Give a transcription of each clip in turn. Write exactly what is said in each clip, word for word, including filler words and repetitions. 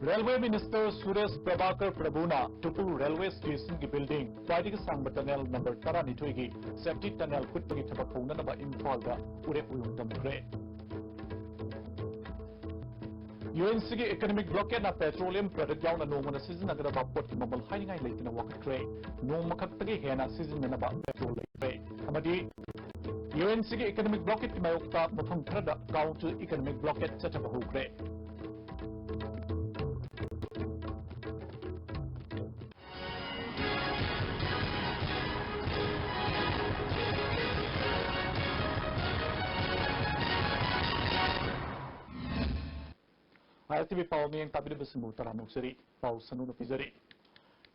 Railway Minister Suresh Prabhakar Prabhuna Tupul Railway Station ꯒꯤ building ꯈ꯭ꯋꯥꯏꯗꯒꯤ ꯁꯥꯡꯕ tunnel number ꯇꯔꯥꯅꯤꯊꯣꯏꯒꯤ safety tunnel ꯍꯨꯠꯄꯒꯤ ꯊꯕꯛ ꯍꯧꯅꯅꯕ ꯏꯝꯐꯥꯜꯗ ꯎꯔꯦꯞ ꯎꯌꯨꯡ ꯇꯝꯈ꯭ꯔꯦ꯫ UNCꯒꯤ economic blockade ꯅ petroleum product ꯌꯥꯎꯅ ꯅꯣꯡꯃꯗ ꯁꯤꯖꯤꯟꯅꯒꯗꯕ ꯄꯣꯠꯀꯤ ꯃꯃꯜ ꯍꯥꯏꯅꯤꯡꯉꯥꯏ ꯂꯩꯇꯅ ꯋꯥꯡꯈꯠꯈ꯭ꯔꯦ꯫ ꯅꯣꯡꯃ ꯈꯛꯇꯒꯤ ꯍꯦꯟꯅ ꯁꯤꯖꯤꯟꯅꯅꯕ petrol ꯂꯩꯇ꯭ꯔꯦ꯫ ꯑꯃꯗꯤ UNCꯒꯤ economic blockade ꯀꯤ ꯃꯥꯌꯣꯛꯇ ꯃꯐꯝ ꯈꯔꯗ counter economic blockade ꯆꯠꯊꯕ ꯍꯧꯈ꯭ꯔꯦ꯫ ISTV ꯄꯥꯎ ꯃꯤꯌꯦꯡ ꯇꯥꯕꯤꯔꯤꯕꯁꯤꯡꯕꯨ ꯇꯔꯥꯝꯅ ꯑꯣꯛꯆꯔꯤ꯫ ꯄꯥꯎ ꯁꯟꯗꯣꯛꯅ ꯄꯤꯖꯔꯤ꯫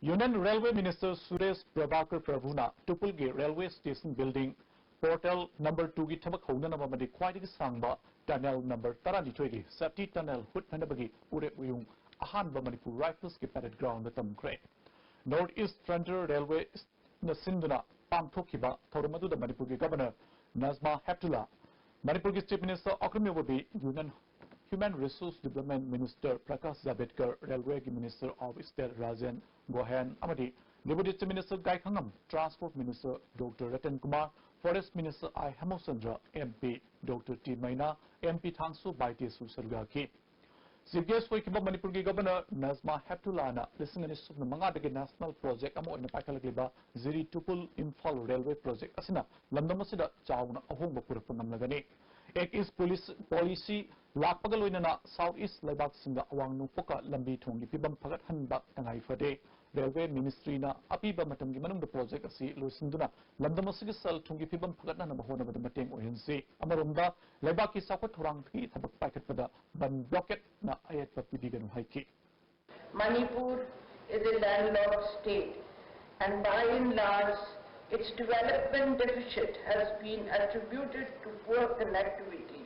Union Railway Minister Suresh Prabhakar Prabhuna ꯇꯨꯄꯨꯜꯒꯤ railway station building portal number two ꯒꯤ ꯊꯕꯛ ꯍꯧꯅꯅꯕ ꯑꯃꯗꯤ ꯈ꯭ꯋꯥꯏꯗꯒꯤ ꯁꯥꯡꯕ tunnel number ꯇꯔꯥꯅꯤꯊꯣꯏꯒꯤ safety tunnel ꯍꯨꯠꯅꯅꯕꯒꯤ ꯎꯔꯦꯞ ꯎꯌꯨꯡ ꯑꯍꯥꯟꯕ Manipur Riflesꯀꯤ parade groundꯗ ꯇꯝꯈ꯭ꯔꯦ꯫ North East Frontier Railway ꯅ ꯁꯤꯟꯗꯨꯅ ꯄꯥꯡꯊꯣꯛꯈꯤꯕ ꯊꯧꯔꯝ ꯑꯗꯨꯗ ꯃꯅꯤꯄꯨꯔꯒꯤ Governor ꯅꯖꯃꯥ ꯍꯦꯞꯇꯨꯂꯥ, ꯃꯅꯤꯄꯨꯔꯒꯤ Chief Minister Akram ꯌꯧꯕꯕꯤ, Union Human Resource Development Minister Prakash ꯖꯥꯕꯦꯗꯀꯔ, Railwayꯒꯤ Minister of State Rajen ꯒꯣꯍꯦꯟ ꯑꯃꯗꯤ Deputy Chief Minister ꯒꯥꯏꯈꯉꯝ, Transport Minister Doctor Ratan Kumar, Forest Minister ꯑꯥꯏ ꯍꯦꯃꯆꯟꯗ꯭ꯔ, MP Doctor ꯇꯤ ꯃꯩꯅꯥ, MP ꯊꯥꯡꯁꯨ ꯕꯥꯏꯇꯦꯁꯨ ꯁꯔꯨꯛ ꯌꯥꯈꯤ꯫ Chief Guest ꯑꯣꯏꯈꯤꯕ ꯃꯅꯤꯄꯨꯔꯒꯤ Governor ꯅꯖꯃꯥ ꯍꯦꯞꯇꯨꯂꯥꯅ ꯂꯤꯁꯤꯡ ꯑꯅꯤ ꯁꯨꯞꯅ ꯃꯉꯥꯗꯒꯤ national project ꯑꯃ ꯑꯣꯏꯅ ꯄꯥꯏꯈꯠꯂꯛꯂꯤꯕ ꯖꯤꯔꯤ ꯇꯨꯄꯨꯜ ꯏꯝꯐꯥꯜ railway project ꯑꯁꯤꯅ ꯂꯝꯗꯝ ꯑꯁꯤꯗ ꯆꯥꯎꯅ ꯑꯍꯣꯡꯕ ꯄꯨꯔꯛꯄ ꯉꯝꯂꯒꯅꯤ꯫ Act East policy, policy ꯂꯥꯛꯄꯒ ꯂꯣꯏꯅꯅ South East ꯂꯩꯕꯥꯛꯁꯤꯡꯒ ꯑꯋꯥꯡ ꯅꯣꯡꯄꯣꯛꯀ ꯂꯝꯕꯤ ꯊꯣꯡꯒꯤ ꯐꯤꯕꯝ ꯐꯒꯠꯍꯟꯕ ꯇꯉꯥꯏ ꯐꯗꯦ꯫ Railway Ministryꯅ ꯑꯄꯤꯕ ꯃꯇꯝꯒꯤ ꯃꯅꯨꯡꯗ project ꯑꯁꯤ ꯂꯣꯏꯁꯤꯟꯗꯨꯅ ꯂꯝꯗꯝ ꯑꯁꯤꯒꯤ ꯁꯦꯜ ꯊꯨꯝꯒꯤ ꯐꯤꯕꯝ ꯐꯒꯠꯅꯅꯕ ꯍꯣꯠꯅꯕꯗ ꯃꯇꯦꯡ ꯑꯣꯏꯍꯟꯁꯤ꯫ ꯑꯃꯔꯣꯝꯗ ꯂꯩꯕꯥꯛꯀꯤ ꯆꯥꯎꯈꯠ ꯊꯧꯔꯥꯡꯒꯤ ꯊꯕꯛ ꯄꯥꯏꯈꯠꯄꯗ ꯕꯟ blockade ꯅ ꯑꯌꯦꯠꯄ ꯄꯤꯕꯤꯒꯅꯨ ꯍꯥꯏꯈꯤ꯫ Manipur is a landlocked state, and by and large, its development deficit has been attributed to poor connectivity.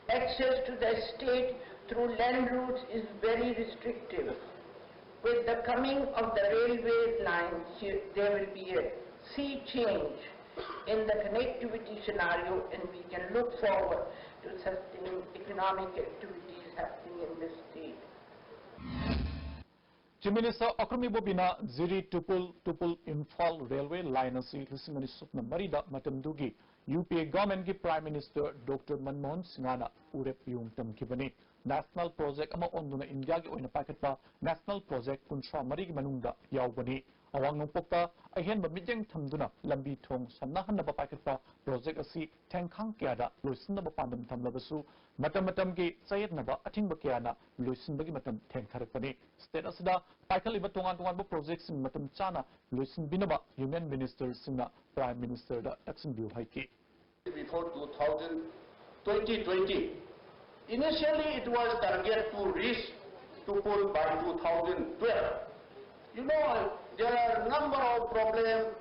Access to the state through land routes is very restrictive. With the coming of the railway lines, there will be a sea change in the connectivity scenario, and we can look forward to sustained economic activities happening in this state. Chief Minister Akhrum Ibobina Jiri Tupul Tupul Imphal Railway Line ꯑꯁꯤ ꯂꯤꯁꯤꯡ ꯑꯅꯤ ꯁꯨꯞꯅ ꯃꯔꯤꯗ ꯃꯇꯝꯗꯨꯒꯤ UPA government ꯀꯤ Prime Minister Doctor Manmohan Singh ꯅ ꯎꯔꯦꯞ ꯌꯨꯡ ꯇꯝꯈꯤꯕꯅꯤ꯫ National project ꯑꯃ ꯑꯣꯟꯗꯨꯅ ꯏꯟꯗꯤꯌꯥꯒꯤ ꯑꯣꯏꯅ ꯄꯥꯏꯈꯠꯄ national project ꯀꯨꯟꯊ꯭ꯔꯥ ꯃꯔꯤꯒꯤ ꯃꯅꯨꯡꯗ ꯌꯥꯎꯕꯅꯤ꯫ ꯑꯋꯥꯡ ꯅꯣꯡꯄꯣꯛꯇ ꯑꯍꯦꯟꯕ ꯃꯤꯠꯌꯦꯡ ꯊꯝꯗꯨꯅ ꯂꯝꯕꯤ ꯊꯣꯡ ꯁꯝꯅꯍꯟꯅꯕ ꯄꯥꯏꯈꯠꯄ project ꯑꯁꯤ ꯊꯦꯡꯈꯥꯡ ꯀꯌꯥꯗ ꯂꯣꯏꯁꯤꯟꯅꯕ ꯄꯥꯟꯗꯝ ꯊꯝꯂꯕꯁꯨ, ꯃꯇꯝ ꯃꯇꯝꯒꯤ ꯆꯌꯦꯠꯅꯕ ꯑꯊꯤꯡꯕ ꯀꯌꯥꯅ ꯂꯣꯏꯁꯤꯟꯕꯒꯤ ꯃꯇꯝ ꯊꯦꯡꯊꯔꯛꯄꯅꯤ꯫ State ꯑꯁꯤꯗ ꯄꯥꯏꯈꯠꯂꯤꯕ ꯇꯣꯉꯥꯟ ꯇꯣꯉꯥꯟꯕ project ꯁꯤꯡ ꯃꯇꯝ ꯆꯥꯅ ꯂꯣꯏꯁꯤꯟꯕꯤꯅꯕ Union Minister ꯁꯤꯡꯅ Prime Minister ꯗ ꯇꯛꯁꯤꯟꯕꯤꯌꯨ ꯍꯥꯏꯈꯤ꯫ Before two thousand, twenty twenty, initially it was target to reach Tupul by two thousand twelve. You know, there are number of problems,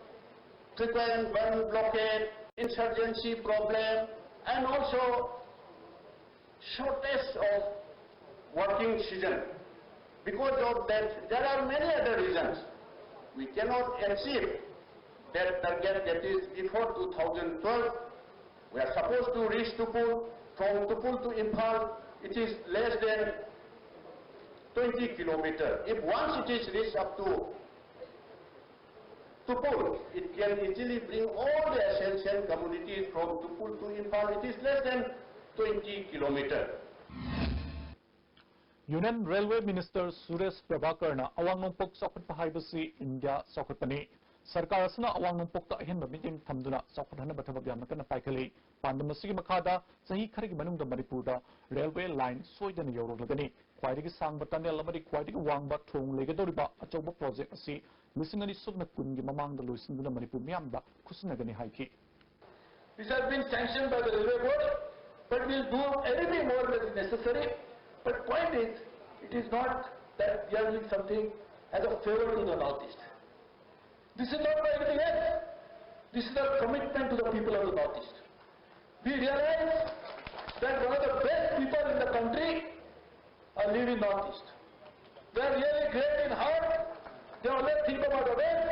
frequent bandh blockade, insurgency problem, and also shortage of working season. Because of that, there are many other reasons. We cannot achieve that target that is before two thousand twelve. We are supposed to reach Tupul. From Tupul to Imphal, it is less than twenty kilometer. If once it is reached up to Tupul, it can easily bring all the essential commodities from Tupul to Imphal. It is less than twenty kilometer. Union Railway Minister Suresh Prabhakar ꯅ ꯑꯋꯥꯡ ꯅꯣꯡꯄꯣꯛ ꯆꯥꯎꯈꯠꯄ ꯍꯥꯏꯕꯁꯤ India ꯆꯥꯎꯈꯠꯄꯅꯤ꯫ ꯁꯔꯀꯥꯔ ꯑꯁꯤꯅ ꯑꯋꯥꯡ ꯅꯣꯡꯄꯣꯛꯇ ꯑꯍꯦꯟꯕ ꯃꯤꯠꯌꯦꯡ ꯊꯝꯗꯨꯅ ꯆꯥꯎꯈꯠꯍꯟꯅꯕ ꯊꯕꯛ ꯌꯥꯝꯅ ꯀꯟꯅ ꯄꯥꯏꯈꯠꯂꯤ꯫ ꯄꯥꯟꯗꯝ ꯑꯁꯤꯒꯤ ꯃꯈꯥꯗ ꯆꯍꯤ ꯈꯔꯒꯤ ꯃꯅꯨꯡꯗ ꯃꯅꯤꯄꯨꯔꯗ railway line ꯁꯣꯏꯗꯅ ꯌꯧꯔꯛꯂꯒꯅꯤ꯫ ꯈ꯭ꯋꯥꯏꯗꯒꯤ ꯁꯥꯡꯕ tunnel ꯑꯃꯗꯤ ꯈ꯭ꯋꯥꯏꯗꯒꯤ ꯋꯥꯡꯕ ꯊꯣꯡ ꯂꯩꯒꯗꯧꯔꯤꯕ ꯑꯆꯧꯕ project ꯑꯁꯤ ꯂꯤꯁꯤꯡ ꯑꯅꯤ ꯁꯨꯞꯅ ꯀꯨꯟꯒꯤ ꯃꯃꯥꯡꯗ ꯂꯣꯏꯁꯤꯟꯗꯨꯅ ꯃꯅꯤꯄꯨꯔ ꯃꯤꯌꯥꯝꯗ ꯈꯨꯠꯁꯤꯟꯅꯒꯅꯤ ꯍꯥꯏꯈꯤ꯫ This has been sanctioned by the Railway Board, but we'll do anything more that is necessary. But point is, it is not that we are doing something as a favor to the Northeast. This is not for anything else. This is a commitment to the people of the Northeast. We realize that one of the best people in the country are living Northeast. They are really great in heart. They always think about others,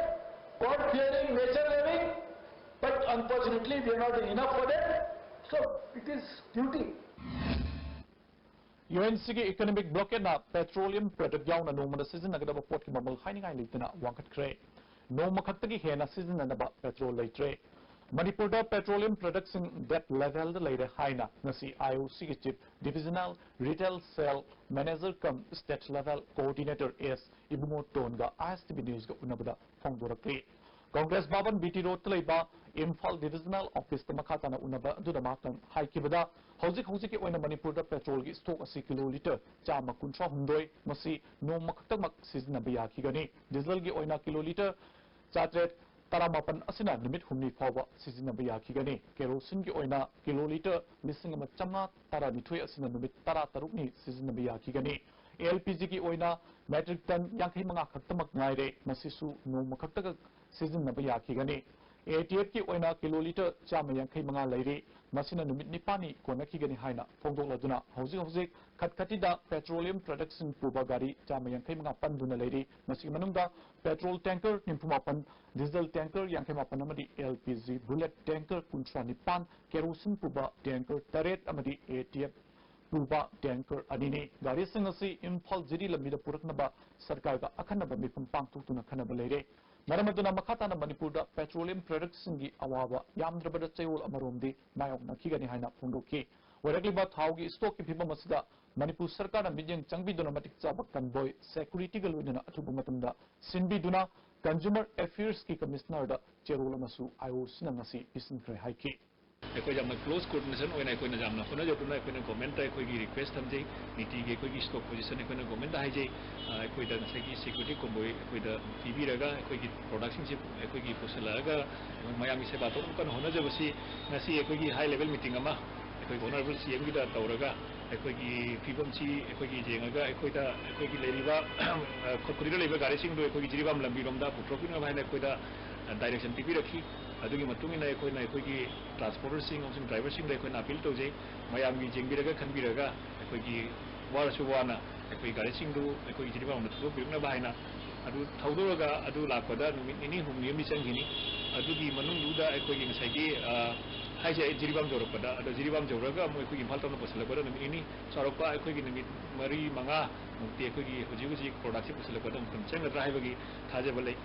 God fearing, nature loving. But unfortunately, we are not doing enough for them. So it is duty. U N ꯁꯤꯒꯤ economic blockade ꯅ petroleum product ꯌꯥꯎꯅ ꯅꯣꯡꯃꯗ ꯁꯤꯖꯤꯟꯅꯒꯗꯕ ꯄꯣꯠꯀꯤ ꯃꯃꯜ ꯍꯥꯏꯅꯤꯡꯉꯥꯏ ꯂꯩꯇꯅ ꯋꯥꯡꯈꯠꯈ꯭ꯔꯦ꯫ ꯅꯣꯡꯃ ꯈꯛꯇꯒꯤ ꯍꯦꯟꯅ ꯁꯤꯖꯤꯟꯅꯅꯕ petrol ꯂꯩꯇ꯭ꯔꯦ꯫ ꯃꯅꯤꯄꯨꯔꯗ petroleum product ꯁꯤꯡ debt level ꯗ ꯂꯩꯔꯦ ꯍꯥꯏꯅ ꯉꯁꯤ ꯑꯥꯏ ꯑꯣ ꯁꯤ ꯒꯤ chief divisional retail sale manager cum state level coordinator ꯑꯦꯁ ꯏꯕꯨꯡꯉꯣꯇꯣꯟꯒ ꯑꯥꯏ ꯑꯦꯁ ꯇꯤ ꯚꯤ news ꯒ ꯎꯅꯕꯗ ꯐꯣꯡꯗꯣꯔꯛꯂꯤ꯫ ꯀꯣꯡꯒ꯭ꯔꯦꯁ ꯚꯕꯟ ꯕꯤ ꯇꯤ ꯔꯣꯗꯇ ꯂꯩꯕ ꯏꯝꯐꯥꯜ divisional office ꯇ ꯃꯈꯥ ꯇꯥꯅ ꯎꯅꯕ ꯑꯗꯨꯗ ꯃꯍꯥꯛꯅ ꯍꯥꯏꯈꯤꯕꯗ, ꯍꯧꯖꯤꯛ ꯍꯧꯖꯤꯛꯀꯤ ꯑꯣꯏꯅ ꯃꯅꯤꯄꯨꯔꯗ petrol ꯒꯤ stock ꯑꯁꯤ ꯀꯤꯂꯣ ꯂꯤꯇꯔ ꯆꯥꯝꯃ ꯀꯨꯟꯊ꯭ꯔꯥ ꯍꯨꯝꯗꯣꯏ, ꯃꯁꯤ ꯅꯣꯡꯃ ꯈꯛꯇꯃꯛ ꯁꯤꯖꯤꯟꯅꯕ ꯌꯥꯈꯤꯒꯅꯤ꯫ Diesel ꯒꯤ ꯑꯣꯏꯅ ꯀꯤꯂꯣ ꯂꯤꯇꯔ ꯆꯥꯇ꯭ꯔꯦꯠ ꯇꯔꯥꯃꯥꯄꯟ ꯑꯁꯤꯅ ꯅꯨꯃꯤꯠ ꯍꯨꯝꯅꯤ ꯐꯥꯎꯕ ꯁꯤꯖꯤꯟꯅꯕ ꯌꯥꯈꯤꯒꯅꯤ꯫ Kerosene ꯒꯤ ꯑꯣꯏꯅ ꯀꯤꯂꯣ ꯂꯤꯇꯔ ꯂꯤꯁꯤꯡ ꯑꯃ ꯆꯥꯝꯃꯉꯥ ꯇꯔꯥꯅꯤꯊꯣꯏ ꯑꯁꯤꯅ ꯅꯨꯃꯤꯠ ꯇꯔꯥꯇꯔꯨꯛꯅꯤ ꯁꯤꯖꯤꯟꯅꯕ ꯌꯥꯈꯤꯒꯅꯤ꯫ ꯑꯦꯜ ꯄꯤ ꯖꯤ ꯒꯤ ꯑꯣꯏꯅ metric ton ꯌꯥꯡꯈꯩ ꯃꯉꯥ ꯈꯛꯇꯃꯛ ꯉꯥꯏꯔꯦ, ꯃꯁꯤꯁꯨ ꯅꯣꯡꯃ ꯈꯛꯇꯈꯛ ꯁꯤꯖꯤꯟꯅꯕ ꯌꯥꯈꯤꯒꯅꯤ꯫ ꯑꯦ ꯇꯤ ꯑꯦꯐ ꯀꯤ ꯑꯣꯏꯅ ꯀꯤꯂꯣ ꯂꯤꯇꯔ ꯆꯥꯝꯃ ꯌꯥꯡꯈꯩ ꯃꯉꯥ ꯂꯩꯔꯤ, ꯃꯁꯤꯅ ꯅꯨꯃꯤꯠ ꯅꯤꯄꯥꯜꯅꯤ ꯀꯣꯟꯅꯈꯤꯒꯅꯤ ꯍꯥꯏꯅ ꯐꯣꯡꯗꯣꯛꯂꯗꯨꯅ, ꯍꯧꯖꯤꯛ ꯍꯧꯖꯤꯛ ꯈꯠꯈꯠꯇꯤꯗ petroleum product ꯁꯤꯡ ꯄꯨꯕ ꯒꯥꯔꯤ ꯆꯥꯝꯃ ꯌꯥꯡꯈꯩ ꯃꯉꯥ ꯄꯟꯗꯨꯅ ꯂꯩꯔꯤ꯫ ꯃꯁꯤꯒꯤ ꯃꯅꯨꯡꯗ petrol tanker ꯅꯤꯐꯨ ꯃꯥꯄꯟ, diesel tanker ꯌꯥꯡꯈꯩ ꯃꯥꯄꯟ ꯑꯃꯗꯤ L P G bullet tanker ꯀꯨꯟꯊ꯭ꯔꯥ ꯅꯤꯄꯥꯟ, kerosene ꯄꯨꯕ tanker ꯇꯔꯦꯠ ꯑꯃꯗꯤ ꯑꯦ ꯇꯤ ꯑꯦꯐ ꯄꯨꯕ tanker ꯑꯅꯤꯅꯤ꯫ ꯒꯥꯔꯤꯁꯤꯡ ꯑꯁꯤ ꯏꯝꯐꯥꯜ ꯖꯤꯔꯤ ꯂꯝꯕꯤꯗ ꯄꯨꯔꯛꯅꯕ ꯁꯔꯀꯥꯔꯒ ꯑꯈꯟꯅꯕ ꯃꯤꯐꯝ ꯄꯥꯡꯊꯣꯛꯇꯨꯅ ꯈꯟꯅꯕ ꯂꯩꯔꯦ꯫ ꯃꯔꯝ ꯑꯗꯨꯅ ꯃꯈꯥ ꯇꯥꯅ ꯃꯅꯤꯄꯨꯔꯗ petroleum product ꯁꯤꯡꯒꯤ ꯑꯋꯥꯕ ꯌꯥꯝꯗ꯭ꯔꯕꯗ ꯆꯌꯣꯜ ꯑꯃꯔꯣꯝꯗꯤ ꯃꯥꯌꯣꯛꯅꯈꯤꯒꯅꯤ ꯍꯥꯏꯅ ꯐꯣꯡꯗꯣꯛꯈꯤ꯫ ꯑꯣꯏꯔꯛꯂꯤꯕ ꯊꯥꯎꯒꯤ stock ꯀꯤ ꯐꯤꯕꯝ ꯑꯁꯤꯗ ꯃꯅꯤꯄꯨꯔ ꯁꯔꯀꯥꯔꯅ ꯃꯤꯠꯌꯦꯡ ꯆꯪꯕꯤꯗꯨꯅ ꯃꯇꯤꯛ ꯆꯥꯕ convoy security ꯒ ꯂꯣꯏꯅꯅ ꯑꯊꯨꯕ ꯃꯇꯝꯗ ꯁꯤꯟꯕꯤꯗꯨꯅ Consumer Affairs ꯀꯤ commissioner ꯗ ꯆꯦꯔꯣꯜ ꯑꯃꯁꯨ ꯑꯥꯏ ꯑꯣ ꯁꯤ ꯅ ꯉꯁꯤ ꯄꯤꯁꯤꯟꯈ꯭ꯔꯦ ꯍꯥꯏꯈꯤ꯫ ꯑꯩꯈꯣꯏ ꯌꯥꯝꯅ close coordination ꯑꯣꯏꯅ ꯑꯩꯈꯣꯏꯅ ꯌꯥꯝꯅ ꯍꯣꯠꯅꯖꯗꯨꯅ ꯑꯩꯈꯣꯏꯅ government ꯇ ꯑꯩꯈꯣꯏꯒꯤ request ꯊꯝꯖꯩ꯫ ꯅꯤꯇꯤꯒꯤ ꯑꯩꯈꯣꯏꯒꯤ stock position ꯑꯩꯈꯣꯏꯅ government ꯇ ꯍꯥꯏꯖꯩ꯫ ꯑ, ꯑꯩꯈꯣꯏꯗ ꯉꯁꯥꯏꯒꯤ security convoy ꯑꯩꯈꯣꯏꯗ ꯄꯤꯕꯤꯔꯒ ꯑꯩꯈꯣꯏꯒꯤ product ꯁꯤꯡꯁꯤ ꯑꯩꯈꯣꯏꯒꯤ ꯄꯨꯁꯤꯜꯂꯛꯑꯒ ꯃꯌꯥꯝꯒꯤ ꯁꯦꯕꯥ ꯇꯧꯅꯕ ꯀꯟꯅ ꯍꯣꯠꯅꯖꯕꯁꯤ ꯉꯁꯤ ꯑꯩꯈꯣꯏꯒꯤ high level meeting ꯑꯃ ꯑꯩꯈꯣꯏ honourable ꯁꯤ ꯑꯦꯝ ꯒꯤꯗ ꯇꯧꯔꯒ ꯑꯩꯈꯣꯏꯒꯤ ꯐꯤꯕꯝꯁꯤ ꯑꯩꯈꯣꯏꯒꯤ ꯌꯦꯡꯉꯒ ꯑꯩꯈꯣꯏꯗ ꯑꯩꯈꯣꯏꯒꯤ ꯂꯩꯔꯤꯕ ꯈꯨ-, ꯈꯨꯔꯤꯗ ꯂꯩꯕ ꯒꯥꯔꯤꯁꯤꯡꯗꯨ ꯑꯩꯈꯣꯏꯒꯤ ꯖꯤꯔꯤꯕꯥꯝ ꯂꯝꯕꯤꯔꯣꯝꯗ ꯄꯨꯊꯣꯛꯄꯤꯅꯕ ꯍꯥꯏꯅ ꯑꯩꯈꯣꯏꯗ direction ꯄꯤꯕꯤꯔꯛꯈꯤ꯫ ꯑꯗꯨꯒꯤ ꯃꯇꯨꯡ ꯏꯟꯅ ꯑꯩꯈꯣꯏꯅ ꯑꯩꯈꯣꯏꯒꯤ transporter ꯁꯤꯡ ꯑꯃꯁꯨꯡ driver ꯁꯤꯡꯗ ꯑꯩꯈꯣꯏꯅ appeal ꯇꯧꯖꯩ, ꯃꯌꯥꯝꯒꯤ ꯌꯦꯡꯕꯤꯔꯒ ꯈꯟꯕꯤꯔꯒ ꯑꯩꯈꯣꯏꯒꯤ ꯋꯥꯔꯁꯨ ꯋꯥꯅ ꯑꯩꯈꯣꯏ ꯒꯥꯔꯤꯁꯤꯡꯗꯨ ꯑꯩꯈꯣꯏꯒꯤ ꯖꯤꯔꯤꯕꯥꯝꯗ ꯊꯧꯗꯣꯛꯄꯤꯔꯛꯅꯕ ꯍꯥꯏꯅ ꯑꯗꯨ ꯊꯧꯗꯣꯔꯒ ꯑꯗꯨ ꯂꯥꯛꯄꯗ ꯅꯨꯃꯤꯠ ꯅꯤꯅꯤ ꯍꯨꯝꯅꯤ ꯑꯃꯗꯤ ꯆꯪꯈꯤꯅꯤ꯫ ꯑꯗꯨꯒꯤ ꯃꯅꯨꯡꯗꯨꯗ ꯑꯩꯈꯣꯏꯒꯤ ꯉꯁꯥꯏꯒꯤ, ꯑ, ꯍꯥꯏꯁꯦ, ꯑꯩ ꯖꯤꯔꯤꯕꯥꯝ ꯌꯧꯔꯛꯄꯗ, ꯑꯗꯣ ꯖꯤꯔꯤꯕꯥꯝ ꯌꯧꯔꯒ ꯑꯃꯨꯛ ꯑꯩꯈꯣꯏꯒꯤ ꯏꯝꯐꯥꯜ ꯇꯝꯅ ꯄꯨꯁꯤꯜꯂꯛꯄꯗ ꯅꯨꯃꯤꯠ ꯅꯤꯅꯤ, ꯆꯥꯎꯔꯥꯛꯄ ꯑꯩꯈꯣꯏꯒꯤ ꯅꯨꯃꯤꯠ ꯃꯔꯤ ꯃꯉꯥ ꯃꯨꯛꯇꯤ ꯑꯩꯈꯣꯏꯒꯤ ꯍꯧꯖꯤꯛ ꯍꯧꯖꯤꯛ ꯄ꯭ꯔꯣꯗꯛꯁꯦ ꯄꯨꯁꯤꯜꯂꯛꯄꯗ ꯃꯇꯝ ꯆꯪꯒꯗ꯭ꯔꯥ ꯍꯥꯏꯕꯒꯤ ꯊꯥꯖꯕ ꯂꯩ꯫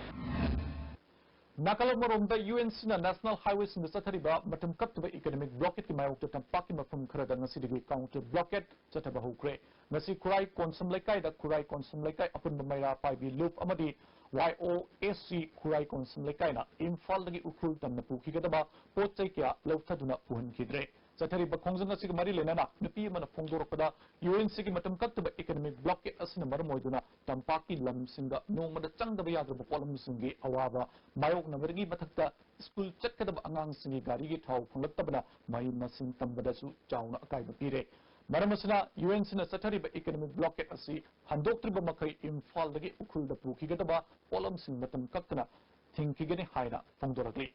ꯅꯥꯀꯜ ꯑꯃꯔꯣꯝꯗ, ꯌꯨ ꯑꯦꯟ ꯁꯤꯅ ꯅꯦꯁꯅꯦꯜ ꯍꯥꯏꯋꯦꯁꯤꯡꯗ ꯆꯠꯊꯔꯤꯕ ꯃꯇꯝ ꯀꯛꯇꯕ ꯏꯀꯣꯅꯣꯃꯤꯛ ꯕ꯭ꯂꯣꯀꯦꯠꯀꯤ ꯃꯥꯌꯣꯛꯇ ꯇꯝꯄꯥꯛꯀꯤ ꯃꯐꯝ ꯈꯔꯗ ꯉꯁꯤꯗꯒꯤ ꯀꯥꯎꯟꯇꯔ ꯕ꯭ꯂꯣꯀꯦꯠ ꯆꯠꯊꯕ ꯍꯧꯈ꯭ꯔꯦ꯫ ꯉꯁꯤ ꯈꯨꯔꯥꯏ ꯀꯣꯟꯁꯝ ꯂꯩꯀꯥꯏꯗ ꯈꯨꯔꯥꯏ ꯀꯣꯟꯁꯝ ꯂꯩꯀꯥꯏ ꯑꯄꯨꯟꯕ ꯃꯩꯔꯥ ꯄꯥꯏꯕꯤ ꯂꯨꯞ ꯑꯃꯗꯤ ꯋꯥꯏ ꯑꯣ ꯑꯦꯁ ꯁꯤ ꯈꯨꯔꯥꯏ ꯀꯣꯟꯁꯝ ꯂꯩꯀꯥꯏꯅ ꯏꯝꯐꯥꯜꯗꯒꯤ ꯎꯈ꯭ꯔꯨꯜ ꯇꯝꯅ ꯄꯨꯈꯤꯒꯗꯕ ꯄꯣꯠ ꯆꯩ ꯀꯌꯥ ꯂꯧꯊꯗꯨꯅ ꯄꯨꯍꯟꯈꯤꯗ꯭ꯔꯦ꯫ ꯆꯠꯊꯔꯤꯕ ꯈꯣꯡꯖꯪ ꯑꯁꯤꯒ ꯃꯔꯤ ꯂꯩꯅꯅ ꯅꯨꯄꯤ ꯑꯃꯅ ꯐꯣꯡꯗꯣꯔꯛꯄꯗ, ꯌꯨ ꯑꯦꯟ ꯁꯤꯒꯤ ꯃꯇꯝ ꯀꯛꯇꯕ ꯏꯀꯣꯅꯣꯃꯤꯛ ꯕ꯭ꯂꯣꯀꯦꯠ ꯑꯁꯤꯅ ꯃꯔꯝ ꯑꯣꯏꯗꯨꯅ ꯇꯝꯄꯥꯛꯀꯤ ꯂꯝꯁꯤꯡꯗ ꯅꯣꯡꯃꯗ ꯆꯪꯗꯕ ꯌꯥꯗ꯭ꯔꯕ ꯄꯣꯠꯂꯝꯁꯤꯡꯒꯤ ꯑꯋꯥꯕ ꯃꯥꯌꯣꯛꯅꯕꯗꯒꯤ ꯃꯊꯛꯇ, ꯁ꯭ꯀꯨꯜ ꯆꯠꯀꯗꯕ ꯑꯉꯥꯡꯁꯤꯡꯒꯤ ꯒꯥꯔꯤꯒꯤ ꯊꯥꯎ ꯐꯪꯂꯛꯇꯕꯅ ꯃꯍꯩ ꯃꯁꯤꯡ ꯇꯝꯕꯗꯁꯨ ꯆꯥꯎꯅ ꯑꯀꯥꯏꯕ ꯄꯤꯔꯦ꯫ ꯃꯔꯝ ꯑꯁꯤꯅ, ꯌꯨ ꯑꯦꯟ ꯁꯤꯅ ꯆꯠꯊꯔꯤꯕ ꯏꯀꯣꯅꯣꯃꯤꯛ ꯕ꯭ꯂꯣꯀꯦꯠ ꯑꯁꯤ ꯍꯟꯗꯣꯛꯇ꯭ꯔꯤꯕ ꯃꯈꯩ ꯏꯝꯐꯥꯜꯗꯒꯤ ꯎꯈ꯭ꯔꯨꯜꯗ ꯄꯨꯈꯤꯒꯗꯕ ꯄꯣꯠꯂꯝꯁꯤꯡ ꯃꯇꯝ ꯀꯛꯇꯅ ꯊꯤꯡꯈꯤꯒꯅꯤ ꯍꯥꯏꯅ ꯐꯣꯡꯗꯣꯔꯛꯂꯤ꯫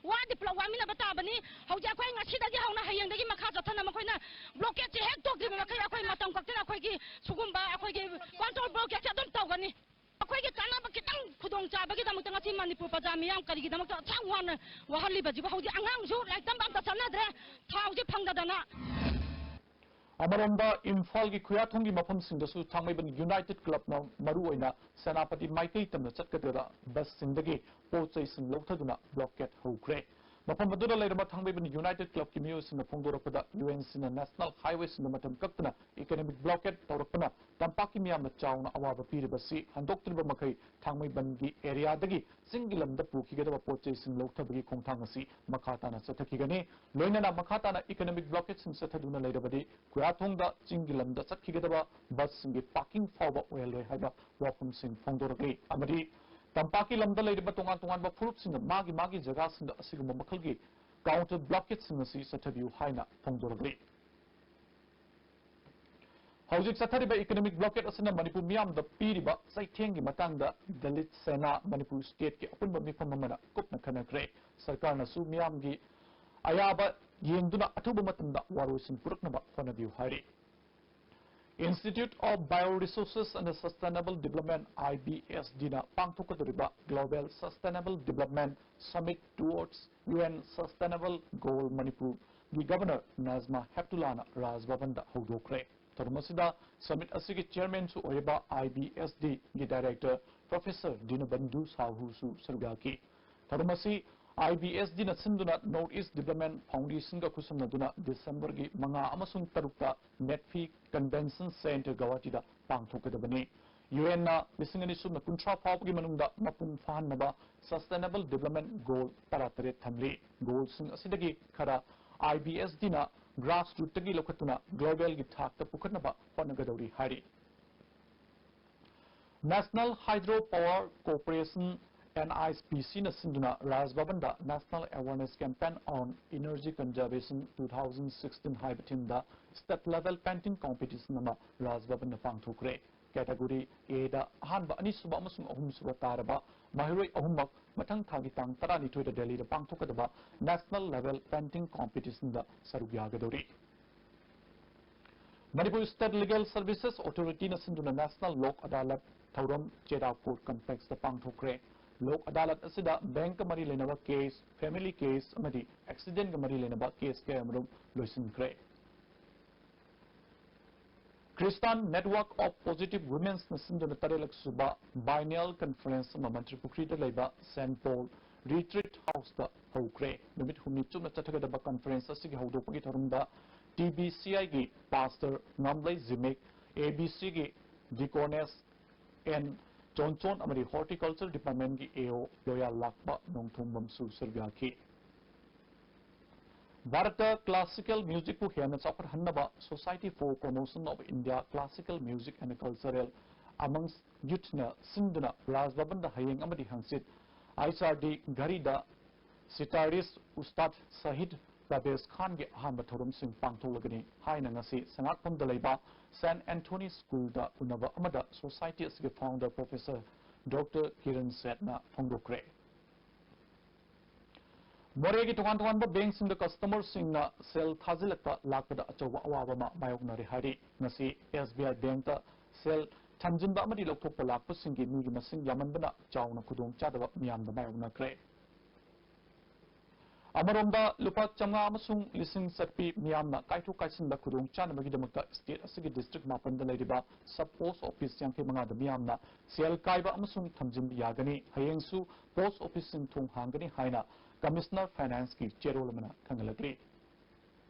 ꯋꯥꯗꯤ ꯄꯨꯂꯞ ꯋꯥꯃꯤꯟꯅꯕ ꯇꯥꯕꯅꯤ꯫ ꯍꯧꯖꯤꯛ ꯑꯩꯈꯣꯏ ꯉꯁꯤꯗꯒꯤ ꯍꯧꯅ ꯍꯌꯦꯡꯗꯒꯤ ꯃꯈꯥ ꯆꯠꯊꯅ ꯃꯈꯣꯏꯅ ꯕ꯭ꯂꯣꯀꯦꯠꯁꯦ ꯍꯦꯛ ꯇꯣꯛꯇ꯭ꯔꯤꯕ ꯃꯈꯩ ꯑꯩꯈꯣꯏ ꯃꯇꯝ ꯀꯛꯇꯅ ꯑꯩꯈꯣꯏꯒꯤ ꯁꯤꯒꯨꯝꯕ ꯑꯩꯈꯣꯏꯒꯤ ꯀꯣꯟꯇ꯭ꯔꯣꯜ ꯕ꯭ꯂꯣꯀꯦꯠꯁꯦ ꯑꯗꯨꯝ ꯇꯧꯒꯅꯤ꯫ ꯑꯩꯈꯣꯏꯒꯤ ꯀꯥꯟꯅꯕ ꯈꯤꯇꯪ ꯈꯨꯗꯣꯡꯆꯥꯕꯒꯤꯗꯃꯛꯇ ꯉꯁꯤ ꯃꯅꯤꯄꯨꯔ ꯄ꯭ꯔꯖꯥ ꯃꯤꯌꯥꯝ ꯀꯔꯤꯒꯤꯗꯃꯛꯇ ꯑꯁꯨꯛ ꯋꯥꯅ ꯋꯥꯍꯜꯂꯤꯕꯁꯤꯕꯨ? ꯍꯧꯖꯤꯛ ꯑꯉꯥꯡꯁꯨ ꯂꯥꯏꯔꯤꯛ ꯇꯝꯕ ꯑꯝꯇ ꯆꯠꯅꯗ꯭ꯔꯦ, ꯊꯥꯎꯁꯤ ꯐꯪꯗꯗꯅ꯫ ꯑꯃꯔꯣꯝꯗ, ꯏꯝꯐꯥꯜꯒꯤ ꯈꯨꯌꯥꯊꯣꯡꯒꯤ ꯃꯐꯝꯁꯤꯡꯗꯁꯨ ꯊꯥꯡꯃꯩꯕꯟ ꯌꯨꯅꯥꯏꯇꯦꯗ ꯀ꯭ꯂꯕꯅ ꯃꯔꯨꯑꯣꯏꯅ ꯁꯦꯅꯥꯄꯇꯤ ꯃꯥꯏꯀꯩ ꯇꯝꯅ ꯆꯠꯀꯗꯕ ꯕꯁꯁꯤꯡꯗꯒꯤ ꯄꯣꯠ ꯆꯩꯁꯤꯡ ꯂꯧꯊꯗꯨꯅ ꯕ꯭ꯂꯣꯀꯦꯠ ꯍꯧꯈ꯭ꯔꯦ꯫ ꯃꯐꯝ ꯑꯗꯨꯗ ꯂꯩꯔꯝꯕ ꯊꯥꯡꯃꯩꯕꯟ ꯌꯨꯅꯥꯏꯇꯦꯗ ꯀ꯭ꯂꯕꯀꯤ ꯃꯤꯑꯣꯏꯁꯤꯡꯅ ꯐꯣꯡꯗꯣꯔꯛꯄꯗ, ꯌꯨ ꯑꯦꯟ ꯁꯤꯅ ꯅꯦꯁꯅꯦꯜ ꯍꯥꯏꯋꯦꯁꯤꯡꯗ ꯃꯇꯝ ꯀꯛꯇꯅ ꯏꯀꯣꯅꯣꯃꯤꯛ ꯕ꯭ꯂꯣꯀꯦꯠ ꯇꯧꯔꯛꯄꯅ ꯇꯝꯄꯥꯛꯀꯤ ꯃꯤꯌꯥꯝꯅ ꯆꯥꯎꯅ ꯑꯋꯥꯕ ꯄꯤꯔꯤꯕꯁꯤ ꯍꯟꯗꯣꯛꯇ꯭ꯔꯤꯕ ꯃꯈꯩ ꯊꯥꯡꯃꯩꯕꯟꯒꯤ ꯑꯦꯔꯤꯌꯥꯗꯒꯤ ꯆꯤꯡꯒꯤ ꯂꯝꯗ ꯄꯨꯈꯤꯒꯗꯕ ꯄꯣꯠ ꯆꯩꯁꯤꯡ ꯂꯧꯊꯕꯒꯤ ꯈꯣꯡꯊꯥꯡ ꯑꯁꯤ ꯃꯈꯥ ꯇꯥꯅ ꯆꯠꯊꯈꯤꯒꯅꯤ꯫ ꯂꯣꯏꯅꯅ ꯃꯈꯥ ꯇꯥꯅ ꯏꯀꯣꯅꯣꯃꯤꯛ ꯕ꯭ꯂꯣꯀꯦꯠꯁꯤꯡ ꯆꯠꯊꯗꯨꯅ ꯂꯩꯔꯕꯗꯤ ꯈꯨꯌꯥꯊꯣꯡꯗ ꯆꯤꯡꯒꯤ ꯂꯝꯗ ꯆꯠꯈꯤꯒꯗꯕ ꯕꯁꯁꯤꯡꯒꯤ ꯄꯥꯔꯀꯤꯡ ꯐꯥꯎꯕ ꯑꯣꯏꯍꯜꯂꯣꯏ ꯍꯥꯏꯕ ꯋꯥꯐꯝꯁꯤꯡ ꯐꯣꯡꯗꯣꯔꯛꯂꯤ꯫ ꯑꯃꯗꯤ ꯇꯝꯄꯥꯛꯀꯤ ꯂꯝꯗ ꯂꯩꯔꯤꯕ ꯇꯣꯉꯥꯟ ꯇꯣꯉꯥꯟꯕ ꯐꯨꯔꯨꯞꯁꯤꯡꯅ ꯃꯥꯒꯤ ꯃꯥꯒꯤ ꯖꯒꯥꯁꯤꯡꯗ ꯑꯁꯤꯒꯨꯝꯕ ꯃꯈꯜꯒꯤ ꯀꯥꯎꯟꯇꯔ ꯕ꯭ꯂꯣꯀꯦꯠꯁꯤꯡ ꯑꯁꯤ ꯆꯠꯊꯕꯤꯌꯨ ꯍꯥꯏꯅ ꯐꯣꯡꯗꯣꯔꯛꯂꯤ꯫ ꯍꯧꯖꯤꯛ ꯆꯠꯊꯔꯤꯕ ꯏꯀꯣꯅꯣꯃꯤꯛ ꯕ꯭ꯂꯣꯀꯦꯠ ꯑꯁꯤꯅ ꯃꯅꯤꯄꯨꯔ ꯃꯤꯌꯥꯝꯗ ꯄꯤꯔꯤꯕ ꯆꯩꯊꯦꯡꯒꯤ ꯃꯇꯥꯡꯗ ꯗꯂꯤꯠ ꯁꯦꯅꯥ, ꯃꯅꯤꯄꯨꯔ ꯁ꯭ꯇꯦꯠꯀꯤ ꯑꯄꯨꯟꯕ ꯃꯤꯐꯝ ꯑꯃꯅ ꯀꯨꯞꯅ ꯈꯟꯅꯈ꯭ꯔꯦ꯫ ꯁꯔꯀꯥꯔꯅꯁꯨ ꯃꯤꯌꯥꯝꯒꯤ ꯑꯌꯥꯕ ꯌꯦꯡꯗꯨꯅ ꯑꯊꯨꯕ ꯃꯇꯝꯗ ꯋꯥꯔꯣꯏꯁꯤꯟ ꯄꯨꯔꯛꯅꯕ ꯍꯣꯠꯅꯕꯤꯌꯨ ꯍꯥꯏꯔꯤ꯫ Institute of Bioresources and Sustainable Development, IBSD ꯅ ꯄꯥꯡꯊꯣꯛꯀꯗꯧꯔꯤꯕ Global Sustainable Development Summit Towards UN Sustainable Goal Manipur ꯒꯤ Governor ꯅꯥꯖꯃꯥ ꯍꯦꯞꯇꯨꯂꯥꯅ ꯔꯥꯖ ꯚꯕꯟꯗ ꯍꯧꯗꯣꯛꯈ꯭ꯔꯦ꯫ ꯊꯧꯔꯝ ꯑꯁꯤꯗ summit ꯑꯁꯤꯒꯤ chairman ꯁꯨ ꯑꯣꯏꯔꯤꯕ IBSD ꯒꯤ director Professor ꯗꯤꯅꯕꯟꯙꯨ ꯁꯥꯍꯨꯁꯨ ꯁꯔꯨꯛ ꯌꯥꯈꯤ꯫ ꯊꯧꯔꯝ ꯑꯁꯤ IBSD ꯅ ꯁꯤꯟꯗꯨꯅ North East Development Foundation ꯒ ꯈꯨꯠꯁꯝꯅꯗꯨꯅ December ꯒꯤ ꯃꯉꯥ ꯑꯃꯁꯨꯡ ꯇꯔꯨꯛꯇ NEDFI Convention Center ꯒꯧꯍꯥꯇꯤꯗ ꯄꯥꯡꯊꯣꯛꯀꯗꯕꯅꯤ꯫ UN ꯅ ꯂꯤꯁꯤꯡ ꯑꯅꯤ ꯁꯨꯞꯅ ꯀꯨꯟꯊ꯭ꯔꯥ ꯐꯥꯎꯕꯒꯤ ꯃꯅꯨꯡꯗ ꯃꯄꯨꯡ ꯐꯥꯍꯟꯅꯕ Sustainable Development Goal ꯇꯔꯥꯇꯔꯦꯠ ꯊꯝꯂꯤ꯫ Goal ꯁꯤꯡ ꯑꯁꯤꯗꯒꯤ ꯈꯔ IBSD ꯅ grassroot ꯇꯒꯤ ꯂꯧꯈꯠꯇꯨꯅ global ꯒꯤ ꯊꯥꯛꯇ ꯄꯨꯈꯠꯅꯕ ꯍꯣꯠꯅꯒꯗꯧꯔꯤ ꯍꯥꯏꯔꯤ꯫ National Hydro Power Corporation, NHPC ꯅ ꯁꯤꯟꯗꯨꯅ ꯔꯥꯖ ꯚꯕꯟꯗ National Awareness Campaign on Energy Conservation two thousand sixteen ꯍꯥꯏꯕ theme ꯗ state level painting competition ꯑꯃ ꯔꯥꯖ ꯚꯕꯟꯗ ꯄꯥꯡꯊꯣꯛꯈ꯭ꯔꯦ꯫ Category A ꯗ ꯑꯍꯥꯟꯕ, ꯑꯅꯤꯁꯨꯕ ꯑꯃꯁꯨꯡ ꯑꯍꯨꯝꯁꯨꯕ ꯇꯥꯔꯕ ꯃꯍꯩꯔꯣꯏ ꯑꯍꯨꯝꯃꯛ ꯃꯊꯪ ꯊꯥꯒꯤ ꯇꯥꯡ ꯇꯔꯥꯅꯤꯊꯣꯏꯗ ꯗꯦꯜꯂꯤꯗ ꯄꯥꯡꯊꯣꯛꯀꯗꯕ National Level Painting Competition ꯗ ꯁꯔꯨꯛ ꯌꯥꯒꯗꯧꯔꯤ꯫ Manipur State Legal Services Authority ꯅ ꯁꯤꯟꯗꯨꯅ National ꯂꯣꯛ ꯑꯗꯥꯂꯠ ꯊꯧꯔꯝ ꯆꯦꯔꯥꯄꯨꯔ Complex ꯇ ꯄꯥꯡꯊꯣꯛꯈ꯭ꯔꯦ꯫ ꯂꯣꯛ ꯑꯗꯥꯂꯠ ꯑꯁꯤꯗ bank ꯀ ꯃꯔꯤ ꯂꯩꯅꯕ case, family case ꯑꯃꯗꯤ accident ꯀ ꯃꯔꯤ ꯂꯩꯅꯕ case ꯀꯌꯥꯃꯔꯨꯝ ꯂꯣꯏꯁꯤꯟꯈ꯭ꯔꯦ꯫ Christian Network of Positive Women ꯅ ꯁꯤꯟꯗꯨꯅ ꯇꯔꯦꯠꯂꯛ ꯁꯨꯕ Biennial Conference ꯑꯃ ꯃꯟꯇ꯭ꯔꯤ ꯄꯨꯈ꯭ꯔꯤꯗ ꯂꯩꯕ Saint Paul Retreat House ꯇ ꯍꯧꯈ꯭ꯔꯦ꯫ ꯅꯨꯃꯤꯠ ꯍꯨꯝꯅꯤ ꯆꯨꯞꯅ ꯆꯠꯊꯒꯗꯕ conference ꯑꯁꯤꯒꯤ ꯍꯧꯗꯣꯛꯄꯒꯤ ꯊꯧꯔꯝꯗ TBCI ꯒꯤ Pastor ꯉꯝꯂꯩ ꯖꯤꯃꯤꯛ, ABC ꯒꯤ Deaconess N ꯆꯣꯟꯆꯣꯟ ꯑꯃꯗꯤ Horticulture Department ꯀꯤ AO ꯂꯣꯌꯥ ꯂꯥꯛꯄ ꯅꯣꯡꯊꯣꯡꯕꯝꯁꯨ ꯁꯔꯨꯛ ꯌꯥꯈꯤ꯫ ꯚꯥꯔꯠꯇ classical music ꯄꯨ ꯍꯦꯟꯅ ꯆꯥꯎꯈꯠꯍꯟꯅꯕ Society for Promotion of India Classical Music and Cultural Amongst Youth ꯅ ꯁꯤꯟꯗꯨꯅ ꯔꯥꯖ ꯚꯕꯟꯗ ꯍꯌꯦꯡ ꯑꯃꯗꯤ ꯍꯪꯆꯤꯠ IHRD ꯘꯔꯤꯗ sitarist Ustad Shahid Parvez Khan ꯒꯤ ꯑꯍꯥꯟꯕ ꯊꯧꯔꯝꯁꯤꯡ ꯄꯥꯡꯊꯣꯛꯂꯒꯅꯤ ꯍꯥꯏꯅ ꯉꯁꯤ ꯁꯉꯥꯛꯐꯝꯗ ꯂꯩꯕ Saint Anthony School ꯗ ꯎꯅꯕ ꯑꯃꯗ Society ꯑꯁꯤꯒꯤ founder Professor Doctor Kiran Seth ꯅ ꯐꯣꯡꯗꯣꯛꯈ꯭ꯔꯦ꯫ ꯃꯣꯔꯦꯒꯤ ꯇꯣꯉꯥꯟ ꯇꯣꯉꯥꯟꯕ ꯕꯦꯡꯛꯁꯤꯡꯗ ꯀꯁꯇꯃꯔꯁꯤꯡꯅ ꯁꯦꯜ ꯊꯥꯖꯤꯜꯂꯛꯄ ꯂꯥꯛꯄꯗ ꯑꯆꯧꯕ ꯑꯋꯥꯕ ꯑꯃ ꯃꯥꯌꯣꯛꯅꯔꯦ ꯍꯥꯏꯔꯤ꯫ ꯉꯁꯤ ꯑꯦꯁ ꯕꯤ ꯑꯥꯏ ꯕꯦꯡꯛꯇ ꯁꯦꯜ ꯊꯝꯖꯤꯟꯕ ꯑꯃꯗꯤ ꯂꯧꯊꯣꯛꯄ ꯂꯥꯛꯄꯁꯤꯡꯒꯤ ꯃꯤꯒꯤ ꯃꯁꯤꯡ ꯌꯥꯝꯃꯟꯕꯅ ꯆꯥꯎꯅ ꯈꯨꯗꯣꯡꯆꯥꯗꯕ ꯃꯤꯌꯥꯝꯗ ꯃꯥꯌꯣꯛꯅꯈ꯭ꯔꯦ꯫ ꯑꯃꯔꯣꯝꯗ, ꯂꯨꯄꯥ ꯆꯥꯝꯃꯉꯥ ꯑꯃꯁꯨꯡ ꯂꯤꯁꯤꯡ ꯆꯠꯄꯤ ꯃꯤꯌꯥꯝꯅ ꯀꯥꯏꯊꯣꯛ ꯀꯥꯏꯁꯤꯟꯗ ꯈꯨꯗꯣꯡ ꯆꯥꯅꯕꯒꯤꯗꯃꯛꯇ ꯁ꯭ꯇꯦꯠ ꯑꯁꯤꯒꯤ ꯗꯤꯁꯇ꯭ꯔꯤꯛ ꯃꯥꯄꯟꯗ ꯂꯩꯔꯤꯕ ꯁꯕ ꯄꯣꯁ ꯑꯣꯐꯤꯁ ꯌꯥꯡꯈꯩ ꯃꯉꯥꯗ ꯃꯤꯌꯥꯝꯅ ꯁꯦꯜ ꯀꯥꯏꯕ ꯑꯃꯁꯨꯡ ꯊꯝꯖꯤꯟꯕ ꯌꯥꯒꯅꯤ꯫ ꯍꯌꯦꯡꯁꯨ ꯄꯣꯁ ꯑꯣꯐꯤꯁꯁꯤꯡ ꯊꯣꯡ ꯍꯥꯡꯒꯅꯤ ꯍꯥꯏꯅ ꯀꯃꯤꯁꯅꯔ ꯐꯥꯏꯅꯥꯟꯁꯀꯤ ꯆꯦꯔꯣꯜ ꯑꯃꯅ ꯈꯪꯍꯜꯂꯛꯂꯤ꯫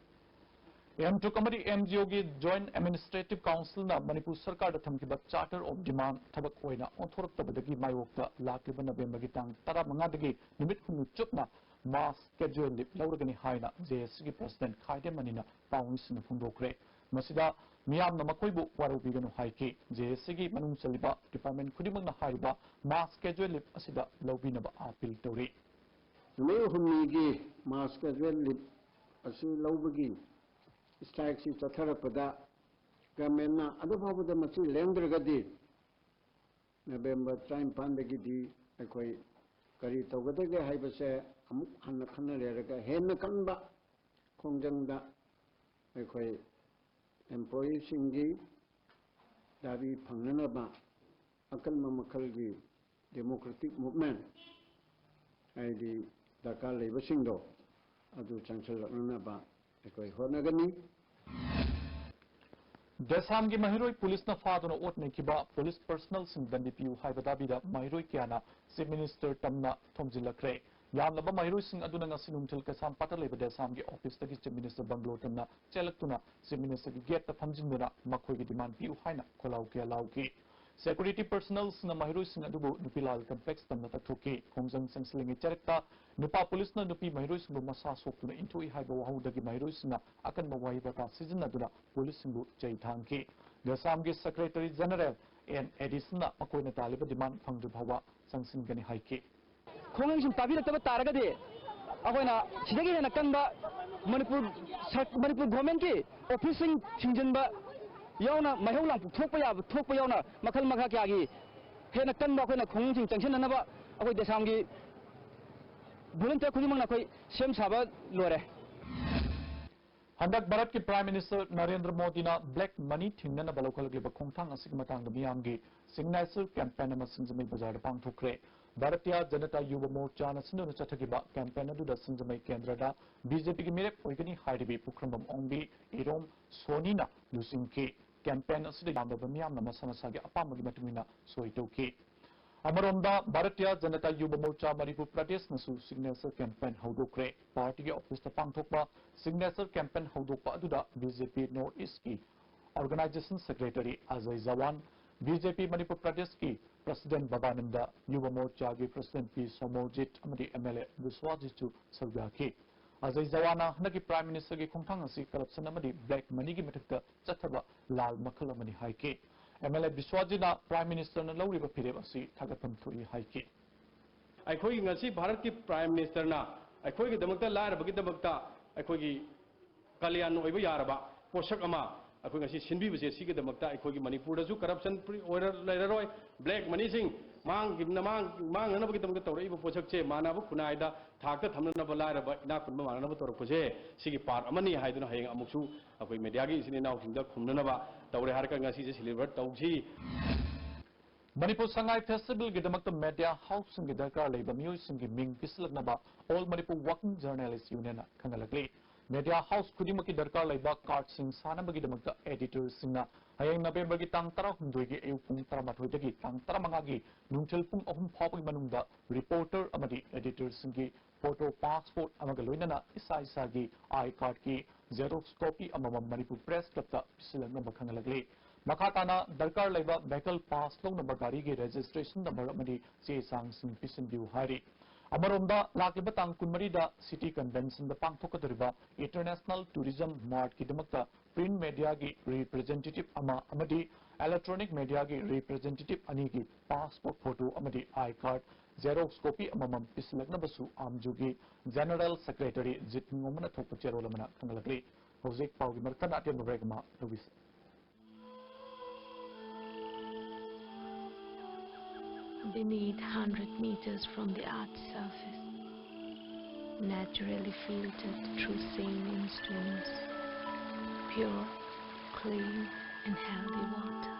ꯑꯦꯝ ꯇ꯭ꯔꯨꯛ ꯑꯃꯗꯤ ꯑꯦꯝ ꯖꯤ ꯑꯣꯒꯤ ꯖꯣꯏꯟꯠ ꯑꯦꯗꯃꯤꯅꯤꯁꯇ꯭ꯔꯦꯇꯤꯚ ꯀꯥꯎꯟꯁꯤꯜꯅ ꯃꯅꯤꯄꯨꯔ ꯁꯔꯀꯥꯔꯗ ꯊꯝꯈꯤꯕ ꯆꯥꯔꯇꯔ ꯑꯣꯐ ꯗꯤꯃꯥꯟ ꯊꯕꯛ ꯑꯣꯏꯅ ꯑꯣꯟꯊꯣꯔꯛꯇꯕꯗꯒꯤ ꯃꯥꯌꯣꯛꯇ ꯂꯥꯛꯂꯤꯕ ꯅꯕꯦꯝꯕꯔꯒꯤ ꯇꯥꯡ ꯇꯔꯥꯃꯉꯥꯗꯒꯤ ꯅꯨꯃꯤꯠ ꯍꯨꯝꯅꯤ ꯆꯨꯞꯅ ꯃꯥꯁ ꯀꯦꯖꯨꯋꯦꯜ ꯂꯤꯚ ꯂꯧꯔꯒꯅꯤ ꯍꯥꯏꯅ ꯖꯦ ꯑꯦ ꯁꯤꯒꯤ ꯄ꯭ꯔꯁꯤꯗꯦꯟꯠ ꯈꯥꯏꯗꯦꯝ ꯑꯅꯤꯅ ꯄꯥꯎꯃꯤꯁꯤꯡꯗ ꯐꯣꯡꯗꯣꯛꯈ꯭ꯔꯦ꯫ ꯃꯁꯤꯗ ꯃꯤꯌꯥꯝꯅ ꯃꯈꯣꯏꯕꯨ ꯋꯥꯔꯧꯕꯤꯒꯅꯨ ꯍꯥꯏꯈꯤ꯫ ꯖꯦ ꯑꯦ ꯁꯤꯒꯤ ꯃꯅꯨꯡ ꯆꯜꯂꯤꯕ ꯗꯤꯄꯥꯔꯠꯃꯦꯟꯠ ꯈꯨꯗꯤꯡꯃꯛꯅ ꯍꯥꯏꯔꯤꯕ ꯃꯥꯁ ꯀꯦꯖꯨꯋꯦꯜ ꯂꯤꯚ ꯑꯁꯤꯗ ꯂꯧꯕꯤꯅꯕ ꯑꯥꯄꯤꯜ ꯇꯧꯔꯤ꯫ ꯅꯨꯃꯤꯠ ꯍꯨꯝꯅꯤꯒꯤ ꯃꯥꯁ ꯀꯦꯖꯨꯋꯦꯜ ꯂꯤꯚ ꯑꯁꯤ ꯂꯧꯕꯒꯤ ꯁ꯭ꯇ꯭ꯔꯥꯏꯛꯁꯤ ꯆꯠꯊꯔꯛꯄꯗ ꯒꯚꯔꯟꯃꯦꯟꯠꯅ ꯑꯗꯨ ꯐꯥꯎꯕꯗ ꯃꯆꯤ ꯂꯦꯡꯗ꯭ꯔꯒꯗꯤ ꯅꯕꯦꯝꯕꯔ ꯇꯔꯥꯅꯤꯄꯥꯟꯗꯒꯤꯗꯤ ꯑꯩꯈꯣꯏ ꯀꯔꯤ ꯇꯧꯒꯗꯒꯦ ꯍꯥꯏꯕꯁꯦ ꯑꯃꯨꯛ ꯍꯟꯅ ꯈꯟꯅ ꯂꯩꯔꯒ ꯍꯦꯟꯅ ꯀꯟꯕ ꯈꯣꯡꯖꯪꯗ ꯑꯩꯈꯣꯏ ꯑꯦꯝꯄ꯭ꯂꯣꯌꯤꯁꯤꯡꯒꯤ ꯗꯥꯕꯤ ꯐꯪꯅꯅꯕ ꯑꯀꯟꯕ ꯃꯈꯜꯒꯤ ꯗꯦꯃꯣꯀ꯭ꯔꯦꯇꯤꯛ ꯃꯨꯚꯃꯦꯟꯠ, ꯍꯥꯏꯗꯤ ꯗꯔꯀꯥꯔ ꯂꯩꯕꯁꯤꯡꯗꯣ ꯑꯗꯨ ꯆꯪꯁꯤꯜꯂꯛꯅꯅꯕ ꯑꯩꯈꯣꯏ ꯍꯣꯠꯅꯒꯅꯤ꯫ ꯗꯦꯁꯥꯝꯒꯤ ꯃꯍꯩꯔꯣꯏ ꯄꯨꯂꯤꯁꯅ ꯐꯥꯗꯨꯅ ꯑꯣꯠ ꯅꯩꯈꯤꯕ ꯄꯨꯂꯤꯁ ꯄꯔꯁꯅꯦꯜꯁꯤꯡ ꯗꯟꯗꯤ ꯄꯤꯌꯨ ꯍꯥꯏꯕ ꯗꯥꯕꯤꯗ ꯃꯍꯩꯔꯣꯏ ꯀꯌꯥꯅ ꯆꯤꯐ ꯃꯤꯅꯤꯁꯇꯔ ꯇꯝꯅ ꯊꯣꯝꯖꯤꯜꯂꯛꯈ꯭ꯔꯦ꯫ ꯌꯥꯝꯂꯕ ꯃꯍꯩꯔꯣꯏꯁꯤꯡ ꯑꯗꯨꯅ ꯉꯁꯤ ꯅꯨꯡꯊꯤꯜ ꯀꯩꯁꯥꯝꯄꯥꯠꯇ ꯂꯩꯕ ꯗꯦꯁꯥꯝꯒꯤ ꯑꯣꯐꯤꯁꯇꯒꯤ ꯆꯤꯐ ꯃꯤꯅꯤꯁꯇꯔ ꯕꯪꯒ꯭ꯂꯣ ꯇꯝꯅ ꯆꯦꯜꯂꯛꯇꯨꯅ ꯆꯤꯐ ꯃꯤꯅꯤꯁꯇꯔꯒꯤ ꯒꯦꯠꯇ ꯐꯝꯖꯤꯟꯗꯨꯅ ꯃꯈꯣꯏꯒꯤ ꯗꯤꯃꯥꯟ ꯄꯤꯌꯨ ꯍꯥꯏꯅ ꯈꯣꯜꯂꯥꯎ ꯀꯌꯥ ꯂꯥꯎꯈꯤ꯫ ꯁꯦꯀ꯭ꯌꯨꯔꯤꯇꯤ ꯄꯔꯁꯅꯦꯜꯁꯤꯡꯅ ꯃꯍꯩꯔꯣꯏꯁꯤꯡ ꯑꯗꯨꯕꯨ ꯅꯨꯄꯤꯂꯥꯜ ꯀꯝꯄ꯭ꯂꯦꯛꯁ ꯇꯝꯅ ꯇꯛꯊꯣꯛꯈꯤ꯫ ꯈꯣꯡꯖꯪ ꯆꯪꯁꯤꯜꯂꯤꯉꯩ ꯆꯔꯛꯇ ꯅꯨꯄꯥ ꯄꯨꯂꯤꯁꯅ ꯅꯨꯄꯤ ꯃꯍꯩꯔꯣꯏꯁꯤꯡꯕꯨ ꯃꯁꯥ ꯁꯣꯛꯇꯨꯅ ꯏꯟꯊꯣꯛꯏ ꯍꯥꯏꯕ ꯋꯥꯍꯧꯗꯒꯤ ꯃꯍꯩꯔꯣꯏꯁꯤꯡꯅ ꯑꯀꯟꯕ ꯋꯥꯍꯩ ꯋꯥꯇꯥ ꯁꯤꯖꯤꯟꯅꯗꯨꯅ ꯄꯨꯂꯤꯁꯁꯤꯡꯕꯨ ꯆꯩ ꯊꯥꯡꯈꯤ꯫ ꯗꯦꯁꯥꯝꯒꯤ ꯁꯦꯀ꯭ꯔꯦꯇꯔꯤ ꯖꯦꯅꯔꯦꯜ ꯑꯦꯟ ꯑꯦꯗꯤꯁꯟꯅ ꯃꯈꯣꯏꯅ ꯇꯥꯜꯂꯤꯕ ꯗꯤꯃꯥꯟ ꯐꯪꯗ꯭ꯔꯤ ꯐꯥꯎꯕ ꯆꯪꯁꯤꯟꯒꯅꯤ ꯍꯥꯏꯈꯤ꯫ ꯈꯣꯡꯖꯪꯁꯤꯡ ꯇꯥꯕꯤꯔꯛꯇꯕ ꯇꯥꯔꯒꯗꯤ ꯑꯩꯈꯣꯏꯅ ꯁꯤꯗꯒꯤ ꯍꯦꯟꯅ ꯀꯟꯕ ꯃꯅꯤꯄꯨꯔ ꯁꯔ-, ꯃꯅꯤꯄꯨꯔ ꯒꯣꯔꯃꯦꯟꯒꯤ ꯑꯣꯐꯤꯁꯁꯤꯡ ꯊꯤꯡꯖꯤꯟꯕ ꯌꯥꯎꯅ ꯃꯩꯍꯧ ꯂꯥꯡꯄꯣꯛ ꯊꯣꯛꯄ ꯌꯥꯕ, ꯊꯣꯛꯄ ꯌꯥꯎꯅ ꯃꯈꯜ ꯃꯈꯥ ꯀꯌꯥꯒꯤ ꯍꯦꯟꯅ ꯀꯟꯕ ꯑꯩꯈꯣꯏꯅ ꯈꯣꯡꯖꯪꯁꯤꯡ ꯆꯪꯁꯤꯟꯅꯅꯕ ꯑꯩꯈꯣꯏ ꯗꯦꯁꯥꯝꯒꯤ ꯚꯣꯂꯨꯟꯇꯤꯌꯔ ꯈꯨꯗꯤꯡꯃꯛꯅ ꯑꯩꯈꯣꯏ ꯁꯦꯝ ꯁꯥꯕ ꯂꯣꯏꯔꯦ꯫ ꯍꯟꯗꯛ ꯚꯥꯔꯠꯀꯤ Prime Minister ꯅꯔꯦꯟꯗ꯭ꯔ ꯃꯣꯗꯤꯅ black money ꯊꯤꯡꯅꯅꯕ ꯂꯧꯈꯠꯂꯛꯂꯤꯕ ꯈꯣꯡꯊꯥꯡ ꯑꯁꯤꯒꯤ ꯃꯇꯥꯡꯗ ꯃꯤꯌꯥꯝꯒꯤ signature campaign ꯑꯃ ꯁꯤꯡꯖꯃꯩ ꯕꯖꯥꯔꯗ ꯄꯥꯡꯊꯣꯛꯈ꯭ꯔꯦ꯫ ꯚꯥꯔꯇꯤꯌꯥ ꯖꯅꯇꯥ ꯌꯨꯕ ꯃꯣꯔꯆꯥꯅ ꯁꯤꯟꯗꯨꯅ ꯆꯠꯊꯈꯤꯕ campaign ꯑꯗꯨꯗ ꯁꯤꯡꯖꯃꯩ ꯀꯦꯟꯗ꯭ꯔꯗ BJPꯒꯤ ꯃꯤꯔꯦꯞ ꯑꯣꯏꯒꯅꯤ ꯍꯥꯏꯔꯤꯕꯤ ꯄꯨꯈ꯭ꯔꯝꯕꯝ ꯑꯣꯡꯕꯤ, ꯏꯔꯣꯝ ꯁꯣꯅꯤꯅ ꯂꯨꯆꯤꯡꯈꯤ꯫ Campaign ꯑꯁꯤꯗ ꯌꯥꯝꯂꯕ ꯃꯤꯌꯥꯝꯅ ꯃꯁꯥ ꯃꯁꯥꯒꯤ ꯑꯄꯥꯝꯕꯒꯤ ꯃꯇꯨꯡ ꯏꯟꯅ ꯁꯣꯏ ꯇꯧꯈꯤ꯫ ꯑꯃꯔꯣꯝꯗ, ꯚꯥꯔꯇꯤꯌꯥ ꯖꯅꯇꯥ ꯌꯨꯕ ꯃꯣꯔꯆꯥ ꯃꯅꯤꯄꯨꯔ ꯄ꯭ꯔꯗꯦꯁꯅꯁꯨ signature campaign ꯍꯧꯗꯣꯛꯈ꯭ꯔꯦ꯫ Partyꯒꯤ officeꯇ ꯄꯥꯡꯊꯣꯛꯄ signature campaign ꯍꯧꯗꯣꯛꯄ ꯑꯗꯨꯗ BJP North Eastꯀꯤ Organization Secretary Ajay Jawan, BJP Manipur ꯄ꯭ꯔꯗꯦꯁꯀꯤ President ꯕꯕꯥꯅꯟꯗ, ꯌꯨꯕ ꯃꯣꯔꯆꯥꯒꯤ President ꯄꯤ ꯁꯣꯃꯣꯔꯖꯤꯠ ꯑꯃꯗꯤ MLA ꯕꯤꯁ꯭ꯋꯥꯖꯤꯠꯁꯨ ꯁꯔꯨꯛ ꯌꯥꯈꯤ꯫ ꯑꯖꯌ ꯖꯋꯥꯟꯅ ꯍꯟꯗꯛꯀꯤ Prime Ministerꯒꯤ ꯈꯣꯡꯊꯥꯡ ꯑꯁꯤ corruption ꯑꯃꯗꯤ black moneyꯒꯤ ꯃꯊꯛꯇ ꯆꯠꯊꯕ ꯂꯥꯜ ꯃꯈꯜ ꯑꯃꯅꯤ ꯍꯥꯏꯈꯤ꯫ MLA ꯕꯤꯁ꯭ꯋꯥꯖꯤꯠꯅ Prime Ministerꯅ ꯂꯧꯔꯤꯕ ꯐꯤꯔꯦꯞ ꯑꯁꯤ ꯊꯥꯒꯠꯐꯝ ꯊꯣꯛꯏ ꯍꯥꯏꯈꯤ꯫ ꯑꯩꯈꯣꯏꯒꯤ ꯉꯁꯤ ꯚꯥꯔꯠꯀꯤ Prime Ministerꯅ ꯑꯩꯈꯣꯏꯒꯤꯗꯃꯛꯇ, ꯂꯥꯏꯔꯕꯒꯤꯗꯃꯛꯇ ꯑꯩꯈꯣꯏꯒꯤ ꯀꯜꯌꯥꯟ ꯑꯣꯏꯕ ꯌꯥꯔꯕ ꯄꯣꯠꯁꯛ ꯑꯃ ꯑꯩꯈꯣꯏ ꯉꯁꯤ ꯁꯤꯟꯕꯤꯕꯁꯦ, ꯁꯤꯒꯤꯗꯃꯛꯇ ꯑꯩꯈꯣꯏꯒꯤ ꯃꯅꯤꯄꯨꯔꯗꯁꯨ corruption free ꯑꯣꯏꯔ-, ꯂꯩꯔꯔꯣꯏ꯫ Black moneyꯁꯤꯡ ꯃꯥꯡꯈꯤꯕꯅ-, ꯃꯥꯡ-, ꯃꯥꯡꯅꯅꯕꯒꯤꯗꯃꯛꯇ ꯇꯧꯔꯛꯏꯕ ꯄꯣꯠꯁꯛꯁꯦ ꯃꯥꯟꯅꯕ ꯈꯨꯟꯅꯥꯏꯗ ꯊꯥꯛꯇ ꯊꯝꯅꯅꯕ, ꯂꯥꯏꯔꯕ ꯏꯅꯥꯛ ꯈꯨꯟꯕ ꯃꯥꯟꯅꯅꯕ ꯇꯧꯔꯛꯄꯁꯦ, ꯁꯤꯒꯤ part ꯑꯃꯅꯤ ꯍꯥꯏꯗꯨꯅ ꯍꯌꯦꯡ ꯑꯃꯨꯛꯁꯨ ꯑꯩꯈꯣꯏ mediaꯒꯤ ꯏꯆꯤꯟ ꯏꯅꯥꯎꯁꯤꯡꯗ ꯈꯨꯝꯅꯅꯕ ꯇꯧꯔꯦ ꯍꯥꯏꯔꯒ ꯉꯁꯤꯁꯦ celebrate ꯇꯧꯁꯤ꯫ ꯃꯅꯤꯄꯨꯔ ꯁꯉꯥꯏ Festivalꯒꯤꯗꯃꯛꯇ media houseꯁꯤꯡꯒꯤ ꯗꯔꯀꯥꯔ ꯂꯩꯕ ꯃꯤꯑꯣꯏꯁꯤꯡꯒꯤ ꯃꯤꯡ ꯄꯤꯁꯤꯜꯂꯛꯅꯕ All Manipur Working Journalist Unionꯅ ꯈꯪꯍꯜꯂꯛꯂꯤ꯫ Media house ꯈꯨꯗꯤꯡꯃꯛꯀꯤ ꯗꯔꯀꯥꯔ ꯂꯩꯕ cardꯁꯤꯡ ꯁꯥꯅꯕꯒꯤꯗꯃꯛꯇ editorꯁꯤꯡꯅ ꯍꯌꯦꯡ Novemberꯒꯤ ꯇꯥꯡ ꯇꯔꯥꯍꯨꯝꯗꯣꯏꯒꯤ ꯑꯌꯨꯛ ꯄꯨꯡ ꯇꯔꯥꯃꯥꯊꯣꯏꯗꯒꯤ ꯇꯥꯡ ꯇꯔꯥꯃꯉꯥꯒꯤ ꯅꯨꯡꯊꯤꯜ ꯄꯨꯡ ꯑꯍꯨꯝ ꯐꯥꯎꯕꯒꯤ ꯃꯅꯨꯡꯗ reporter ꯑꯃꯗꯤ editorꯁꯤꯡꯒꯤ photo passport ꯑꯃꯒ ꯂꯣꯏꯅꯅ ꯏꯁꯥ ꯏꯁꯥꯒꯤ I cardꯀꯤ xerox copy ꯑꯃꯃꯝ ꯃꯅꯤꯄꯨꯔ Press Clubꯇ ꯄꯤꯁꯤꯜꯂꯛꯅꯕ ꯈꯪꯍꯜꯂꯛꯂꯤ꯫ ꯃꯈꯥ ꯇꯥꯅ ꯗꯔꯀꯥꯔ ꯂꯩꯕ vehicle pass ꯂꯧꯅꯕ ꯒꯥꯔꯤꯒꯤ registration number ꯑꯃꯗꯤ ꯆꯦ ꯆꯥꯡꯁꯤꯡ ꯄꯤꯁꯤꯟꯕꯤꯌꯨ ꯍꯥꯏꯔꯤ꯫ ꯑꯃꯔꯣꯝꯗ, ꯂꯥꯛꯂꯤꯕ ꯇꯥꯡ ꯀꯨꯟꯃꯔꯤꯗ City Conventionꯗ ꯄꯥꯡꯊꯣꯛꯀꯗꯧꯔꯤꯕ International Tourism Martꯀꯤꯗꯃꯛꯇ print mediaꯒꯤ representative ꯑꯃ ꯑꯃꯗꯤ electronic mediaꯒꯤ representative ꯑꯅꯤꯒꯤ passport photo ꯑꯃꯗꯤ I card xerox copy ꯑꯃꯃꯝ ꯄꯤꯁꯤꯜꯂꯛꯅꯕꯁꯨ ꯑꯥꯝꯖꯨꯒꯤ General Secretary ꯖꯤꯠ ꯅꯤꯉꯣꯝꯕꯅ ꯊꯣꯛꯄ ꯆꯦꯔꯣꯜ ꯑꯃꯅ ꯈꯪꯍꯜꯂꯛꯂꯤ꯫ ꯍꯧꯖꯤꯛ ꯄꯥꯎꯒꯤ ꯃꯔꯛ ꯊꯠꯅ ꯑꯇꯦꯟꯕ break ꯑꯃ ꯂꯧꯕꯤꯁꯤ꯫ Beneath hundred meters from the earth's surface, Naturally filtered through saline streams, pure, clean, and healthy water.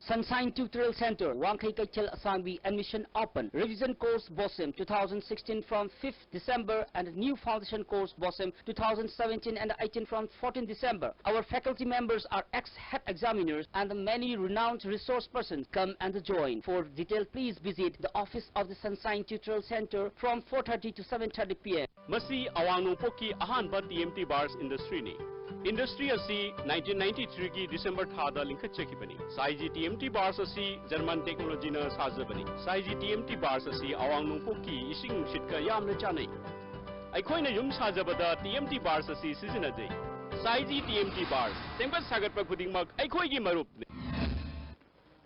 Sunshine Tutorial Center, Wangkhei Keitel Asangbi, admission open. Revision course BOSEM two thousand sixteen from fifth December and new foundation course BOSEM two thousand seventeen and eighteen from fourteenth December. Our faculty members are ex-head examiners and many renowned resource persons. Come and join. For detail, please visit the office of the Sunshine Tutorial Center from four thirty to seven thirty p m. ꯃꯁꯤ ꯑꯋꯥꯡ ꯅꯣꯡꯄꯣꯛꯀꯤ ꯑꯍꯥꯟꯕ T M T ꯕꯥꯔꯁ ꯏꯟꯗꯁꯇ꯭ꯔꯤꯅꯤ꯫ Industry ꯑꯁꯤ nineteen ninety ꯊ꯭ꯔꯤꯒꯤ December ꯊꯥꯗ ꯂꯤꯡꯈꯠꯆꯈꯤꯕꯅꯤ꯫ ꯁꯥꯏꯖꯤ T M T ꯕꯥꯔꯁ ꯑꯁꯤ German ꯇꯦꯛꯅꯣꯂꯣꯖꯤꯅ ꯁꯥꯖꯕꯅꯤ꯫ ꯁꯥꯏꯖꯤ T M T ꯕꯥꯔꯁ ꯑꯁꯤ ꯑꯋꯥꯡ ꯅꯣꯡꯄꯣꯛꯀꯤ ꯏꯁꯤꯡ ꯅꯨꯡꯁꯤꯠꯀ ꯌꯥꯝꯅ ꯆꯥꯟꯅꯩ꯫ ꯑꯩꯈꯣꯏꯅ ꯌꯨꯝ ꯁꯥꯖꯕꯗ ꯇꯤ ꯑꯦꯝ ꯇꯤ ꯕꯥꯔꯁ ꯑꯁꯤ ꯁꯤꯖꯤꯟꯅꯖꯩ꯫ ꯁꯥꯏꯖꯤ ꯇꯤ ꯑꯦꯝ ꯇꯤ ꯕꯥꯔꯁ, ꯁꯦꯝꯒꯠ ꯁꯥꯒꯠꯄ ꯈꯨꯗꯤꯡꯃꯛ ꯑꯩꯈꯣꯏꯒꯤ ꯃꯔꯨꯞꯅꯤ꯫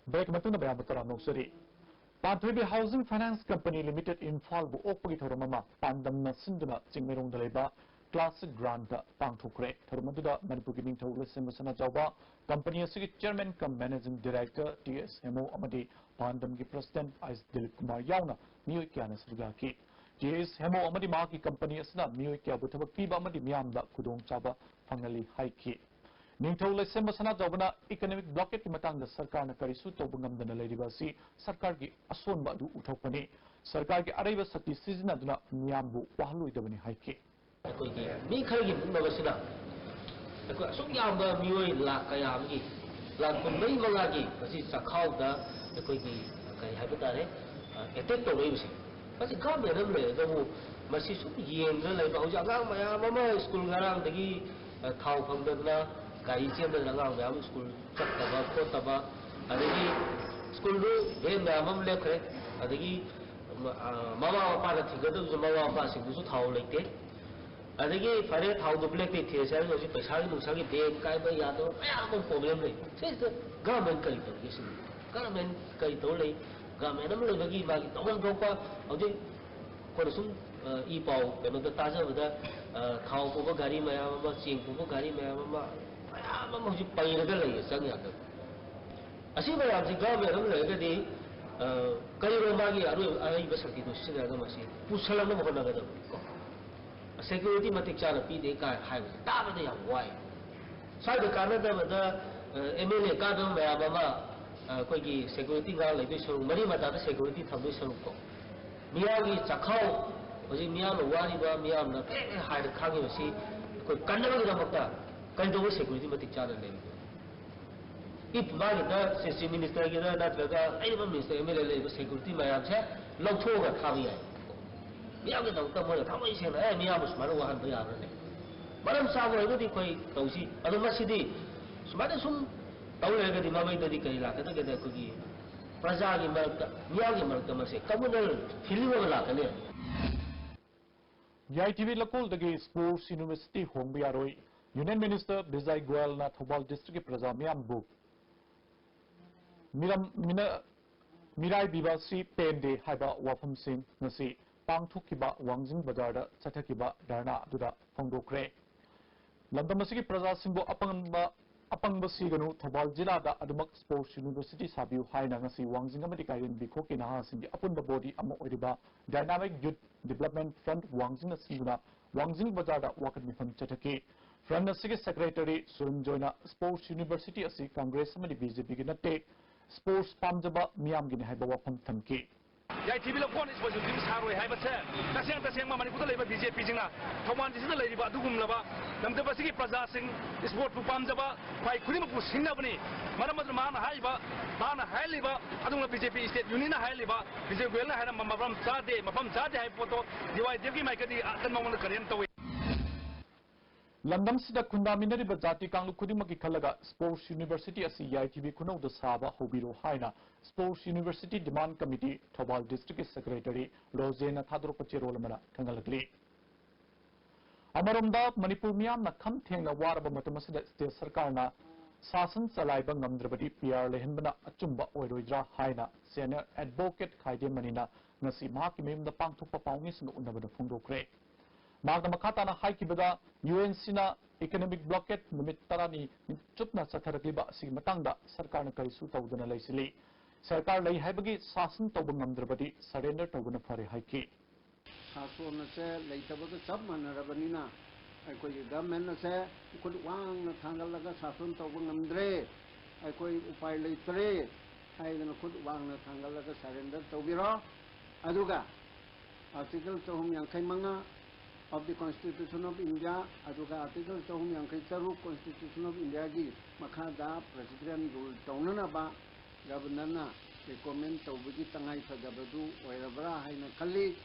ꯕ꯭ꯔꯦꯛ ꯃꯇꯨꯡꯗ ꯃꯌꯥꯝꯕꯨ ꯇꯔꯥꯝꯅ ꯑꯣꯛꯆꯔꯤ꯫ ꯄꯥꯟꯊꯣꯏꯕꯤ ꯍꯥꯎꯁꯤꯡ ꯐꯥꯏꯅꯥꯟꯁ ꯀꯝꯄꯅꯤ ꯂꯤꯃꯤꯇꯦꯗ ꯏꯝꯐꯥꯜꯕꯨ ꯑꯣꯛꯄꯒꯤ ꯊꯧꯔꯝ ꯑꯃ ꯄꯥꯟꯗꯝꯅ ꯁꯤꯟꯗꯨꯅ ꯆꯤꯡꯃꯩꯔꯣꯡꯗ ꯂꯩꯕ ꯀ꯭ꯂꯥꯁꯤꯛ ꯒ꯭ꯔꯥꯟꯗ ꯄꯥꯡꯊꯣꯛꯈ꯭ꯔꯦ꯫ ꯊꯧꯔꯝ ꯑꯗꯨꯗ ꯃꯅꯤꯄꯨꯔꯒꯤ ꯅꯤꯡꯊꯧ ꯂꯩꯁꯦꯝꯕ ꯁꯅꯥꯖꯥꯎꯕ, ꯀꯝꯄꯅꯤ ꯑꯁꯤꯒꯤ ꯆꯤꯌꯔꯃꯦꯟ ꯀꯝ ꯃꯦꯅꯦꯖꯤꯡ ꯗꯤꯔꯦꯛꯇꯔ ꯇꯤ ꯑꯦꯁ ꯍꯦꯃꯣ ꯑꯃꯗꯤ ꯄꯥꯟꯗꯝꯒꯤ ꯄ꯭ꯔꯁꯤꯗꯦꯟꯠ ꯑꯥꯏꯁ ꯗꯤꯂꯤꯞ ꯀꯨꯃꯥꯔ ꯌꯥꯎꯅ ꯃꯤꯑꯣꯏ ꯀꯌꯥꯅ ꯁꯔꯨꯛ ꯌꯥꯈꯤ꯫ ꯇꯤ ꯑꯦꯁ ꯍꯦꯃꯣ ꯑꯃꯗꯤ ꯃꯍꯥꯛꯀꯤ ꯀꯝꯄꯅꯤ ꯑꯁꯤꯅ ꯃꯤꯑꯣꯏ ꯀꯌꯥꯕꯨ ꯊꯕꯛ ꯄꯤꯕ ꯑꯃꯗꯤ ꯃꯤꯌꯥꯝꯗ ꯈꯨꯗꯣꯡꯆꯥꯕ ꯐꯪꯍꯜꯂꯤ ꯍꯥꯏꯈꯤ꯫ ꯅꯤꯡꯊꯧ ꯂꯩꯁꯦꯝꯕ ꯁꯅꯥꯖꯥꯎꯕꯅ ꯏꯀꯣꯅꯣꯃꯤꯛ ꯕ꯭ꯂꯣꯀꯦꯠꯀꯤ ꯃꯇꯥꯡꯗ ꯁꯔꯀꯥꯔꯅ ꯀꯔꯤꯁꯨ ꯇꯧꯕ ꯉꯝꯗꯅ ꯂꯩꯔꯤꯕ ꯑꯁꯤ ꯁꯔꯀꯥꯔꯒꯤ ꯑꯁꯣꯟꯕ ꯑꯗꯨ ꯎꯊꯣꯛꯄꯅꯤ꯫ ꯁꯔꯀꯥꯔꯒꯤ ꯑꯔꯩꯕ ꯁꯛꯇꯤ ꯁꯤꯖꯤꯟꯅꯗꯨꯅ ꯃꯤꯌꯥꯝꯕꯨ ꯋꯥꯍꯜꯂꯣꯏꯗꯕꯅꯤ ꯍꯥꯏꯈꯤ꯫ ꯑꯩꯈꯣꯏꯒꯤ ꯃꯤ ꯈꯔꯒꯤ ꯃꯨꯛꯅꯕꯁꯤꯅ ꯑꯩꯈꯣꯏ ꯑꯁꯨꯛ ꯌꯥꯝꯕ ꯃꯤꯑꯣꯏ ꯂꯥꯈ ꯀꯌꯥ ꯑꯃꯒꯤ, ꯂꯥꯈ ꯀꯨꯟꯃꯔꯤ ꯃꯉꯥꯒꯤ ꯉꯁꯤ ꯆꯥꯛꯈꯥꯎꯗ ꯑꯩꯈꯣꯏꯒꯤ ꯀꯔꯤ ꯍꯥꯏꯕ ꯇꯥꯔꯦ, ꯑꯦꯇꯦꯛ ꯇꯧꯔꯛꯏꯕꯁꯦ꯫ ꯃꯁꯤ ꯒꯚꯔꯟꯃꯦꯟꯠ ꯑꯃ ꯂꯩꯔꯒꯕꯨ ꯃꯁꯤ ꯁꯨꯝ ꯌꯦꯡꯗꯨꯅ ꯂꯩꯕ, ꯍꯧꯖꯤꯛ ꯑꯉꯥꯡ ꯃꯌꯥꯝ ꯑꯃ ꯁ꯭ꯀꯨꯜ ꯉꯔꯥꯡꯗꯒꯤ, ꯑ, ꯊꯥꯎ ꯐꯪꯗꯗꯅ ꯒꯥꯔꯤ ꯆꯦꯟꯗꯗꯅ ꯑꯉꯥꯡ ꯃꯌꯥꯝ ꯁ꯭ꯀꯨꯜ ꯆꯠꯇꯕ ꯈꯣꯠꯇꯕ, ꯑꯗꯒꯤ ꯁ꯭ꯀꯨꯜꯗꯨ ꯚꯦꯟ ꯃꯌꯥꯝ ꯑꯃ ꯂꯦꯞꯈ꯭ꯔꯦ, ꯑꯗꯒꯤ, ꯑ, ꯃꯃꯥ ꯃꯄꯥꯅ ꯊꯤꯡꯒꯗꯕꯁꯨ ꯃꯃꯥ ꯃꯄꯥꯁꯤꯡꯗꯨꯁꯨ ꯊꯥꯎ ꯂꯩꯇꯦ꯫ ꯑꯗꯒꯤ ꯐꯔꯦ, ꯊꯥꯎꯗꯨ ꯕ꯭ꯂꯦꯛꯇꯩ ꯊꯤꯔꯁꯦ ꯍꯥꯏꯔꯁꯨ ꯍꯧꯖꯤꯛ ꯄꯩꯁꯥꯒꯤ ꯅꯨꯡꯁꯥꯒꯤ ꯗꯦꯠ ꯀꯥꯏꯕ ꯌꯥꯗꯕ ꯃꯌꯥꯝ ꯑꯃ ꯄ꯭ꯔꯣꯕ꯭ꯂꯦꯝ ꯂꯩ꯫ ꯁꯤꯁꯤꯗ ꯒꯚꯔꯟꯃꯦꯟꯠ ꯀꯔꯤ ꯇꯧꯔꯤꯒꯦ ꯁꯤꯅꯤ? ꯒꯚꯔꯟꯃꯦꯟꯠ ꯀꯔꯤ ꯇꯧꯔ ꯂꯩ? ꯒꯚꯔꯟꯃꯦꯟꯠ ꯑꯃ ꯂꯩꯕꯒꯤ ꯃꯥꯒꯤ ꯇꯧꯐꯝ ꯊꯣꯛꯄ ꯍꯧꯖꯤꯛ ꯑꯩꯈꯣꯏꯅ ꯁꯨꯝ, ꯑ, ꯏ ꯄꯥꯎ ꯀꯩꯅꯣꯗ ꯇꯥꯖꯕꯗ, ꯑ, ꯊꯥꯎ ꯄꯨꯕ ꯒꯥꯔꯤ ꯃꯌꯥꯝ ꯑꯃ, ꯆꯦꯡ ꯄꯨꯕ ꯒꯥꯔꯤ ꯃꯌꯥꯝ ꯑꯃ, ꯃꯌꯥꯝ ꯑꯃ ꯍꯧꯖꯤꯛ ꯄꯩꯔꯒ ꯂꯩꯌꯦ, ꯆꯪ ꯌꯥꯗꯕ꯫ ꯑꯁꯤ ꯃꯌꯥꯝꯁꯤ ꯒꯚꯔꯟꯃꯦꯟꯠ ꯑꯃ ꯂꯩꯔꯒꯗꯤ, ꯑ, ꯀꯔꯤꯒꯨꯝꯕ ꯃꯥꯒꯤ ꯑꯔꯣꯏꯕ ꯑꯍꯩꯕ ꯁꯛꯇꯤꯗꯨ ꯁꯤꯖꯤꯟꯅꯔꯒ ꯃꯁꯤ ꯄꯨꯁꯜꯂꯛꯅꯕ ꯍꯣꯠꯅꯒꯗꯕꯅꯤ꯫ ꯀꯣ, ꯁꯦꯀ꯭ꯌꯨꯔꯤꯇꯤ ꯃꯇꯤꯛ ꯆꯥꯅ ꯄꯤꯗꯦ ꯀꯥꯏꯅ ꯍꯥꯏꯕꯁꯦ ꯇꯥꯕꯗ ꯌꯥꯝ ꯋꯥꯏ꯫ ꯁ꯭ꯋꯥꯏꯗ ꯀꯥꯟꯅꯗꯕꯗ ꯑꯦꯝ ꯑꯦꯜ ꯑꯦ ꯀꯥꯟꯅꯕ ꯃꯌꯥꯝ ꯑꯃ ꯑ, ꯑꯩꯈꯣꯏꯒꯤ ꯁꯦꯀ꯭ꯌꯨꯔꯤꯇꯤ ꯉꯥꯛ ꯂꯩꯗꯣꯏ ꯁꯔꯨꯛ, ꯃꯔꯤ ꯃꯇꯥꯗ ꯁꯦꯀ꯭ꯌꯨꯔꯤꯇꯤ ꯊꯝꯗꯣꯏ ꯁꯔꯨꯛ꯫ ꯀꯣ, ꯃꯤꯌꯥꯝꯒꯤ ꯆꯥꯛꯈꯥꯎ, ꯍꯧꯖꯤꯛ ꯃꯤꯌꯥꯝꯅ ꯋꯥꯔꯤꯕ, ꯃꯤꯌꯥꯝꯅ ꯄꯦ ꯄꯦ ꯍꯥꯏꯔ ꯈꯥꯡꯉꯤꯕꯁꯤ ꯑꯩꯈꯣꯏ ꯀꯟꯅꯕꯒꯤꯗꯃꯛꯇ ꯀꯩꯗꯧꯕ ꯁꯦꯀ꯭ꯌꯨꯔꯤꯇꯤ ꯃꯇꯤꯛ ꯆꯥꯅ ꯂꯩꯔꯤꯕꯅꯣ? ꯏꯐ ꯃꯥꯒꯤꯗ ꯁꯤ ꯆꯤꯐ ꯃꯤꯅꯤꯁꯇꯔꯒꯤꯗ ꯅꯠꯇ꯭ꯔꯒ ꯂꯩꯔꯤꯕ ꯃꯤꯅꯤꯁꯇꯔ ꯑꯦꯝ ꯑꯦꯜ ꯑꯦ ꯂꯩꯔꯤꯕ ꯁꯦꯀ꯭ꯌꯨꯔꯤꯇꯤ ꯃꯌꯥꯝꯁꯦ ꯂꯧꯊꯣꯛꯑꯒ ꯊꯥꯕ ꯌꯥꯏ꯫ ꯃꯤꯌꯥꯝꯒꯤꯗꯃꯛꯇ ꯃꯣꯏꯅ ꯊꯃꯣꯏ ꯁꯦꯡꯅ, "ꯑꯦ, ꯃꯤꯌꯥꯝꯕꯨ ꯁꯨꯃꯥꯏꯅ ꯋꯥꯍꯟꯕ ꯌꯥꯕ꯭ꯔꯅꯦ?" ꯃꯔꯝ ꯆꯥꯕ ꯑꯣꯏꯔꯒꯗꯤ ꯑꯩꯈꯣꯏ ꯇꯧꯁꯤ꯫ ꯑꯗꯣ ꯃꯁꯤꯗꯤ ꯁꯨꯃꯥꯏꯅ ꯁꯨꯝ ꯇꯧ ꯂꯩꯔꯒꯗꯤ ꯃꯃꯩꯗꯗꯤ ꯀꯔꯤ ꯂꯥꯛꯀꯗꯒꯦꯗ? ꯑꯩꯈꯣꯏꯒꯤ ꯄ꯭ꯔꯖꯥꯒꯤ ꯃꯔꯛꯇ, ꯃꯤꯌꯥꯝꯒꯤ ꯃꯔꯛꯇ ꯃꯁꯦ ꯀꯝꯃꯨꯅꯦꯜ ꯐꯤꯂꯤꯡ ꯑꯃ ꯂꯥꯛꯀꯅꯤ꯫ ꯌꯥꯏꯊꯤꯕꯤ ꯂꯩꯀꯣꯜꯗꯒꯤ ꯁ꯭ꯄꯣꯔꯠꯁ ꯌꯨꯅꯤꯚꯔꯁꯤꯇꯤ ꯍꯣꯡꯕ ꯌꯥꯔꯣꯏ꯫ ꯌꯨꯅꯤꯌꯟ ꯃꯤꯅꯤꯁꯇꯔ ꯕꯤꯖꯥꯏ ꯒꯣꯌꯜꯅ ꯊꯧꯕꯥꯜ ꯗꯤꯁꯇ꯭ꯔꯤꯛꯀꯤ ꯄ꯭ꯔꯖꯥ ꯃꯤꯌꯥꯝꯕꯨ ꯃꯤꯔꯝ-, ꯃꯤꯅ-, ꯃꯤꯔꯥꯏꯕꯤꯕ ꯑꯁꯤ ꯄꯦꯟꯗꯦ ꯍꯥꯏꯕ ꯋꯥꯐꯝꯁꯤꯡ ꯉꯁꯤ ꯄꯥꯡꯊꯣꯛꯈꯤꯕ ꯋꯥꯡꯖꯤꯡ ꯕꯖꯥꯔꯗ ꯆꯠꯊꯈꯤꯕ ꯙꯔꯅꯥ ꯑꯗꯨꯗ ꯐꯣꯡꯗꯣꯛꯈ꯭ꯔꯦ꯫ ꯂꯝꯗꯝ ꯑꯁꯤꯒꯤ ꯄ꯭ꯔꯖꯥꯁꯤꯡꯕꯨ ꯑꯄꯪꯕ, ꯑꯄꯪꯕ ꯁꯤꯒꯅꯨ, ꯊꯧꯕꯥꯜ ꯖꯤꯂꯥꯗ ꯑꯗꯨꯃꯛ ꯁ꯭ꯄꯣꯔꯠꯁ ꯌꯨꯅꯤꯚꯔꯁꯤꯇꯤ ꯁꯥꯕꯤꯌꯨ ꯍꯥꯏꯅ ꯉꯁꯤ ꯋꯥꯡꯖꯤꯡ ꯑꯃꯗꯤ ꯀꯥꯏꯔꯦꯟꯕꯤ ꯈꯣꯛꯀꯤ ꯅꯍꯥꯁꯤꯡꯒꯤ ꯑꯄꯨꯟꯕ ꯕꯣꯗꯤ ꯑꯃ ꯑꯣꯏꯔꯤꯕ ꯗꯥꯏꯅꯥꯃꯤꯛ ꯌꯨꯠ ꯗꯤꯕ꯭ꯂꯞꯃꯦꯟꯠ ꯐ꯭ꯔꯟꯠ ꯋꯥꯡꯖꯤꯡꯅ ꯁꯤꯟꯗꯨꯅ ꯋꯥꯡꯖꯤꯡ ꯕꯖꯥꯔꯗ ꯋꯥꯀꯠ ꯃꯤꯐꯝ ꯆꯠꯊꯈꯤ꯫ ꯐ꯭ꯔꯟꯠ ꯑꯁꯤꯒꯤ ꯁꯦꯀ꯭ꯔꯦꯇꯔꯤ ꯁꯨꯔꯟ ꯖꯣꯏꯅ ꯁ꯭ꯄꯣꯔꯠꯁ ꯌꯨꯅꯤꯚꯔꯁꯤꯇꯤ ꯑꯁꯤ ꯀꯪꯒ꯭ꯔꯦꯁ ꯑꯃꯗꯤ ꯕꯤ ꯖꯦ ꯄꯤꯒꯤ ꯅꯠꯇꯦ, ꯁ꯭ꯄꯣꯔꯠꯁ ꯄꯥꯝꯖꯕ ꯃꯤꯌꯥꯝꯒꯤꯅꯤ ꯍꯥꯏꯕ ꯋꯥꯐꯝ ꯊꯝꯈꯤ꯫ ꯌꯥꯏꯊꯤꯕꯤ ꯂꯩꯀꯣꯜ ꯁ꯭ꯄꯣꯔꯠꯁ ꯌꯨꯅꯤꯚꯔꯁꯤꯇꯤ ꯁꯥꯔꯣꯏ ꯍꯥꯏꯕꯁꯦ ꯇꯁꯦꯡ ꯇꯁꯦꯡꯕ ꯃꯅꯤꯄꯨꯔꯗ ꯂꯩꯕ ꯕꯤ ꯖꯦ ꯄꯤꯁꯤꯡꯅ ꯊꯧꯕꯥꯜ ꯗꯤꯁꯇ꯭ꯔꯤꯛꯇ ꯂꯩꯔꯤꯕ ꯑꯗꯨꯒꯨꯝꯂꯕ ꯂꯝꯗꯝ ꯑꯁꯤꯒꯤ ꯄ꯭ꯔꯖꯥꯁꯤꯡ, ꯁ꯭ꯄꯣꯔꯠꯄꯨ ꯄꯥꯝꯖꯕ ꯈ꯭ꯋꯥꯏ ꯈꯨꯗꯤꯡꯃꯛꯄꯨ ꯁꯤꯡꯅꯕꯅꯤ꯫ ꯃꯔꯝ ꯑꯗꯨꯅ ꯃꯥꯅ ꯍꯥꯏꯔꯤꯕ, ꯃꯥꯅ ꯍꯥꯏꯔꯤꯕ ꯑꯗꯨꯒꯨꯝꯂꯕ ꯕꯤ ꯖꯦ ꯄꯤ ꯁ꯭ꯇꯦꯠ ꯌꯨꯅꯤꯌꯟꯅ ꯍꯥꯏꯔꯤꯕ, ꯕꯤꯖꯦ ꯒꯣꯌꯜꯅ ꯍꯥꯏꯔꯝꯕ ꯃꯐꯝ ꯆꯥꯗꯦ, ꯃꯐꯝ ꯆꯥꯗꯦ ꯍꯥꯏꯕ ꯄꯣꯠꯇꯣ ꯗꯤ ꯋꯥꯏ ꯗꯤ ꯑꯦꯐꯀꯤ ꯃꯥꯏꯀꯩꯗꯒꯤ ꯑꯀꯟꯕ ꯃꯑꯣꯡꯗ ꯀꯟꯗꯦꯝ ꯇꯧꯏ꯫ ꯂꯝꯗꯝꯁꯤꯗ ꯈꯨꯟꯗꯥꯃꯤꯟꯅꯔꯤꯕ ꯖꯥꯇꯤ ꯀꯥꯡꯂꯨꯞ ꯈꯨꯗꯤꯡꯃꯛꯀꯤ ꯈꯜꯂꯒ ꯁ꯭ꯄꯣꯔꯠꯁ ꯌꯨꯅꯤꯚꯔꯁꯤꯇꯤ ꯑꯁꯤ ꯌꯥꯏꯊꯤꯕꯤ ꯈꯨꯅꯧꯗ ꯁꯥꯕ ꯍꯧꯕꯤꯔꯣ ꯍꯥꯏꯅ sports university demand committee Thoubal ꯗꯤꯁꯇ꯭ꯔꯤꯛꯀꯤ ꯁꯦꯀ꯭ꯔꯦꯇꯔꯤ ꯔꯣꯖꯦꯟꯅ ꯊꯥꯗꯣꯔꯛꯄ ꯆꯦꯔꯣꯜ ꯑꯃꯅ ꯈꯪꯍꯜꯂꯛꯂꯤ꯫ ꯑꯃꯔꯣꯝꯗ ꯃꯅꯤꯄꯨꯔ ꯃꯤꯌꯥꯝꯅ ꯈꯝ ꯊꯦꯡꯅ ꯋꯥꯔꯕ ꯃꯇꯝ ꯑꯁꯤꯗ ꯁ꯭ꯇꯦꯠ ꯁꯔꯀꯥꯔꯅ ꯁꯥꯁꯟ ꯆꯂꯥꯏꯕ ꯉꯝꯗ꯭ꯔꯕꯗꯤ ꯄꯤ ꯑꯥꯔ ꯂꯩꯍꯟꯕꯅ ꯑꯆꯨꯝꯕ ꯑꯣꯏꯔꯣꯏꯗ꯭ꯔꯥ ꯍꯥꯏꯅ ꯁꯦꯅꯤꯌꯔ ꯑꯦꯗꯚꯣꯀꯦꯠ ꯈꯥꯏꯗꯦꯝ ꯃꯅꯤꯅ ꯉꯁꯤ ꯃꯍꯥꯛꯀꯤ ꯃꯌꯨꯝꯗ ꯄꯥꯡꯊꯣꯛꯄ ꯄꯥꯎꯃꯤꯁꯤꯡꯒ ꯎꯅꯕꯗ ꯐꯣꯡꯗꯣꯛꯈ꯭ꯔꯦ꯫ ꯃꯍꯥꯛꯅ ꯃꯈꯥ ꯇꯥꯅ ꯍꯥꯏꯈꯤꯕꯗ, ꯌꯨ ꯑꯦꯟ ꯁꯤꯅ ꯏꯀꯣꯅꯣꯃꯤꯛ ꯕ꯭ꯂꯣꯀꯦꯠ ꯅꯨꯃꯤꯠ ꯇꯔꯥꯅꯤ ꯆꯨꯞꯅ ꯆꯠꯊꯔꯛꯂꯤꯕ ꯑꯁꯤꯒꯤ ꯃꯇꯥꯡꯗ ꯁꯔꯀꯥꯔꯅ ꯀꯔꯤꯁꯨ ꯇꯧꯗꯅ ꯂꯩꯁꯤꯜꯂꯤ꯫ ꯁꯔꯀꯥꯔ ꯂꯩ ꯍꯥꯏꯕꯒꯤ ꯁꯥꯁꯟ ꯇꯧꯕ ꯉꯝꯗ꯭ꯔꯕꯗꯤ ꯁꯔꯦꯟꯗꯔ ꯇꯧꯕꯅ ꯐꯔꯦ ꯍꯥꯏꯈꯤ꯫ ꯁꯥꯁꯣꯟ ꯑꯁꯦ ꯂꯩꯇꯕꯒ ꯆꯞ ꯃꯥꯟꯅꯔꯕꯅꯤꯅ ꯑꯩꯈꯣꯏꯒꯤ ꯒꯚꯔꯟꯃꯦꯟ ꯑꯁꯦ ꯈꯨꯠ ꯋꯥꯡꯅ ꯊꯥꯡꯒꯠꯂꯒ ꯁꯥꯁꯣꯟ ꯇꯧꯕ ꯉꯝꯗ꯭ꯔꯦ, ꯑꯩꯈꯣꯏ ꯎꯄꯥꯏ ꯂꯩꯇ꯭ꯔꯦ ꯍꯥꯏꯗꯅ ꯈꯨꯠ ꯋꯥꯡꯅ ꯊꯥꯡꯒꯠꯂꯒ ꯁꯔꯦꯟꯗꯔ ꯇꯧꯕꯤꯔꯣ꯫ ꯑꯗꯨꯒ Article ꯆꯍꯨꯝ ꯌꯥꯡꯈꯩ ꯃꯉꯥ of the Constitution of India ꯑꯗꯨꯒ Article ꯆꯍꯨꯝ ꯌꯥꯡꯈꯩ ꯇꯔꯨꯛ Constitution of Indiaꯒꯤ ꯃꯈꯥꯗ President rule ꯇꯧꯅꯅꯕ ꯒꯚꯔꯅꯔꯅ ꯔꯤꯀꯣꯃꯦꯟ ꯇꯧꯕꯒꯤ ꯇꯉꯥꯏ ꯐꯗꯕꯗꯨ ꯑꯣꯏꯔꯕ꯭ꯔꯥ ꯍꯥꯏꯅ ꯈꯜꯂꯤ꯫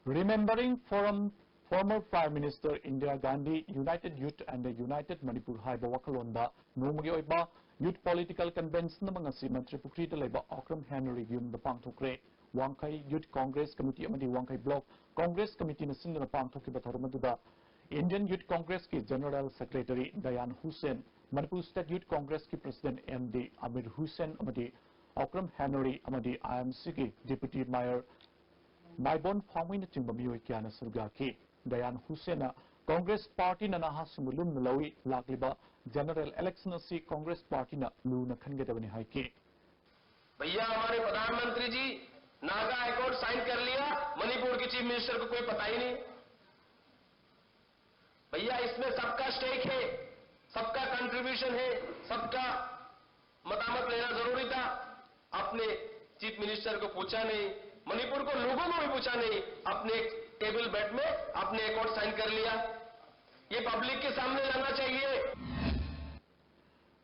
Remembering Forum, former Prime Minister Indira Gandhi, United Youth and a United Manipur ꯍꯥꯏꯕ ꯋꯥꯈꯜꯂꯣꯟꯗ ꯅꯣꯡꯃꯒꯤ ꯑꯣꯏꯕ Youth Political Convention ꯑꯃ ꯉꯁꯤ ꯃꯟꯇ꯭ꯔꯤ ꯄꯨꯈ꯭ꯔꯤꯗ ꯂꯩꯕ ꯑꯣꯀ꯭ꯔꯝ ꯍꯦꯅꯔꯤꯒꯤ ꯌꯨꯝꯗ ꯄꯥꯡꯊꯣꯛꯈ꯭ꯔꯦ꯫ ꯋꯥꯡꯈꯩ Youth Congress Committee ꯑꯃꯗꯤ ꯋꯥꯡꯈꯩ Block Congress Committeeꯅ ꯁꯤꯟꯗꯨꯅ ꯄꯥꯡꯊꯣꯛꯈꯤꯕ ꯊꯧꯔꯝ ꯑꯗꯨꯗ Indian Youth Congressꯀꯤ General Secretary Dayan Hussain, Manipur State Youth Congressꯀꯤ President M D Amir Hussain ꯑꯃꯗꯤ ꯑꯣꯀ꯭ꯔꯝ ꯍꯦꯅꯔꯤ ꯑꯃꯗꯤ ꯑꯥꯏ ꯑꯦꯝ ꯁꯤꯒꯤ Deputy Mayor ꯃꯥꯏꯕꯣꯟ ꯐꯥꯡꯃꯩꯅꯆꯤꯡꯕ ꯃꯤꯑꯣꯏ ꯀꯌꯥꯅ ꯁꯔꯨꯛ ꯌꯥꯈꯤ꯫ ꯗꯌꯥꯟ ꯍꯨꯁꯦꯟꯅ ꯀꯣꯡꯒ꯭ꯔꯦꯁ ꯄꯥꯔꯇꯤꯅ ꯅꯍꯥꯁꯤꯡꯕꯨ ꯂꯨꯝꯅ ꯂꯧꯏ, ꯂꯥꯛꯂꯤꯕ ꯖꯦꯅꯔꯦꯜ ꯏꯂꯦꯛꯁꯟ ꯑꯁꯤ ꯀꯣꯡꯒ꯭ꯔꯦꯁ ꯄꯥꯔꯇꯤꯅ ꯂꯨꯅ ꯈꯟꯒꯗꯕꯅꯤ ꯍꯥꯏꯈꯤ꯫ भैया, हमारे प्रधानमंत्री जी नागा एकॉर्ड साइन कर लिया, मणिपुर के चीफ मिनिस्टर को कोई पता ही नहीं। भैया, इसमें सबका स्टेक है, सबका कंट्रीब्यूशन है, सबका मतामत लेना जरूरी था। आपने चीफ मिनिस्टर को पूछा नहीं, मणिपुर को लोगों को भी पूछा नहीं, अपने टेबल बेड में आपने एकॉर्ड साइन कर लिया। ये पब्लिक के सामने लाना चाहिए।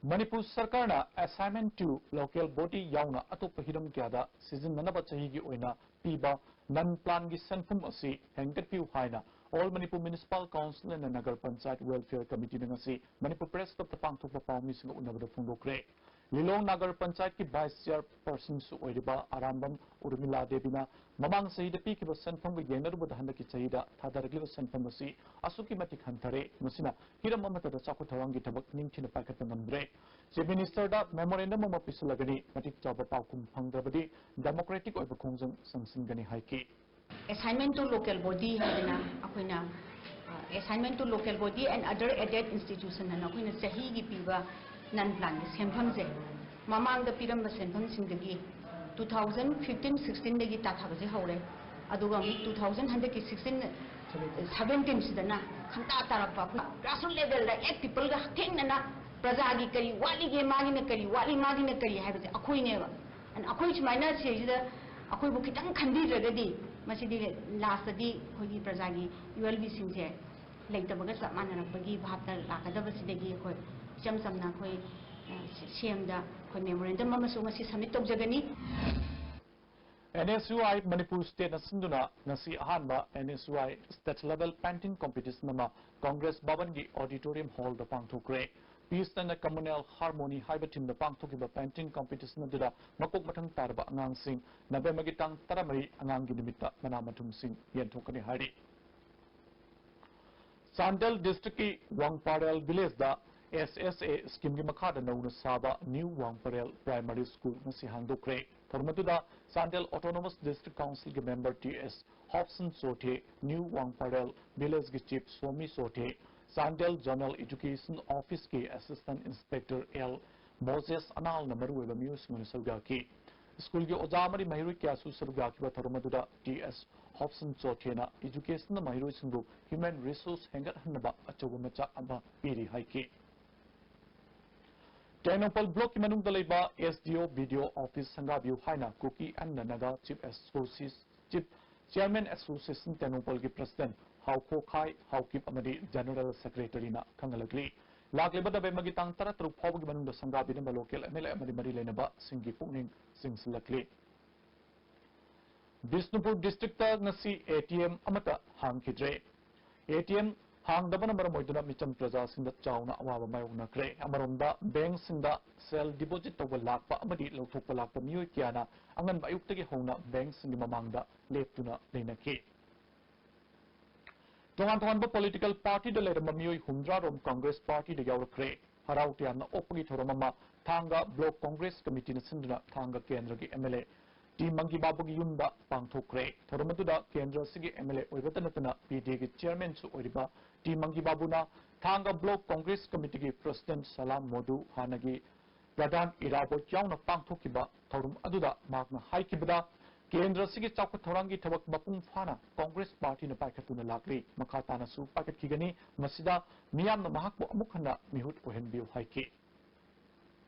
ꯃꯅꯤꯄꯨꯔ ꯁꯔꯀꯥꯔꯅ Assignment to Local Body ꯌꯥꯎꯅ ꯑꯇꯣꯞꯄ ꯍꯤꯔꯝ ꯀꯌꯥꯗ ꯁꯤꯖꯤꯟꯅꯅꯕ ꯆꯍꯤꯒꯤ ꯑꯣꯏꯅ ꯄꯤꯕ ꯅꯟ ꯄ꯭ꯂꯥꯟꯒꯤ ꯁꯦꯟꯐꯝ ꯑꯁꯤ ꯍꯦꯟꯒꯠꯄꯤꯌꯨ ꯍꯥꯏꯅ All Manipur Municipal Council and Nagar Panchayat Welfare Committeeꯅ ꯉꯁꯤ ꯃꯅꯤꯄꯨꯔ ꯄ꯭ꯔꯦꯁ ꯀ꯭ꯂꯕꯇ ꯄꯥꯡꯊꯣꯛꯄ ꯄꯥꯎꯃꯤꯁꯤꯡꯒ ꯎꯅꯕꯗ ꯐꯣꯡꯗꯣꯛꯈ꯭ꯔꯦ꯫ ꯂꯤꯂꯣꯡ ꯅꯥꯒꯔ ꯄꯟꯆꯥꯌꯠꯀꯤ ꯚꯥꯏꯁ ꯆꯤꯌꯔꯄꯔꯁꯟꯁꯨ ꯑꯣꯏꯔꯤꯕ ꯑꯔꯥꯝꯕꯝ ꯎꯔꯃꯤꯂꯥ ꯗꯦꯕꯤꯅ ꯃꯃꯥꯡ ꯆꯍꯤꯗ ꯄꯤꯈꯤꯕ ꯁꯦꯟꯐꯝꯒ ꯌꯦꯡꯅꯔꯨꯕꯗ ꯍꯟꯗꯛꯀꯤ ꯆꯍꯤꯗ ꯊꯥꯗꯔꯛꯂꯤꯕ ꯁꯦꯟꯐꯝ ꯑꯁꯤ ꯑꯁꯨꯛꯀꯤ ꯃꯇꯤꯛ ꯍꯟꯊꯔꯦ, ꯃꯁꯤꯅ ꯍꯤꯔꯝ ꯑꯃꯠꯇꯗ ꯆꯥꯎꯈꯠ ꯊꯧꯔꯥꯡꯒꯤ ꯊꯕꯛ ꯅꯤꯡꯊꯤꯅ ꯄꯥꯏꯈꯠꯄ ꯉꯝꯗ꯭ꯔꯦ꯫ ꯆꯤꯐ ꯃꯤꯅꯤꯁꯇꯔꯗ ꯃꯦꯃꯣꯔꯦꯟꯗꯝ ꯑꯃ ꯄꯤꯁꯤꯜꯂꯒꯅꯤ, ꯃꯇꯤꯛ ꯆꯥꯕ ꯄꯥꯎꯈꯨꯝ ꯐꯪꯗ꯭ꯔꯕꯗꯤ ꯗꯦꯃꯣꯀ꯭ꯔꯦꯇꯤꯛ ꯑꯣꯏꯕ ꯈꯣꯡꯖꯪ ꯆꯪꯁꯤꯟꯒꯅꯤ ꯍꯥꯏꯈꯤ꯫ Assignment to Local Body ꯍꯥꯏꯗꯅ ꯑꯩꯈꯣꯏꯅ Assignment to Local Body and Other Aided Institution ꯍꯥꯏꯅ ꯑꯩꯈꯣꯏꯅ ꯆꯍꯤꯒꯤ ꯄꯤꯕ ꯅꯟ ꯄ꯭ꯂꯥꯟꯒꯤ ꯁꯦꯟꯐꯝꯁꯦ ꯃꯃꯥꯡꯗ ꯄꯤꯔꯝꯕ ꯁꯦꯟꯐꯝꯁꯤꯡꯗꯒꯤ two thousand fifteen sixteen ꯗꯒꯤ ꯇꯥꯊꯕꯁꯦ ꯍꯧꯔꯦ꯫ ꯑꯗꯨꯒ ꯑꯃꯨꯛ two thousand ꯍꯟꯗꯛꯀꯤ sixteen seventeen ꯁꯤꯗꯅ ꯈꯪꯇꯥ ꯇꯥꯔꯛꯄ, ꯑꯩꯈꯣꯏ grassroots level ꯗ ꯑꯦꯠ ꯄꯤꯄꯜꯒ ꯍꯛꯊꯦꯡꯅꯅ ꯄ꯭ꯔꯖꯥꯒꯤ ꯀꯔꯤ ꯋꯥꯠꯂꯤꯒꯦ, ꯃꯥꯒꯤꯅ ꯀꯔꯤ ꯋꯥꯠꯂꯤ, ꯃꯥꯒꯤꯅ ꯀꯔꯤ ꯍꯥꯏꯕꯁꯦ ꯑꯩꯈꯣꯏꯅꯦꯕ꯫ ꯑꯗꯨꯅ ꯑꯩꯈꯣꯏ ꯁꯨꯃꯥꯏꯅ ꯁꯤꯁꯤꯗ ꯑꯩꯈꯣꯏꯕꯨ ꯈꯤꯇꯪ ꯈꯟꯕꯤꯗ꯭ꯔꯒꯗꯤ ꯃꯁꯤꯗꯤ ꯂꯥꯁꯇꯗꯤ ꯑꯩꯈꯣꯏꯒꯤ ꯄ꯭ꯔꯖꯥꯒꯤ ꯌꯨ ꯑꯦꯜ ꯕꯤꯁꯤꯡꯁꯦ ꯂꯩꯇꯕꯒ ꯆꯞ ꯃꯥꯟꯅꯔꯛꯄꯒꯤ ꯚꯥꯞꯇ ꯂꯥꯛꯀꯗꯕꯁꯤꯗꯒꯤ ꯑꯩꯈꯣꯏ ꯏꯆꯝ ꯆꯝꯅ ꯑꯩꯈꯣꯏ, ꯑ, ꯁꯤ-, ꯁꯤ ꯑꯦꯝꯗ ꯑꯩꯈꯣꯏ ꯃꯦꯃꯣꯔꯦꯟꯗꯝ ꯑꯃꯁꯨ ꯉꯁꯤ ꯁꯕꯃꯤꯠ ꯇꯧꯖꯒꯅꯤ꯫ N S U I Manipur ꯁ꯭ꯇꯦꯠꯅ ꯁꯤꯟꯗꯨꯅ ꯉꯁꯤ ꯑꯍꯥꯟꯕ N S U I state level painting competition ꯑꯃ ꯀꯪꯒ꯭ꯔꯦꯁ ꯚꯕꯟꯒꯤ ꯑꯣꯗꯤꯇꯣꯔꯤꯌꯝ ꯍꯣꯜꯗ ꯄꯥꯡꯊꯣꯛꯈ꯭ꯔꯦ꯫ Peace and Communal Harmony ꯍꯥꯏꯕ ꯊꯤꯝꯗ ꯄꯥꯡꯊꯣꯛꯈꯤꯕ ꯄꯦꯟꯇꯤꯡ ꯀꯝꯄꯤꯇꯤꯁꯟ ꯑꯗꯨꯗ ꯃꯀꯣꯛ ꯃꯊꯪ ꯇꯥꯔꯕ ꯑꯉꯥꯡꯁꯤꯡ ꯅꯕꯦꯝꯕꯔꯒꯤ ꯇꯥꯡ ꯇꯔꯥꯃꯔꯤ ꯑꯉꯥꯡꯒꯤ ꯅꯨꯃꯤꯠꯇ ꯃꯅꯥ ꯃꯊꯨꯝꯁꯤꯡ ꯌꯦꯟꯊꯣꯛꯀꯅꯤ ꯍꯥꯏꯔꯤ꯫ ꯆꯥꯟꯗꯦꯜ ꯗꯤꯁꯇ꯭ꯔꯤꯛꯀꯤ ꯋꯥꯡꯄꯥꯔꯦꯜ ꯚꯤꯂꯦꯖꯗ ꯑꯦꯁ ꯑꯦꯁ ꯑꯦ ꯁ꯭ꯀꯤꯝꯒꯤ ꯃꯈꯥꯗ ꯅꯧꯅ ꯁꯥꯕ ꯅ꯭ꯌꯨ ꯋꯥꯡꯄꯥꯔꯦꯜ ꯄ꯭ꯔꯥꯏꯃꯥꯔꯤ ꯁ꯭ꯀꯨꯜ ꯉꯁꯤ ꯍꯥꯡꯗꯣꯛꯈ꯭ꯔꯦ꯫ ꯊꯧꯔꯝ ꯑꯗꯨꯗ ꯆꯥꯟꯗꯦꯜ ꯑꯣꯇꯣꯅꯣꯃꯁ ꯗꯤꯁꯇ꯭ꯔꯤꯛ ꯀꯥꯎꯟꯁꯤꯜꯒꯤ member T S Hopson Chothe, new Wangparel ꯚꯤꯂꯦꯖꯀꯤ chief Somi Chothe, Chandel zonal education ꯑꯣꯐꯤꯁꯀꯤ ꯑꯦꯁꯤꯁꯇꯦꯟꯠ ꯏꯟꯁꯄꯦꯛꯇꯔ ꯑꯦꯜ ꯃꯣꯖꯦꯁ ꯑꯅꯥꯜꯅ ꯃꯔꯨꯑꯣꯏꯕ ꯃꯤꯑꯣꯏꯁꯤꯡ ꯑꯣꯏꯅ ꯁꯔꯨꯛ ꯌꯥꯈꯤ꯫ ꯁ꯭ꯀꯨꯜꯒꯤ ꯑꯣꯖꯥ ꯑꯃꯗꯤ ꯃꯍꯩꯔꯣꯏ ꯀꯌꯥꯁꯨ ꯁꯔꯨꯛ ꯌꯥꯈꯤꯕ ꯊꯧꯔꯝ ꯑꯗꯨꯗ ꯇꯤ ꯑꯦꯁ ꯍꯣꯞꯁꯟ ꯆꯣꯊꯦꯅ ꯏꯗꯨꯀꯦꯁꯟꯅ ꯃꯍꯩꯔꯣꯏꯁꯤꯡꯕꯨ ꯍ꯭ꯌꯨꯃꯦꯟ ꯔꯤꯁꯣꯔꯁ ꯍꯦꯟꯒꯠꯍꯟꯅꯕ ꯑꯆꯧꯕ ꯃꯆꯥꯛ ꯑꯃ ꯄꯤꯔꯤ ꯍꯥꯏꯈꯤ꯫ ꯇꯦꯡꯅꯧꯄꯜ ꯕ꯭ꯂꯣꯛꯀꯤ ꯃꯅꯨꯡꯗ ꯂꯩꯕ ꯑꯦꯁ ꯗꯤ ꯑꯣ, ꯕꯤ ꯗꯤ ꯑꯣ ꯑꯣꯐꯤꯁ ꯁꯪꯒꯥꯕꯤꯌꯨ ꯍꯥꯏꯅ ꯀꯨꯀꯤ ꯑꯦꯟ ꯅꯥꯒꯥ ꯆꯤꯐ ꯑꯦꯁꯣꯁꯤ-, ꯆꯤꯐ ꯆꯤꯌꯔꯃꯦꯟ ꯑꯦꯁꯣꯁꯤꯌꯦꯁꯟ ꯇꯦꯡꯅꯧꯄꯜꯒꯤ ꯄ꯭ꯔꯁꯤꯗꯦꯟꯠ ꯍꯥꯎꯈꯣꯈꯥꯏ ꯍꯥꯎꯀꯤꯞ ꯑꯃꯗꯤ ꯖꯦꯅꯔꯦꯜ ꯁꯦꯀ꯭ꯔꯦꯇꯔꯤꯅ ꯈꯪꯍꯜꯂꯛꯂꯤ꯫ ꯂꯥꯛꯂꯤꯕ ꯅꯕꯦꯝꯕꯔꯒꯤ ꯇꯥꯡ ꯇꯔꯥꯇꯔꯨꯛ ꯐꯥꯎꯕꯒꯤ ꯃꯅꯨꯡꯗ ꯁꯪꯒꯥꯕꯤꯅꯕ ꯂꯣꯀꯦꯜ ꯑꯦꯝ ꯑꯦꯜ ꯑꯦ ꯑꯃꯗꯤ ꯃꯔꯤ ꯂꯩꯅꯕꯁꯤꯡꯒꯤ ꯄꯨꯛꯅꯤꯡ ꯆꯤꯡꯁꯤꯜꯂꯛꯂꯤ꯫ ꯕꯤꯁꯅꯨꯄꯨꯔ ꯗꯤꯁꯇ꯭ꯔꯤꯛꯇ ꯉꯁꯤ ꯑꯦ ꯇꯤ ꯑꯦꯝ ꯑꯃꯠꯇ ꯍꯥꯡꯈꯤꯗ꯭ꯔꯦ꯫ ꯑꯦ ꯇꯤ ꯑꯦꯝ ꯍꯥꯡꯗꯕꯅ ꯃꯔꯝ ꯑꯣꯏꯗꯨꯅ ꯃꯤꯆꯝ ꯄ꯭ꯔꯖꯥꯁꯤꯡꯗ ꯆꯥꯎꯅ ꯑꯋꯥꯕ ꯃꯥꯌꯣꯛꯅꯈ꯭ꯔꯦ꯫ ꯑꯃꯔꯣꯝꯗ ꯕꯦꯡꯛꯁꯤꯡꯗ ꯁꯦꯜ ꯗꯤꯄꯣꯖꯤꯠ ꯇꯧꯕ ꯂꯥꯛꯄ ꯑꯃꯗꯤ ꯂꯧꯊꯣꯛꯄ ꯂꯥꯛꯄ ꯃꯤꯑꯣꯏ ꯀꯌꯥꯅ ꯑꯉꯟꯕ ꯑꯌꯨꯛꯇꯒꯤ ꯍꯧꯅ ꯕꯦꯡꯛꯁꯤꯡꯒꯤ ꯃꯃꯥꯡꯗ ꯂꯦꯞꯇꯨꯅ ꯂꯩꯅꯈꯤ꯫ ꯇꯣꯉꯥꯟ ꯇꯣꯉꯥꯟꯕ ꯄꯣꯂꯤꯇꯤꯀꯦꯜ ꯄꯥꯔꯇꯤꯗ ꯂꯩꯔꯝꯕ ꯃꯤꯑꯣꯏ ꯍꯨꯝꯗ꯭ꯔꯥ ꯔꯣꯝ ꯀꯪꯒ꯭ꯔꯦꯁ ꯄꯥꯔꯇꯤꯗ ꯌꯥꯎꯔꯛꯈ꯭ꯔꯦ꯫ ꯍꯔꯥꯎ ꯇꯌꯥꯝꯅ ꯑꯣꯛꯄꯒꯤ ꯊꯧꯔꯝ ꯑꯃ ꯊꯥꯡꯒ ꯕ꯭ꯂꯣꯛ ꯀꯪꯒ꯭ꯔꯦꯁ ꯀꯃꯤꯇꯤꯅ ꯁꯤꯟꯗꯨꯅ ꯊꯥꯡꯒ ꯀꯦꯟꯗ꯭ꯔꯒꯤ ꯑꯦꯝ ꯑꯦꯜ ꯑꯦ ꯇꯤ ꯃꯪꯒꯤ ꯕꯥꯕꯨꯒꯤ ꯌꯨꯝꯗ ꯄꯥꯡꯊꯣꯛꯈ꯭ꯔꯦ꯫ ꯊꯧꯔꯝ ꯑꯗꯨꯗ ꯀꯦꯟꯗ꯭ꯔ ꯑꯁꯤꯒꯤ ꯑꯦꯝ ꯑꯦꯜ ꯑꯦ ꯑꯣꯏꯕꯇ ꯅꯠꯇꯅ ꯄꯤ ꯗꯤ ꯑꯦꯒꯤ ꯆꯤꯌꯔꯃꯦꯟꯁꯨ ꯑꯣꯏꯔꯤꯕ ꯇꯤ ꯃꯪꯒꯤ ꯕꯥꯕꯨꯅ ꯊꯥꯡꯒ ꯕ꯭ꯂꯣꯛ ꯀꯪꯒ꯭ꯔꯦꯁ ꯀꯃꯤꯇꯤꯒꯤ ꯄ꯭ꯔꯁꯤꯗꯦꯟꯠ ꯁꯂꯥꯝ ꯃꯣꯗꯨ, ꯍꯥꯟꯅꯒꯤ ꯄ꯭ꯔꯙꯥꯟ ꯏꯔꯥꯕꯣꯠ ꯌꯥꯎꯅ ꯄꯥꯡꯊꯣꯛꯈꯤꯕ ꯊꯧꯔꯝ ꯑꯗꯨꯗ ꯃꯍꯥꯛꯅ ꯍꯥꯏꯈꯤꯕꯗ, ꯀꯦꯟꯗ꯭ꯔ ꯑꯁꯤꯒꯤ ꯆꯥꯎꯈꯠ ꯊꯧꯔꯥꯡꯒꯤ ꯊꯕꯛ ꯃꯄꯨꯡ ꯐꯥꯅ ꯀꯪꯒ꯭ꯔꯦꯁ ꯄꯥꯔꯇꯤꯅ ꯄꯥꯏꯈꯠꯇꯨꯅ ꯂꯥꯛꯂꯤ, ꯃꯈꯥ ꯇꯥꯅꯁꯨ ꯄꯥꯏꯈꯠꯈꯤꯒꯅꯤ, ꯃꯁꯤꯗ ꯃꯤꯌꯥꯝꯅ ꯃꯍꯥꯛꯄꯨ ꯑꯃꯨꯛ ꯍꯟꯅ ꯃꯤꯍꯨꯠ ꯑꯣꯏꯍꯟꯕꯤꯌꯨ ꯍꯥꯏꯈꯤ꯫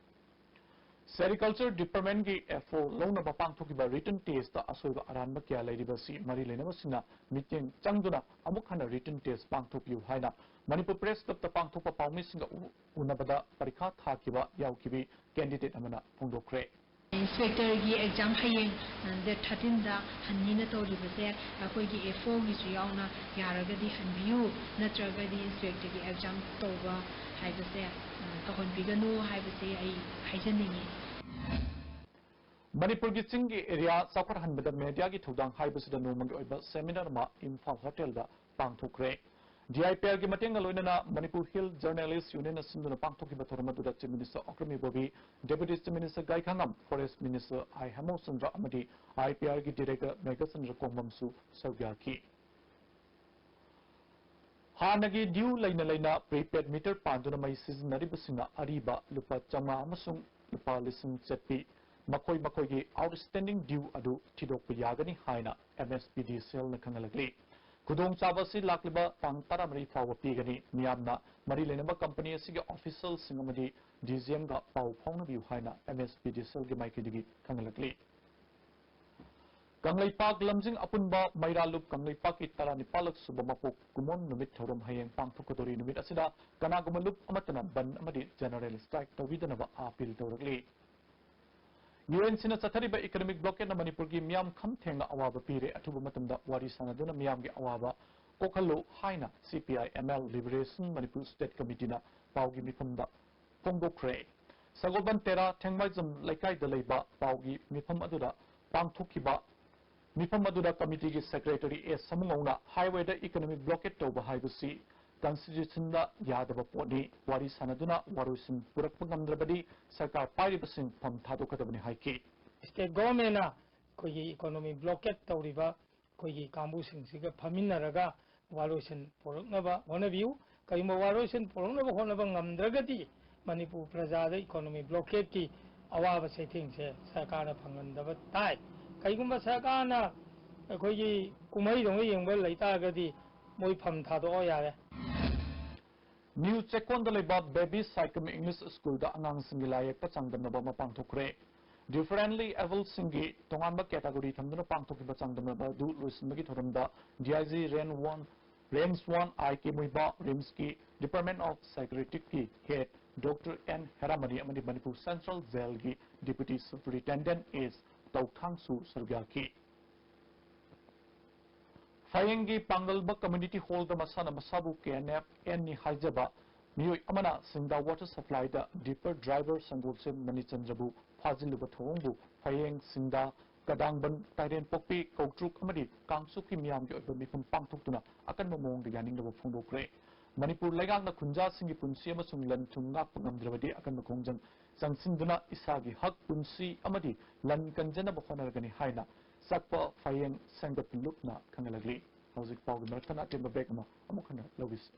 ꯁꯦꯔꯤꯀꯜꯆꯔ ꯗꯤꯄꯥꯔꯠꯃꯦꯟꯒꯤ ꯑꯦꯐ ꯑꯣ ꯂꯧꯅꯕ ꯄꯥꯡꯊꯣꯛꯈꯤꯕ ꯔꯤꯇꯟ ꯇꯦꯁꯇ ꯑꯁꯣꯏꯕ ꯑꯔꯥꯟꯕ ꯀꯌꯥ ꯂꯩꯔꯤꯕꯁꯤ ꯃꯔꯤ ꯂꯩꯅꯕꯁꯤꯡꯅ ꯃꯤꯠꯌꯦꯡ ꯆꯪꯗꯨꯅ ꯑꯃꯨꯛ ꯍꯟꯅ ꯔꯤꯇꯟ ꯇꯦꯁ ꯄꯥꯡꯊꯣꯛꯄꯤꯌꯨ ꯍꯥꯏꯅ ꯃꯅꯤꯄꯨꯔ ꯄ꯭ꯔꯦꯁ ꯀ꯭ꯂꯕꯇ ꯄꯥꯡꯊꯣꯛꯄ ꯄꯥꯎꯃꯤꯁꯤꯡꯒ ꯎ-, ꯎꯅꯕꯗ ꯄꯔꯤꯈꯥ ꯊꯥꯈꯤꯕ ꯌꯥꯎꯈꯤꯕꯤ ꯀꯦꯟꯗꯤꯗꯦꯠ ꯑꯃꯅ ꯐꯣꯡꯗꯣꯛꯈ꯭ꯔꯦ꯫ ꯏꯟꯁꯄꯦꯛꯇꯔꯒꯤ ꯑꯦꯛꯖꯥꯝ ꯍꯌꯦꯡ, ꯑ, ꯗꯦꯠ ꯊꯥꯔꯇꯤꯟꯗ ꯍꯟꯅꯤꯅ ꯇꯧꯔꯤꯕꯁꯦ, ꯑꯩꯈꯣꯏꯒꯤ ꯑꯦꯐ ꯑꯣꯒꯤꯁꯨ ꯌꯥꯎꯅ ꯌꯥꯔꯒꯗꯤ ꯍꯟꯕꯤꯌꯨ, ꯅꯠꯇ꯭ꯔꯒꯗꯤ ꯏꯟꯁꯄꯦꯛꯇꯔꯒꯤ ꯑꯦꯛꯖꯥꯝ ꯇꯧꯕ ꯍꯥꯏꯕꯁꯦ, ꯑ, ꯇꯧꯍꯟꯕꯤꯒꯅꯨ ꯍꯥꯏꯕꯁꯦ ꯑꯩ ꯍꯥꯏꯖꯅꯤꯡꯉꯤ꯫ ꯃꯅꯤꯄꯨꯔꯒꯤ ꯆꯤꯡꯒꯤ ꯑꯦꯔꯤꯌꯥ ꯆꯥꯎꯈꯠꯍꯟꯕꯗ ꯃꯦꯗꯤꯌꯥꯒꯤ ꯊꯧꯗꯥꯡ ꯍꯥꯏꯕꯁꯤꯗ ꯅꯣꯡꯃꯒꯤ ꯑꯣꯏꯕ ꯁꯦꯃꯤꯅꯥꯔ ꯑꯃ ꯏꯝꯐꯥꯜ ꯍꯣꯇꯦꯜꯗ ꯄꯥꯡꯊꯣꯛꯈ꯭ꯔꯦ꯫ ꯗꯤ ꯑꯥꯏ ꯄꯤ ꯑꯥꯔꯒꯤ ꯃꯇꯦꯡꯒ ꯂꯣꯏꯅꯅ ꯃꯅꯤꯄꯨꯔ ꯍꯤꯜ ꯖꯔꯅꯦꯂꯤꯁ ꯌꯨꯅꯤꯌꯟꯅ ꯁꯤꯟꯗꯨꯅ ꯄꯥꯡꯊꯣꯛꯈꯤꯕ ꯊꯧꯔꯝ ꯑꯗꯨꯗ chief minister Okram Ibobi, deputy chief minister Gaikhangam, forest minister I Hemochandra ꯑꯃꯗꯤ ꯑꯥꯏ ꯄꯤ ꯑꯥꯔꯒꯤ ꯗꯤꯔꯦꯛꯇꯔ ꯃꯦꯘꯆꯟꯗ꯭ꯔ ꯀꯣꯡꯕꯝꯁꯨ ꯁꯔꯨꯛ ꯌꯥꯈꯤ꯫ ꯍꯥꯟꯅꯒꯤ ꯗ꯭ꯌꯨ ꯂꯩꯅ ꯂꯩꯅ ꯄ꯭ꯔꯤꯄꯦꯗ ꯃꯤꯇꯔ ꯄꯥꯟꯗꯨꯅ ꯃꯩ ꯁꯤꯖꯤꯟꯅꯔꯤꯕꯁꯤꯡꯅ ꯑꯔꯤꯕ ꯂꯨꯄꯥ ꯆꯥꯝꯃꯉꯥ ꯑꯃꯁꯨꯡ ꯂꯨꯄꯥ ꯂꯤꯁꯤꯡ ꯆꯠꯄꯤ ꯃꯈꯣꯏ ꯃꯈꯣꯏꯒꯤ ꯑꯥꯎꯠꯁ꯭ꯇꯦꯟꯗꯤꯡ ꯗ꯭ꯌꯨ ꯑꯗꯨ ꯊꯤꯗꯣꯛꯄ ꯌꯥꯒꯅꯤ ꯍꯥꯏꯅ ꯑꯦꯝ ꯑꯦꯁ ꯄꯤ ꯗꯤ ꯁꯤ ꯑꯦꯜꯅ ꯈꯪꯍꯜꯂꯛꯂꯤ꯫ ꯈꯨꯗꯣꯡꯆꯥꯕ ꯑꯁꯤ ꯂꯥꯛꯂꯤꯕ ꯇꯥꯡ ꯇꯔꯥꯃꯔꯤ ꯐꯥꯎꯕ ꯄꯤꯒꯅꯤ꯫ ꯃꯤꯌꯥꯝꯅ ꯃꯔꯤ ꯂꯩꯅꯕ ꯀꯝꯄꯅꯤ ꯑꯁꯤꯒꯤ ꯑꯣꯐꯤꯁꯤꯌꯦꯜꯁꯤꯡ ꯑꯃꯗꯤ ꯗꯤ ꯖꯤ ꯑꯦꯝꯒ ꯄꯥꯎ ꯐꯥꯎꯅꯕꯤꯌꯨ ꯍꯥꯏꯅ ꯑꯦꯝ ꯑꯦꯁ ꯄꯤ ꯗꯤ ꯁꯤ ꯑꯦꯜꯒꯤ ꯃꯥꯏꯀꯩꯗꯒꯤ ꯈꯪꯍꯜꯂꯛꯂꯤ꯫ ꯀꯪꯂꯩꯄꯥꯛ ꯂꯝꯖꯤꯡ ꯑꯄꯨꯟꯕ ꯃꯩꯔꯥ ꯂꯨꯞ ꯀꯪꯂꯩꯄꯥꯛꯀꯤ ꯇꯔꯥꯅꯤꯄꯥꯜꯂꯛ ꯁꯨꯕ ꯃꯄꯣꯛ ꯀꯨꯝꯑꯣꯟ ꯅꯨꯃꯤꯠ ꯊꯧꯔꯝ ꯍꯌꯦꯡ ꯄꯥꯡꯊꯣꯛꯀꯗꯧꯔꯤ꯫ ꯅꯨꯃꯤꯠ ꯑꯁꯤꯗ ꯀꯅꯥꯒꯨꯝꯕ ꯂꯨꯞ ꯑꯃꯠꯇꯅ ꯕꯟꯗ ꯑꯃꯗꯤ ꯖꯦꯅꯔꯦꯜ ꯁ꯭ꯇ꯭ꯔꯥꯏꯛ ꯇꯧꯕꯤꯗꯅꯕ ꯑꯄꯤꯜ ꯇꯧꯔꯛꯂꯤ꯫ ꯌꯨ ꯑꯦꯟ ꯁꯤꯅ ꯆꯠꯊꯔꯤꯕ ꯏꯀꯣꯅꯣꯃꯤꯛ ꯕ꯭ꯂꯣꯀꯦꯠꯅ ꯃꯅꯤꯄꯨꯔꯒꯤ ꯃꯤꯌꯥꯝ ꯈꯝ ꯊꯦꯡꯅ ꯑꯋꯥꯕ ꯄꯤꯔꯦ꯫ ꯑꯊꯨꯕ ꯃꯇꯝꯗ ꯋꯥꯔꯤ ꯁꯥꯟꯅꯗꯨꯅ ꯃꯤꯌꯥꯝꯒꯤ ꯑꯋꯥꯕ ꯀꯣꯛꯍꯜꯂꯨ ꯍꯥꯏꯅ C P I M L liberation Manipur state ꯀꯃꯤꯇꯤꯅ ꯄꯥꯎꯒꯤ ꯃꯤꯐꯝꯗ ꯐꯣꯡꯗꯣꯛꯈ꯭ꯔꯦ꯫ ꯁꯒꯣꯜꯕꯟ ꯇꯦꯔꯥ ꯊꯦꯡꯃꯩꯖꯝ ꯂꯩꯀꯥꯏꯗ ꯂꯩꯕ ꯄꯥꯎꯒꯤ ꯃꯤꯐꯝ ꯑꯗꯨꯗ ꯄꯥꯡꯊꯣꯛꯈꯤꯕ ꯃꯤꯐꯝ ꯑꯗꯨꯗ ꯀꯃꯤꯇꯤꯒꯤ ꯁꯦꯀ꯭ꯔꯦꯇꯔꯤ ꯑꯦ ꯁꯃꯨꯉꯧꯅ ꯍꯥꯏꯋꯦꯗ ꯏꯀꯣꯅꯣꯃꯤꯛ ꯕ꯭ꯂꯣꯀꯦꯠ ꯇꯧꯕ ꯍꯥꯏꯕꯁꯤ ꯀꯟꯁꯇꯤꯇ꯭ꯌꯨꯁꯟꯗ ꯌꯥꯗꯕ ꯄꯣꯠꯅꯤ, ꯋꯥꯔꯤ ꯁꯥꯟꯅꯗꯨꯅ ꯋꯥꯔꯣꯏꯁꯤꯟ ꯄꯨꯔꯛꯄ ꯉꯝꯗ꯭ꯔꯕꯗꯤ ꯁꯔꯀꯥꯔ ꯄꯥꯏꯔꯤꯕꯁꯤꯡ ꯐꯝ ꯊꯥꯗꯣꯛꯀꯗꯕꯅꯤ ꯍꯥꯏꯈꯤ꯫ ꯁ꯭ꯇꯦꯠ ꯒꯣꯚꯔꯟꯃꯦꯟꯅ ꯑꯩꯈꯣꯏꯒꯤ ꯏꯀꯣꯅꯣꯃꯤ ꯕ꯭ꯂꯣꯀꯦꯠ ꯇꯧꯔꯤꯕ ꯑꯩꯈꯣꯏꯒꯤ ꯀꯥꯡꯕꯨꯁꯤꯡꯁꯤꯒ ꯐꯝꯃꯤꯟꯅꯔꯒ ꯋꯥꯔꯣꯏꯁꯤꯟ ꯄꯨꯔꯛꯅꯕ ꯍꯣꯠꯅꯕꯤꯌꯨ꯫ ꯀꯔꯤꯒꯨꯝꯕ ꯋꯥꯔꯣꯏꯁꯤꯟ ꯄꯨꯔꯛꯅꯕ ꯍꯣꯠꯅꯕ ꯉꯝꯗ꯭ꯔꯒꯗꯤ ꯃꯅꯤꯄꯨꯔ ꯄ꯭ꯔꯖꯥꯗ ꯏꯀꯣꯅꯣꯃꯤ ꯕ꯭ꯂꯣꯀꯦꯠꯀꯤ ꯑꯋꯥꯕ ꯆꯩꯊꯦꯡꯁꯦ ꯁꯔꯀꯥꯔꯅ ꯐꯪꯍꯟꯗꯕ ꯇꯥꯏ꯫ ꯀꯩꯒꯨꯝꯕ ꯁꯔꯀꯥꯔꯅ ꯑꯩꯈꯣꯏꯒꯤ ꯀꯨꯝꯍꯩꯗꯧꯅ ꯌꯦꯡꯕ ꯂꯩꯇꯥꯔꯒꯗꯤ ꯃꯣꯏ ꯐꯝ ꯊꯥꯗꯣꯛꯑꯣ ꯌꯥꯔꯦ꯫ ꯅ꯭ꯌꯨ ꯆꯦꯛꯀꯣꯟꯗ ꯂꯩꯕ ꯕꯦꯕꯤ ꯁꯥꯏꯀꯝ ꯏꯪꯂꯤꯁ ꯁ꯭ꯀꯨꯜꯗ ꯑꯉꯥꯡꯁꯤꯡꯒꯤ ꯂꯥꯏ ꯌꯦꯛꯄ ꯆꯥꯡꯗꯝꯅꯕ ꯑꯃ ꯄꯥꯡꯊꯣꯛꯈ꯭ꯔꯦ꯫ Differently Abledꯁꯤꯡꯒꯤ ꯇꯣꯉꯥꯟꯕ ꯀꯦꯇꯥꯒꯣꯔꯤ ꯊꯝꯗꯨꯅ ꯄꯥꯡꯊꯣꯛꯈꯤꯕ ꯆꯥꯡꯗꯝꯅꯕ ꯑꯗꯨ ꯂꯣꯏꯁꯤꯟꯕꯒꯤ ꯊꯧꯔꯝꯗ D I G Range One, Range One I K ꯃꯨꯏꯕ, RIMSꯀꯤ Department of Psychiatricꯀꯤ Head Doctor N ꯍꯦꯔꯥꯃꯅꯤ ꯑꯃꯗꯤ Manipur Central Jailꯒꯤ Deputy Superintendent S ꯇꯧꯊꯥꯡꯁꯨ ꯁꯔꯨꯛ ꯌꯥꯈꯤ꯫ ꯐꯌꯦꯡꯒꯤ ꯄꯥꯡꯒꯜꯕ Community Hallꯗ ꯃꯁꯥꯅ ꯃꯁꯥꯕꯨ K N F Nꯅꯤ ꯍꯥꯏꯖꯕ ꯃꯤꯑꯣꯏ ꯑꯃꯅ ꯁꯤꯡꯗꯥ water supplyꯗ dipper driver ꯁꯪꯒꯣꯜꯁꯦꯝ ꯃꯅꯤꯆꯟꯗ꯭ꯔꯕꯨ ꯐꯥꯖꯤꯜꯂꯨꯕ ꯊꯧꯑꯣꯡꯕꯨ ꯐꯌꯦꯡ ꯁꯤꯡꯗꯥ ꯀꯗꯥꯡꯕꯟ, ꯇꯥꯏꯔꯦꯟꯄꯣꯛꯄꯤ, ꯀꯧꯇ꯭ꯔꯨꯛ ꯑꯃꯗꯤ ꯀꯥꯡꯆꯨꯞꯀꯤ ꯃꯤꯌꯥꯝꯒꯤ ꯑꯣꯏꯕ ꯃꯤꯐꯝ ꯄꯥꯡꯊꯣꯛꯇꯨꯅ ꯑꯀꯟꯕ ꯃꯑꯣꯡꯗ ꯌꯥꯅꯤꯡꯗꯕ ꯐꯣꯡꯗꯣꯛꯈ꯭ꯔꯦ꯫ ꯃꯅꯤꯄꯨꯔ ꯂꯩꯉꯥꯛꯅ ꯈꯨꯟꯖꯥꯁꯤꯡꯒꯤ ꯄꯨꯟꯁꯤ ꯑꯃꯁꯨꯡ ꯂꯟ ꯊꯨꯝ ꯉꯥꯛꯄ ꯉꯝꯗ꯭ꯔꯕꯗꯤ ꯑꯀꯟꯕ ꯈꯣꯡꯖꯪ ꯆꯪꯁꯤꯟꯗꯨꯅ ꯏꯁꯥꯒꯤ ꯍꯛ, ꯄꯨꯟꯁꯤ ꯑꯃꯗꯤ ꯂꯟ ꯀꯟꯖꯅꯕ ꯍꯣꯠꯅꯔꯒꯅꯤ ꯍꯥꯏꯅ ꯆꯛꯄ ꯐꯌꯦꯡ ꯁꯦꯝꯒꯠꯄ ꯂꯨꯞꯅ ꯈꯪꯍꯜꯂꯛꯂꯤ꯫ ꯍꯧꯖꯤꯛ ꯄꯥꯎꯒꯤ ꯃꯔꯛꯇꯅ ꯑꯇꯦꯟꯕ break ꯑꯃ ꯑꯃꯨꯛ ꯍꯟꯅ ꯂꯧꯈꯤꯁꯤ꯫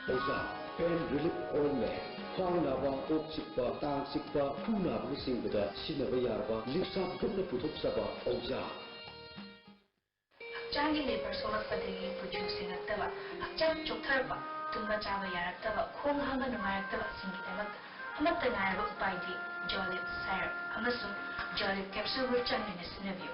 ꯑꯣꯖꯥ, pain relief ointment, ꯈ꯭ꯋꯥꯡ ꯅꯥꯕ, ꯀꯣꯛ ꯆꯤꯛꯄ, ꯇꯥꯡ ꯆꯤꯛꯄ, ꯈꯨ ꯅꯥꯕꯅꯆꯤꯡꯕꯗ ꯁꯤꯖꯤꯟꯅꯕ ꯌꯥꯔꯕ ꯂꯤꯞꯁꯥꯞ ꯒ꯭ꯔꯨꯞꯅ ꯄꯨꯊꯣꯛꯆꯕ ꯑꯣꯖꯥ꯫ ꯍꯛꯆꯥꯡꯒꯤ ꯂꯦꯕꯔ ꯁꯣꯛꯂꯛꯄꯗꯒꯤ ꯀꯨꯆꯨ ꯁꯦꯡꯉꯛꯇꯕ, ꯍꯛꯆꯥꯡ ꯆꯣꯛꯊꯔꯛꯄ, ꯇꯨꯝꯕ ꯆꯥꯕ ꯌꯥꯔꯛꯇꯕ, ꯈꯣꯡ ꯍꯥꯝꯕ ꯅꯨꯡꯉꯥꯏꯔꯛꯇꯕꯁꯤꯡꯒꯤꯗꯃꯛ ꯑꯃꯠꯇ ꯉꯥꯏꯔꯕ ꯎꯄꯥꯏꯗꯤ ꯖꯣꯂꯤꯞ ꯁꯥꯏꯔꯞ ꯑꯃꯁꯨꯡ ꯖꯣꯂꯤꯞ ꯀꯦꯞꯁꯨꯜꯕꯨ ꯆꯥꯡ ꯅꯥꯏꯅ ꯁꯤꯖꯤꯟꯅꯕꯤꯌꯨ꯫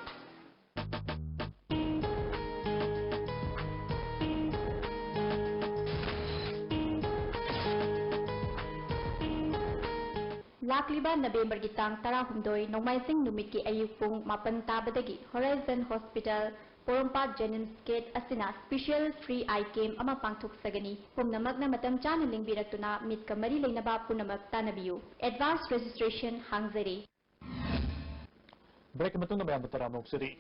ꯂꯥꯛꯂꯤꯕ ꯅꯕꯦꯝꯕꯔꯒꯤ ꯇꯥꯡ ꯇꯔꯥꯍꯨꯝꯗꯣꯏ, ꯅꯣꯡꯃꯥꯏꯖꯤꯡ ꯅꯨꯃꯤꯠꯀꯤ ꯑꯌꯨꯛ ꯄꯨꯡ ꯃꯥꯄꯟ ꯇꯥꯕꯗꯒꯤ ꯍꯣꯔꯥꯏꯖꯟ ꯍꯣꯁꯄꯤꯇꯥꯜ, ꯄꯣꯔꯣꯝꯄꯥꯠ ꯖꯦꯅꯤꯝꯁ ꯒꯦꯠ ꯑꯁꯤꯅ special free eye camp ꯑꯃ ꯄꯥꯡꯊꯣꯛꯆꯒꯅꯤ꯫ ꯄꯨꯝꯅꯃꯛꯅ ꯃꯇꯝ ꯆꯥꯅ ꯂꯦꯡꯕꯤꯔꯛꯇꯨꯅ ꯃꯤꯠꯀ ꯃꯔꯤ ꯂꯩꯅꯕ ꯄꯨꯝꯅꯃꯛ ꯇꯥꯟꯅꯕꯤꯌꯨ꯫ Advance registration ꯍꯥꯡꯖꯔꯤ꯫ Break ꯃꯇꯨꯡꯗ ꯃꯌꯥꯝꯕꯨ ꯇꯔꯥꯝꯅ ꯑꯣꯛꯆꯔꯤ꯫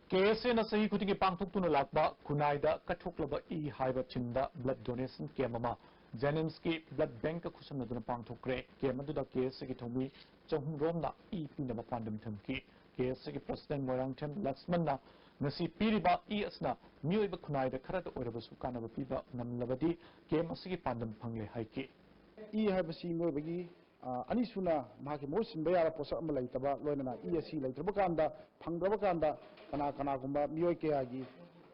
K S Aꯅ ꯆꯍꯤ ꯈꯨꯗꯤꯡꯒꯤ ꯄꯥꯡꯊꯣꯛꯇꯨꯅ ꯂꯥꯛꯄ ꯈꯨꯟꯅꯥꯏꯗ ꯀꯠꯊꯣꯛꯂꯕ ꯏ ꯍꯥꯏꯕ theme ꯗ blood donation camp ꯑꯃ ꯖꯦꯅꯤꯝꯁꯀꯤ ꯕ꯭ꯂꯗ ꯕꯦꯡꯛꯀ ꯈꯨꯠꯁꯝꯅꯗꯨꯅ ꯄꯥꯡꯊꯣꯛꯈ꯭ꯔꯦ꯫ ꯀꯦꯝꯞ ꯑꯗꯨꯗ ꯀꯦ ꯑꯦꯁ ꯑꯦꯒꯤ ꯊꯧꯃꯤ ꯆꯍꯨꯝ ꯔꯣꯝꯅ ꯏ ꯄꯤꯅꯕ ꯄꯥꯟꯗꯝ ꯊꯝꯈꯤ꯫ ꯀꯦ ꯑꯦꯁ ꯑꯦꯒꯤ ꯄ꯭ꯔꯁꯤꯗꯦꯟꯠ ꯃꯣꯏꯔꯥꯡꯊꯦꯝ ꯂꯛꯁꯃꯟꯅ ꯉꯁꯤ ꯄꯤꯔꯤꯕ ꯏ ꯑꯁꯤꯅ ꯃꯤꯑꯣꯏꯕ ꯈꯨꯟꯅꯥꯏꯗ ꯈꯔꯇ ꯑꯣꯏꯔꯕꯁꯨ ꯀꯥꯟꯅꯕ ꯄꯤꯕ ꯉꯝꯂꯕꯗꯤ ꯀꯦꯝꯞ ꯑꯁꯤꯒꯤ ꯄꯥꯟꯗꯝ ꯐꯪꯂꯦ ꯍꯥꯏꯈꯤ꯫ ꯏ ꯍꯥꯏꯕꯁꯤ ꯃꯤꯑꯣꯏꯕꯒꯤ, ꯑ, ꯑꯅꯤꯁꯨꯅ ꯃꯍꯥꯛꯀꯤ ꯃꯍꯨꯠ ꯁꯤꯟꯕ ꯌꯥꯕ ꯄꯣꯠꯁꯛ ꯑꯃ ꯂꯩꯇꯕ, ꯂꯣꯏꯅꯅ ꯏ ꯑꯁꯤ ꯂꯩꯇ꯭ꯔꯕ ꯀꯥꯟꯗ, ꯐꯪꯗ꯭ꯔꯕ ꯀꯥꯟꯗ ꯀꯅꯥ ꯀꯅꯥꯒꯨꯝꯕ ꯃꯤꯑꯣꯏ ꯀꯌꯥꯒꯤ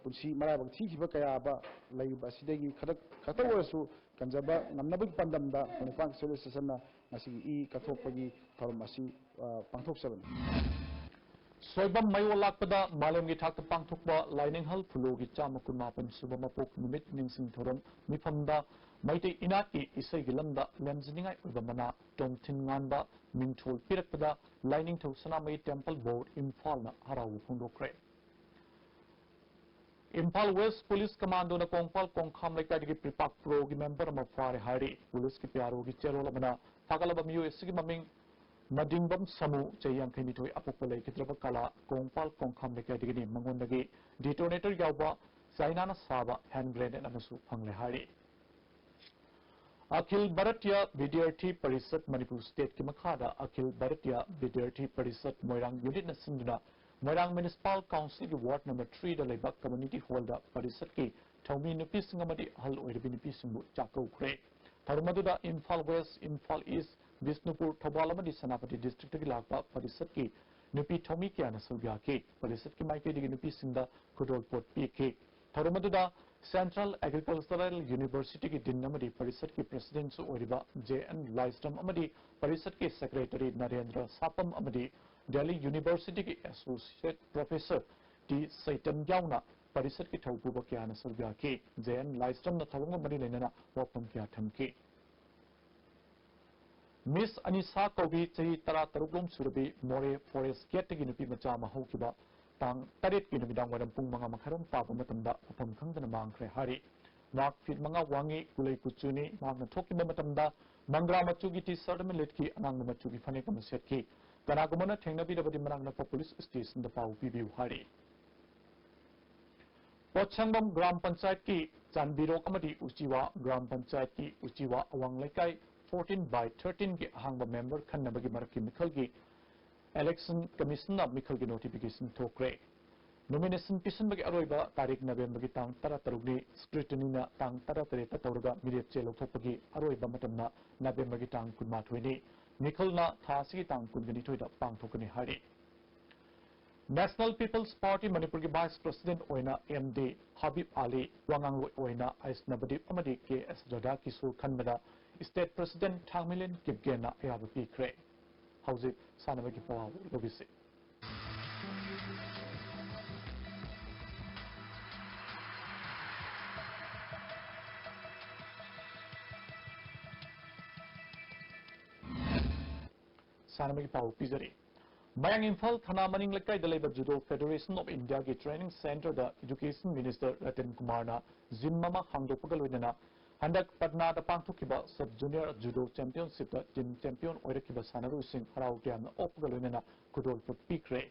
ꯄꯨꯟꯁꯤ ꯃꯔꯥꯏꯕꯛ ꯊꯤꯈꯤꯕ ꯀꯌꯥ ꯑꯃ ꯂꯩꯔꯤꯕ ꯑꯁꯤꯗꯒꯤ ꯈꯔ ꯈꯛꯇ ꯑꯣꯏꯔꯁꯨ ꯀꯟꯖꯕ ꯉꯝꯅꯕꯒꯤ ꯄꯥꯟꯗꯝꯗ ꯃꯅꯤꯄꯥꯟ ꯁꯤꯚꯤꯜ ꯁ꯭ꯇꯦꯁꯟꯅ ꯉꯁꯤꯒꯤ ꯏ ꯀꯠꯊꯣꯛꯄꯒꯤ ꯊꯧꯔꯝ ꯑꯁꯤ, ꯑ, ꯄꯥꯡꯊꯣꯛꯆꯕꯅꯤ꯫ ꯁꯣꯏꯕꯝ ꯃꯌꯣꯜ ꯂꯥꯛꯄꯗ ꯃꯥꯂꯦꯝꯒꯤ ꯊꯥꯛꯇ ꯄꯥꯡꯊꯣꯛꯄ ꯂꯥꯏꯅꯤꯡꯍꯜ ꯐꯨꯂꯣꯒꯤ ꯆꯥꯝꯃ ꯀꯨꯟꯃꯥꯄꯟ ꯁꯨꯕ ꯃꯄꯣꯛ ꯅꯨꯃꯤꯠ ꯅꯤꯡꯁꯤꯡ ꯊꯧꯔꯝ ꯃꯤꯐꯝꯗ ꯃꯩꯇꯩ ꯏꯅꯥꯠꯀꯤ ꯏꯁꯩꯒꯤ ꯂꯝꯗ ꯂꯦꯝꯖꯅꯤꯡꯉꯥꯏ ꯑꯣꯏꯕ ꯃꯅꯥ ꯇꯣꯝꯊꯤꯟ ꯉꯥꯟꯕ ꯃꯤꯡꯊꯣꯜ ꯄꯤꯔꯛꯄꯗ ꯂꯥꯏꯅꯤꯡꯊꯧ ꯁꯅꯥꯃꯍꯤ ꯇꯦꯝꯄꯜ ꯕꯣꯔꯗ ꯏꯝꯐꯥꯜꯅ ꯍꯔꯥꯎꯕ ꯐꯣꯡꯗꯣꯛꯈ꯭ꯔꯦ꯫ ꯏꯝꯐꯥꯜ ꯋꯦꯁ ꯄꯨꯂꯤꯁ ꯀꯃꯥꯟꯗꯣꯅ ꯀꯣꯡꯄꯥꯜ ꯀꯣꯡꯈꯥꯝ ꯂꯩꯀꯥꯏꯗꯒꯤ ꯄ꯭ꯔꯤꯄꯥꯛ ꯄ꯭ꯔꯣꯒꯤ ꯃꯦꯝꯕꯔ ꯑꯃ ꯐꯥꯔꯦ ꯍꯥꯏꯔꯤ꯫ ꯄꯨꯂꯤꯁꯀꯤ ꯄꯤ ꯑꯥꯔ ꯑꯣꯒꯤ ꯆꯦꯔꯣꯜ ꯑꯃꯅ ꯐꯥꯒꯠꯂꯕ ꯃꯤꯑꯣꯏ ꯑꯁꯤꯒꯤ ꯃꯃꯤꯡ ꯃꯗꯤꯡꯕꯝ ꯁꯃꯨ, ꯆꯍꯤ ꯌꯥꯡꯈꯩ ꯅꯤꯊꯣꯏ, ꯑꯄꯣꯛꯄ ꯂꯩꯈꯤꯗ꯭ꯔꯕ ꯀꯂꯥ, ꯀꯣꯡꯄꯥꯜ ꯀꯣꯡꯈꯥꯝ ꯂꯩꯀꯥꯏꯗꯒꯤꯅꯤ꯫ ꯃꯉꯣꯟꯗꯒꯤ ꯗꯤꯇꯣꯅꯦꯇꯔ ꯌꯥꯎꯕ ꯆꯥꯏꯅꯥꯅ ꯁꯥꯕ ꯍꯦꯟ ꯒ꯭ꯔꯦꯅꯦꯗ ꯑꯃꯁꯨ ꯐꯪꯂꯦ ꯍꯥꯏꯔꯤ꯫ ꯑꯈꯤꯜ ꯚꯥꯔꯇꯤꯌꯥ ꯚꯤꯗ꯭ꯌꯥꯔꯊꯤ ꯄꯔꯤꯁꯠ ꯃꯅꯤꯄꯨꯔ ꯁ꯭ꯇꯦꯠꯀꯤ ꯃꯈꯥꯗ ꯑꯈꯤꯜ ꯚꯥꯔꯇꯤꯌꯥ ꯚꯤꯗ꯭ꯌꯥꯔꯊꯤ ꯄꯔꯤꯁꯠ ꯃꯣꯏꯔꯥꯡ ꯌꯨꯅꯤꯠꯅ ꯁꯤꯟꯗꯨꯅ ꯃꯣꯏꯔꯥꯡ ꯃ꯭ꯌꯨꯅꯤꯁꯤꯄꯥꯜ ꯀꯥꯎꯟꯁꯤꯜꯒꯤ ꯋꯥꯔꯗ ꯅꯝꯕꯔ ꯊ꯭ꯔꯤꯗ ꯂꯩꯕ ꯀꯝꯃ꯭ꯌꯨꯅꯤꯇꯤ ꯍꯣꯜꯗ ꯄꯔꯤꯁꯠꯀꯤ ꯊꯧꯃꯤ ꯅꯨꯄꯤꯁꯤꯡ ꯑꯃꯗꯤ ꯑꯍꯜ ꯑꯣꯏꯔꯕꯤ ꯅꯨꯄꯤꯁꯤꯡꯕꯨ ꯆꯥꯛ ꯀꯧꯈ꯭ꯔꯦ꯫ ꯊꯧꯔꯝ ꯑꯗꯨꯗ ꯏꯝꯐꯥꯜ ꯋꯦꯁ, ꯏꯝꯐꯥꯜ ꯏꯁ, ꯕꯤꯁꯅꯨꯄꯨꯔ, ꯊꯧꯕꯥꯜ ꯑꯃꯗꯤ ꯁꯦꯅꯥꯄꯇꯤ ꯗꯤꯁꯇ꯭ꯔꯤꯛꯇꯒꯤ ꯂꯥꯛꯄ ꯄꯔꯤꯁꯠꯀꯤ ꯅꯨꯄꯤ ꯊꯧꯃꯤ ꯀꯌꯥꯅ ꯁꯔꯨꯛ ꯌꯥꯈꯤ꯫ ꯄꯔꯤꯁꯠꯀꯤ ꯃꯥꯏꯀꯩꯗꯒꯤ ꯅꯨꯄꯤꯁꯤꯡꯗ ꯈꯨꯗꯣꯜꯄꯣꯠ ꯄꯤꯈꯤ꯫ ꯊꯧꯔꯝ ꯑꯗꯨꯗ ꯁꯦꯟꯇ꯭ꯔꯦꯜ ꯑꯦꯒ꯭ꯔꯤꯀꯜꯆꯔꯦꯜ ꯌꯨꯅꯤꯚꯔꯁꯤꯇꯤꯒꯤ ꯗꯤꯟ ꯑꯃꯗꯤ ꯄꯔꯤꯁꯠꯀꯤ ꯄ꯭ꯔꯁꯤꯗꯦꯟꯠꯁꯨ ꯑꯣꯏꯔꯤꯕ ꯖꯦ ꯑꯦꯟ ꯂꯥꯏꯁ꯭ꯔꯝ ꯑꯃꯗꯤ ꯄꯔꯤꯁꯠꯀꯤ ꯁꯦꯀ꯭ꯔꯦꯇꯔꯤ ꯅꯔꯦꯟꯗ꯭ꯔ ꯁꯥꯄꯝ ꯑꯃꯗꯤ ꯗꯦꯜꯂꯤ ꯌꯨꯅꯤꯚꯔꯁꯤꯇꯤꯒꯤ ꯑꯦꯁꯣꯁꯤꯌꯦꯠ ꯄ꯭ꯔꯣꯐꯦꯁꯔ ꯇꯤ ꯁꯩꯇꯟ ꯌꯥꯎꯅ ꯄꯔꯤꯁꯠꯀꯤ ꯊꯧꯄꯨꯕ ꯀꯌꯥꯅ ꯁꯔꯨꯛ ꯌꯥꯈꯤ꯫ ꯖꯦ ꯑꯦꯟ ꯂꯥꯏꯁ꯭ꯔꯝꯅ ꯊꯧꯔꯝꯒ ꯃꯔꯤ ꯂꯩꯅꯅ ꯋꯥꯐꯝ ꯀꯌꯥ ꯊꯝꯈꯤ꯫ ꯃꯤꯁ ꯑꯅꯤꯁꯥ ꯀꯧꯕꯤ ꯆꯍꯤ ꯇꯔꯥ ꯇꯔꯨꯛ ꯂꯣꯝ ꯁꯨꯔꯕꯤ ꯃꯣꯔꯦ ꯐꯣꯔꯦꯁ ꯒꯦꯠꯇꯒꯤ ꯅꯨꯄꯤ ꯃꯆꯥ ꯑꯃ ꯍꯧꯈꯤꯕ ꯇꯥꯡ ꯇꯔꯦꯠꯀꯤ ꯅꯨꯃꯤꯗꯥꯡ ꯋꯥꯏꯔꯝ ꯄꯨꯡ ꯃꯉꯥ ꯃꯈꯥꯏꯔꯣꯝ ꯇꯥꯕ ꯃꯇꯝꯗ ꯃꯐꯝ ꯈꯪꯗꯅ ꯃꯥꯡꯈ꯭ꯔꯦ ꯍꯥꯏꯔꯤ꯫ ꯃꯍꯥꯛ ꯐꯤꯠ ꯃꯉꯥ ꯋꯥꯡꯉꯤ, ꯀꯨꯂꯩ ꯀꯨꯆꯨꯅꯤ꯫ ꯃꯍꯥꯛꯅ ꯊꯣꯛꯈꯤꯕ ꯃꯇꯝꯗ ꯃꯪꯒ꯭ꯔꯥ ꯃꯆꯨꯒꯤ ꯇꯤ ꯁꯔꯠ ꯑꯃ ꯂꯤꯠꯈꯤ, ꯑꯉꯥꯡꯕ ꯃꯆꯨꯒꯤ ꯐꯅꯦꯛ ꯑꯃ ꯁꯦꯠꯈꯤ꯫ ꯀꯅꯥꯒꯨꯝꯕꯅ ꯊꯦꯡꯅꯕꯤꯔꯕꯗꯤ ꯃꯅꯥꯛ ꯅꯛꯄ ꯄꯨꯂꯤꯁ ꯁ꯭ꯇꯦꯁꯟꯗ ꯄꯥꯎ ꯄꯤꯕꯤꯌꯨ ꯍꯥꯏꯔꯤ꯫ ꯄꯣꯠꯁꯪꯕꯝ ꯒ꯭ꯔꯥꯝ ꯄꯟꯆꯥꯌꯠꯀꯤ ꯆꯥꯟꯕꯤꯔꯣꯛ ꯑꯃꯗꯤ ꯎꯆꯤꯋꯥ ꯒ꯭ꯔꯥꯝ ꯄꯟꯆꯥꯌꯠꯀꯤ ꯎꯆꯤꯋꯥ ꯑꯋꯥꯡ ꯂꯩꯀꯥꯏ fourteen by thirteen ꯒꯤ ꯑꯍꯥꯡꯕ ꯃꯦꯝꯕꯔ ꯈꯟꯅꯕꯒꯤ ꯃꯔꯛꯀꯤ ꯃꯤꯈꯜꯒꯤ Election Commission ꯅ ꯃꯤꯈꯜꯒꯤ notification ꯊꯣꯛꯈ꯭ꯔꯦ꯫ Nomination ꯄꯤꯁꯤꯟꯕꯒꯤ ꯑꯔꯣꯏꯕ ꯇꯥꯔꯤꯛ ꯅꯕꯦꯝꯕꯔꯒꯤ ꯇꯥꯡ ꯇꯔꯥꯇꯔꯨꯛꯅꯤ꯫ Scrutiny ꯅ ꯇꯥꯡ ꯇꯔꯥꯇꯔꯦꯠꯇ ꯇꯧꯔꯒ ꯃꯤꯔꯦꯞ ꯆꯦ ꯂꯧꯊꯣꯛꯄꯒꯤ ꯑꯔꯣꯏꯕ ꯃꯇꯝꯅ ꯅꯕꯦꯝꯕꯔꯒꯤ ꯇꯥꯡ ꯀꯨꯟꯃꯥꯊꯣꯏꯅꯤ꯫ ꯃꯤꯈꯜꯅ ꯊꯥ ꯑꯁꯤꯒꯤ ꯇꯥꯡ ꯀꯨꯟꯒ ꯅꯤꯊꯣꯏꯗ ꯄꯥꯡꯊꯣꯛꯀꯅꯤ ꯍꯥꯏꯔꯤ꯫ National People's Party ꯃꯅꯤꯄꯨꯔꯒꯤ Vice President ꯑꯣꯏꯅ M D ꯍꯕꯤꯕ ꯑꯂꯤ, ꯋꯥꯉꯥꯡꯂꯣꯏ ꯑꯣꯏꯅ ꯑꯩꯁ ꯅꯕꯗꯤꯞ ꯑꯃꯗꯤ K S ꯔꯥꯙꯥ ꯀꯤꯁꯣꯔ ꯈꯟꯕꯗ State President ꯊꯥꯡꯃꯩꯂꯦꯟ ꯀꯤꯞꯒꯦꯟꯅ ꯑꯌꯥꯕ ꯄꯤꯈ꯭ꯔꯦ꯫ ꯍꯧꯖꯤꯛ ꯁꯥꯟꯅꯕꯒꯤ ꯄꯥꯎ ꯂꯧꯕꯤꯁꯤ꯫ ꯁꯥꯟꯅꯕꯒꯤ ꯄꯥꯎ ꯄꯤꯖꯔꯤ꯫ ꯃꯌꯥꯡ ꯏꯝꯐꯥꯜ ꯊꯅꯥ ꯃꯅꯤꯡ ꯂꯩꯀꯥꯏꯗ ꯂꯩꯕ Judo Federation of India ꯒꯤ training centre ꯗ Education Minister ꯔꯇꯟ ꯀꯨꯃꯥꯔꯅ gym ꯑꯃ ꯍꯥꯡꯗꯣꯛꯄꯒ ꯂꯣꯏꯅꯅ ꯍꯟꯗꯛ ꯄꯠꯅꯥꯗ ꯄꯥꯡꯊꯣꯛꯈꯤꯕ Sub Junior Judo Championship ꯇ team champion ꯑꯣꯏꯔꯛꯈꯤꯕ ꯁꯥꯟꯅꯔꯣꯏꯁꯤꯡ ꯍꯔꯥꯎ ꯇꯌꯥꯝꯅ ꯑꯣꯛꯄꯒ ꯂꯣꯏꯅꯅ ꯈꯨꯗꯣꯜꯄꯣꯠ ꯄꯤꯈ꯭ꯔꯦ꯫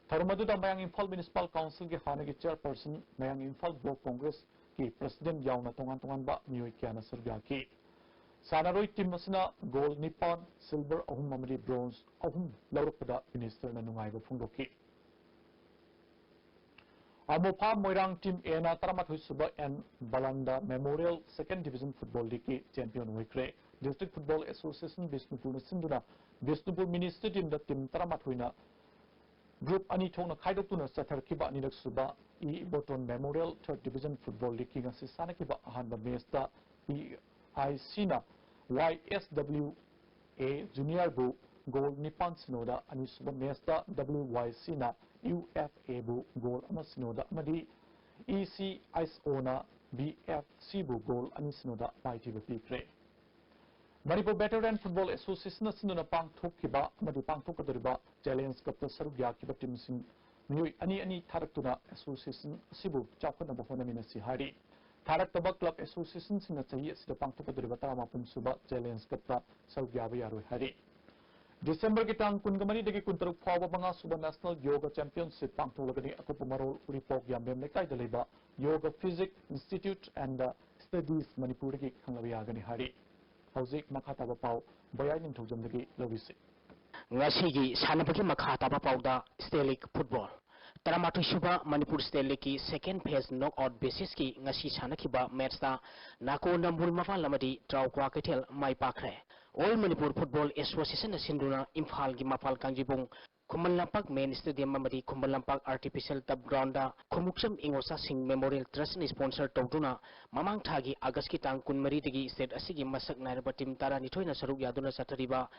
ꯊꯧꯔꯝ ꯑꯗꯨꯗ ꯃꯌꯥꯡ ꯏꯝꯐꯥꯜ Municipal Council ꯒꯤ ꯍꯥꯟꯅꯒꯤ chairperson, ꯃꯌꯥꯡ ꯏꯝꯐꯥꯜ Block Congress ꯀꯤ president ꯌꯥꯎꯅ ꯇꯣꯉꯥꯟ ꯇꯣꯉꯥꯟꯕ ꯃꯤꯑꯣꯏ ꯀꯌꯥꯅ ꯁꯔꯨꯛ ꯌꯥꯈꯤ꯫ ꯁꯥꯟꯅꯔꯣꯏ team ꯑꯁꯤꯅ gold ꯅꯤꯄꯥꯟ, silver ꯑꯍꯨꯝ ꯑꯃꯗꯤ bronze ꯑꯍꯨꯝ ꯂꯧꯔꯛꯄꯗ minister ꯅ ꯅꯨꯡꯉꯥꯏꯕ ꯐꯣꯡꯗꯣꯛꯈꯤ꯫ ꯑꯃꯣꯐꯥ ꯃꯣꯏꯔꯥꯡ team A ꯅ ꯇꯔꯥꯃꯥꯊꯣꯏ ꯁꯨꯕ and ꯕꯂꯥꯟꯗ Memorial Second Division Football League ꯀꯤ champion ꯑꯣꯏꯈ꯭ꯔꯦ꯫ District Football Association ꯕꯤꯁꯅꯨꯄꯨꯔꯅ ꯁꯤꯟꯗꯨꯅ ꯕꯤꯁꯅꯨꯄꯨꯔ Mini Stadium ꯗ team ꯇꯔꯥꯃꯥꯊꯣꯏꯅ group ꯑꯅꯤ ꯊꯣꯛꯅ ꯈꯥꯏꯗꯣꯛꯇꯨꯅ ꯆꯠꯊꯔꯛꯈꯤꯕ ꯑꯅꯤꯔꯛ ꯁꯨꯕ E Iboton Memorial Third Division Football League ꯀꯤ ꯉꯁꯤ ꯁꯥꯟꯅꯈꯤꯕ ꯑꯍꯥꯟꯕ match ꯇ P I C ꯅ Y S W A Junior ꯕꯨ goal ꯅꯤꯄꯥꯟ ꯁꯤꯅꯣꯗ, ꯑꯅꯤꯁꯨꯕ match ꯇ W Y C ꯅ U F A ꯕꯨ goal ꯑꯃ ꯁꯤꯅꯣꯗ ꯑꯃꯗꯤ E C S O ꯅ B F C ꯕꯨ goal ꯑꯅꯤ ꯁꯤꯅꯣꯗ ꯃꯥꯏꯊꯤꯕ ꯄꯤꯈ꯭ꯔꯦ꯫ ꯃꯅꯤꯄꯨꯔ Veteran Football Association ꯅ ꯁꯤꯟꯗꯨꯅ ꯄꯥꯡꯊꯣꯛꯈꯤꯕ ꯑꯃꯗꯤ ꯄꯥꯡꯊꯣꯛꯀꯗꯧꯔꯤꯕ Challenge Cup ꯇ ꯁꯔꯨꯛ ꯌꯥꯈꯤꯕ team ꯁꯤꯡ ꯃꯤꯑꯣꯏ ꯑꯅꯤ ꯑꯅꯤ ꯊꯥꯔꯛꯇꯨꯅ association ꯑꯁꯤꯕꯨ ꯆꯥꯎꯈꯠꯅꯕ ꯍꯣꯠꯅꯃꯤꯟꯅꯁꯤ ꯍꯥꯏꯔꯤ꯫ ꯊꯥꯔꯛꯇꯕ club association ꯁꯤꯡꯅ ꯆꯍꯤ ꯑꯁꯤꯗ ꯄꯥꯡꯊꯣꯛꯀꯗꯧꯔꯤꯕ ꯇꯔꯥꯃꯥꯄꯟ ꯁꯨꯕ Challenge Cup ꯇ ꯁꯔꯨꯛ ꯌꯥꯕ ꯌꯥꯔꯣꯏ ꯍꯥꯏꯔꯤ꯫ ꯗꯤꯁꯦꯝꯕꯔꯒꯤ ꯇꯥꯡ ꯀꯨꯟꯃꯔꯤꯗꯒꯤ ꯀꯨꯟꯇꯔꯨꯛ ꯐꯥꯎꯕ ꯃꯉꯥ ꯁꯨꯕ National Yoga Championship ꯄꯥꯡꯊꯣꯛꯂꯒꯅꯤ꯫ ꯑꯀꯨꯞꯄ ꯃꯔꯣꯜ ꯎꯔꯤꯄꯣꯛ ꯌꯥꯝꯕꯦꯝ ꯂꯩꯀꯥꯏꯗ ꯂꯩꯕ Yoga Physics Institute and Studies ꯃꯅꯤꯄꯨꯔꯗꯒꯤ ꯈꯪꯂꯕ ꯌꯥꯒꯅꯤ ꯍꯥꯏꯔꯤ꯫ ꯍꯧꯖꯤꯛ ꯃꯈꯥ ꯇꯥꯕ ꯄꯥꯎ ꯕꯌꯥꯏ ꯅꯤꯡꯊꯧꯖꯝꯗꯒꯤ ꯂꯧꯏꯁꯤ꯫ ꯉꯁꯤꯒꯤ ꯁꯥꯟꯅꯕꯒꯤ ꯃꯈꯥ ꯇꯥꯕ ꯄꯥꯎꯗ State League Football ꯇꯔꯥꯃꯥꯊꯣꯏ ꯁꯨꯕ Manipur State Leagueꯀꯤ second phase knockout basisꯀꯤ ꯉꯁꯤ ꯁꯥꯟꯅꯈꯤꯕ matchꯇ ꯅꯥꯀꯣ ꯅꯝꯕꯨꯜ ꯃꯄꯥꯜ ꯑꯃꯗꯤ ꯇ꯭ꯔꯥꯎꯀ꯭ꯋꯥ ꯀꯩꯊꯦꯜ ꯃꯥꯏ ꯄꯥꯛꯈ꯭ꯔꯦ꯫ All Manipur Football Associationꯅ ꯁꯤꯟꯗꯨꯅ ꯏꯝꯐꯥꯜꯒꯤ ꯃꯄꯥꯜ ꯀꯥꯡꯖꯩꯕꯨꯡ ꯈꯨꯃꯟ ꯂꯝꯄꯥꯛ Main Stadium ꯑꯃꯗꯤ Khuman Lampak Artificial Turf Groundꯗ ꯈꯣꯡꯎꯞꯆꯝ ꯏꯉꯣꯆꯥꯁꯤꯡ Memorial Trustꯅ sponsor ꯇꯧꯗꯨꯅ ꯃꯃꯥꯡ ꯊꯥꯒꯤ Augustꯀꯤ ꯇꯥꯡ ꯀꯨꯟꯃꯔꯤꯗꯒꯤ state ꯑꯁꯤꯒꯤ ꯃꯁꯛ ꯅꯥꯏꯔꯕ team ꯇꯔꯥꯅꯤꯊꯣꯏꯅ ꯁꯔꯨꯛ ꯌꯥꯗꯨꯅ ꯆꯠꯊꯔꯤꯕ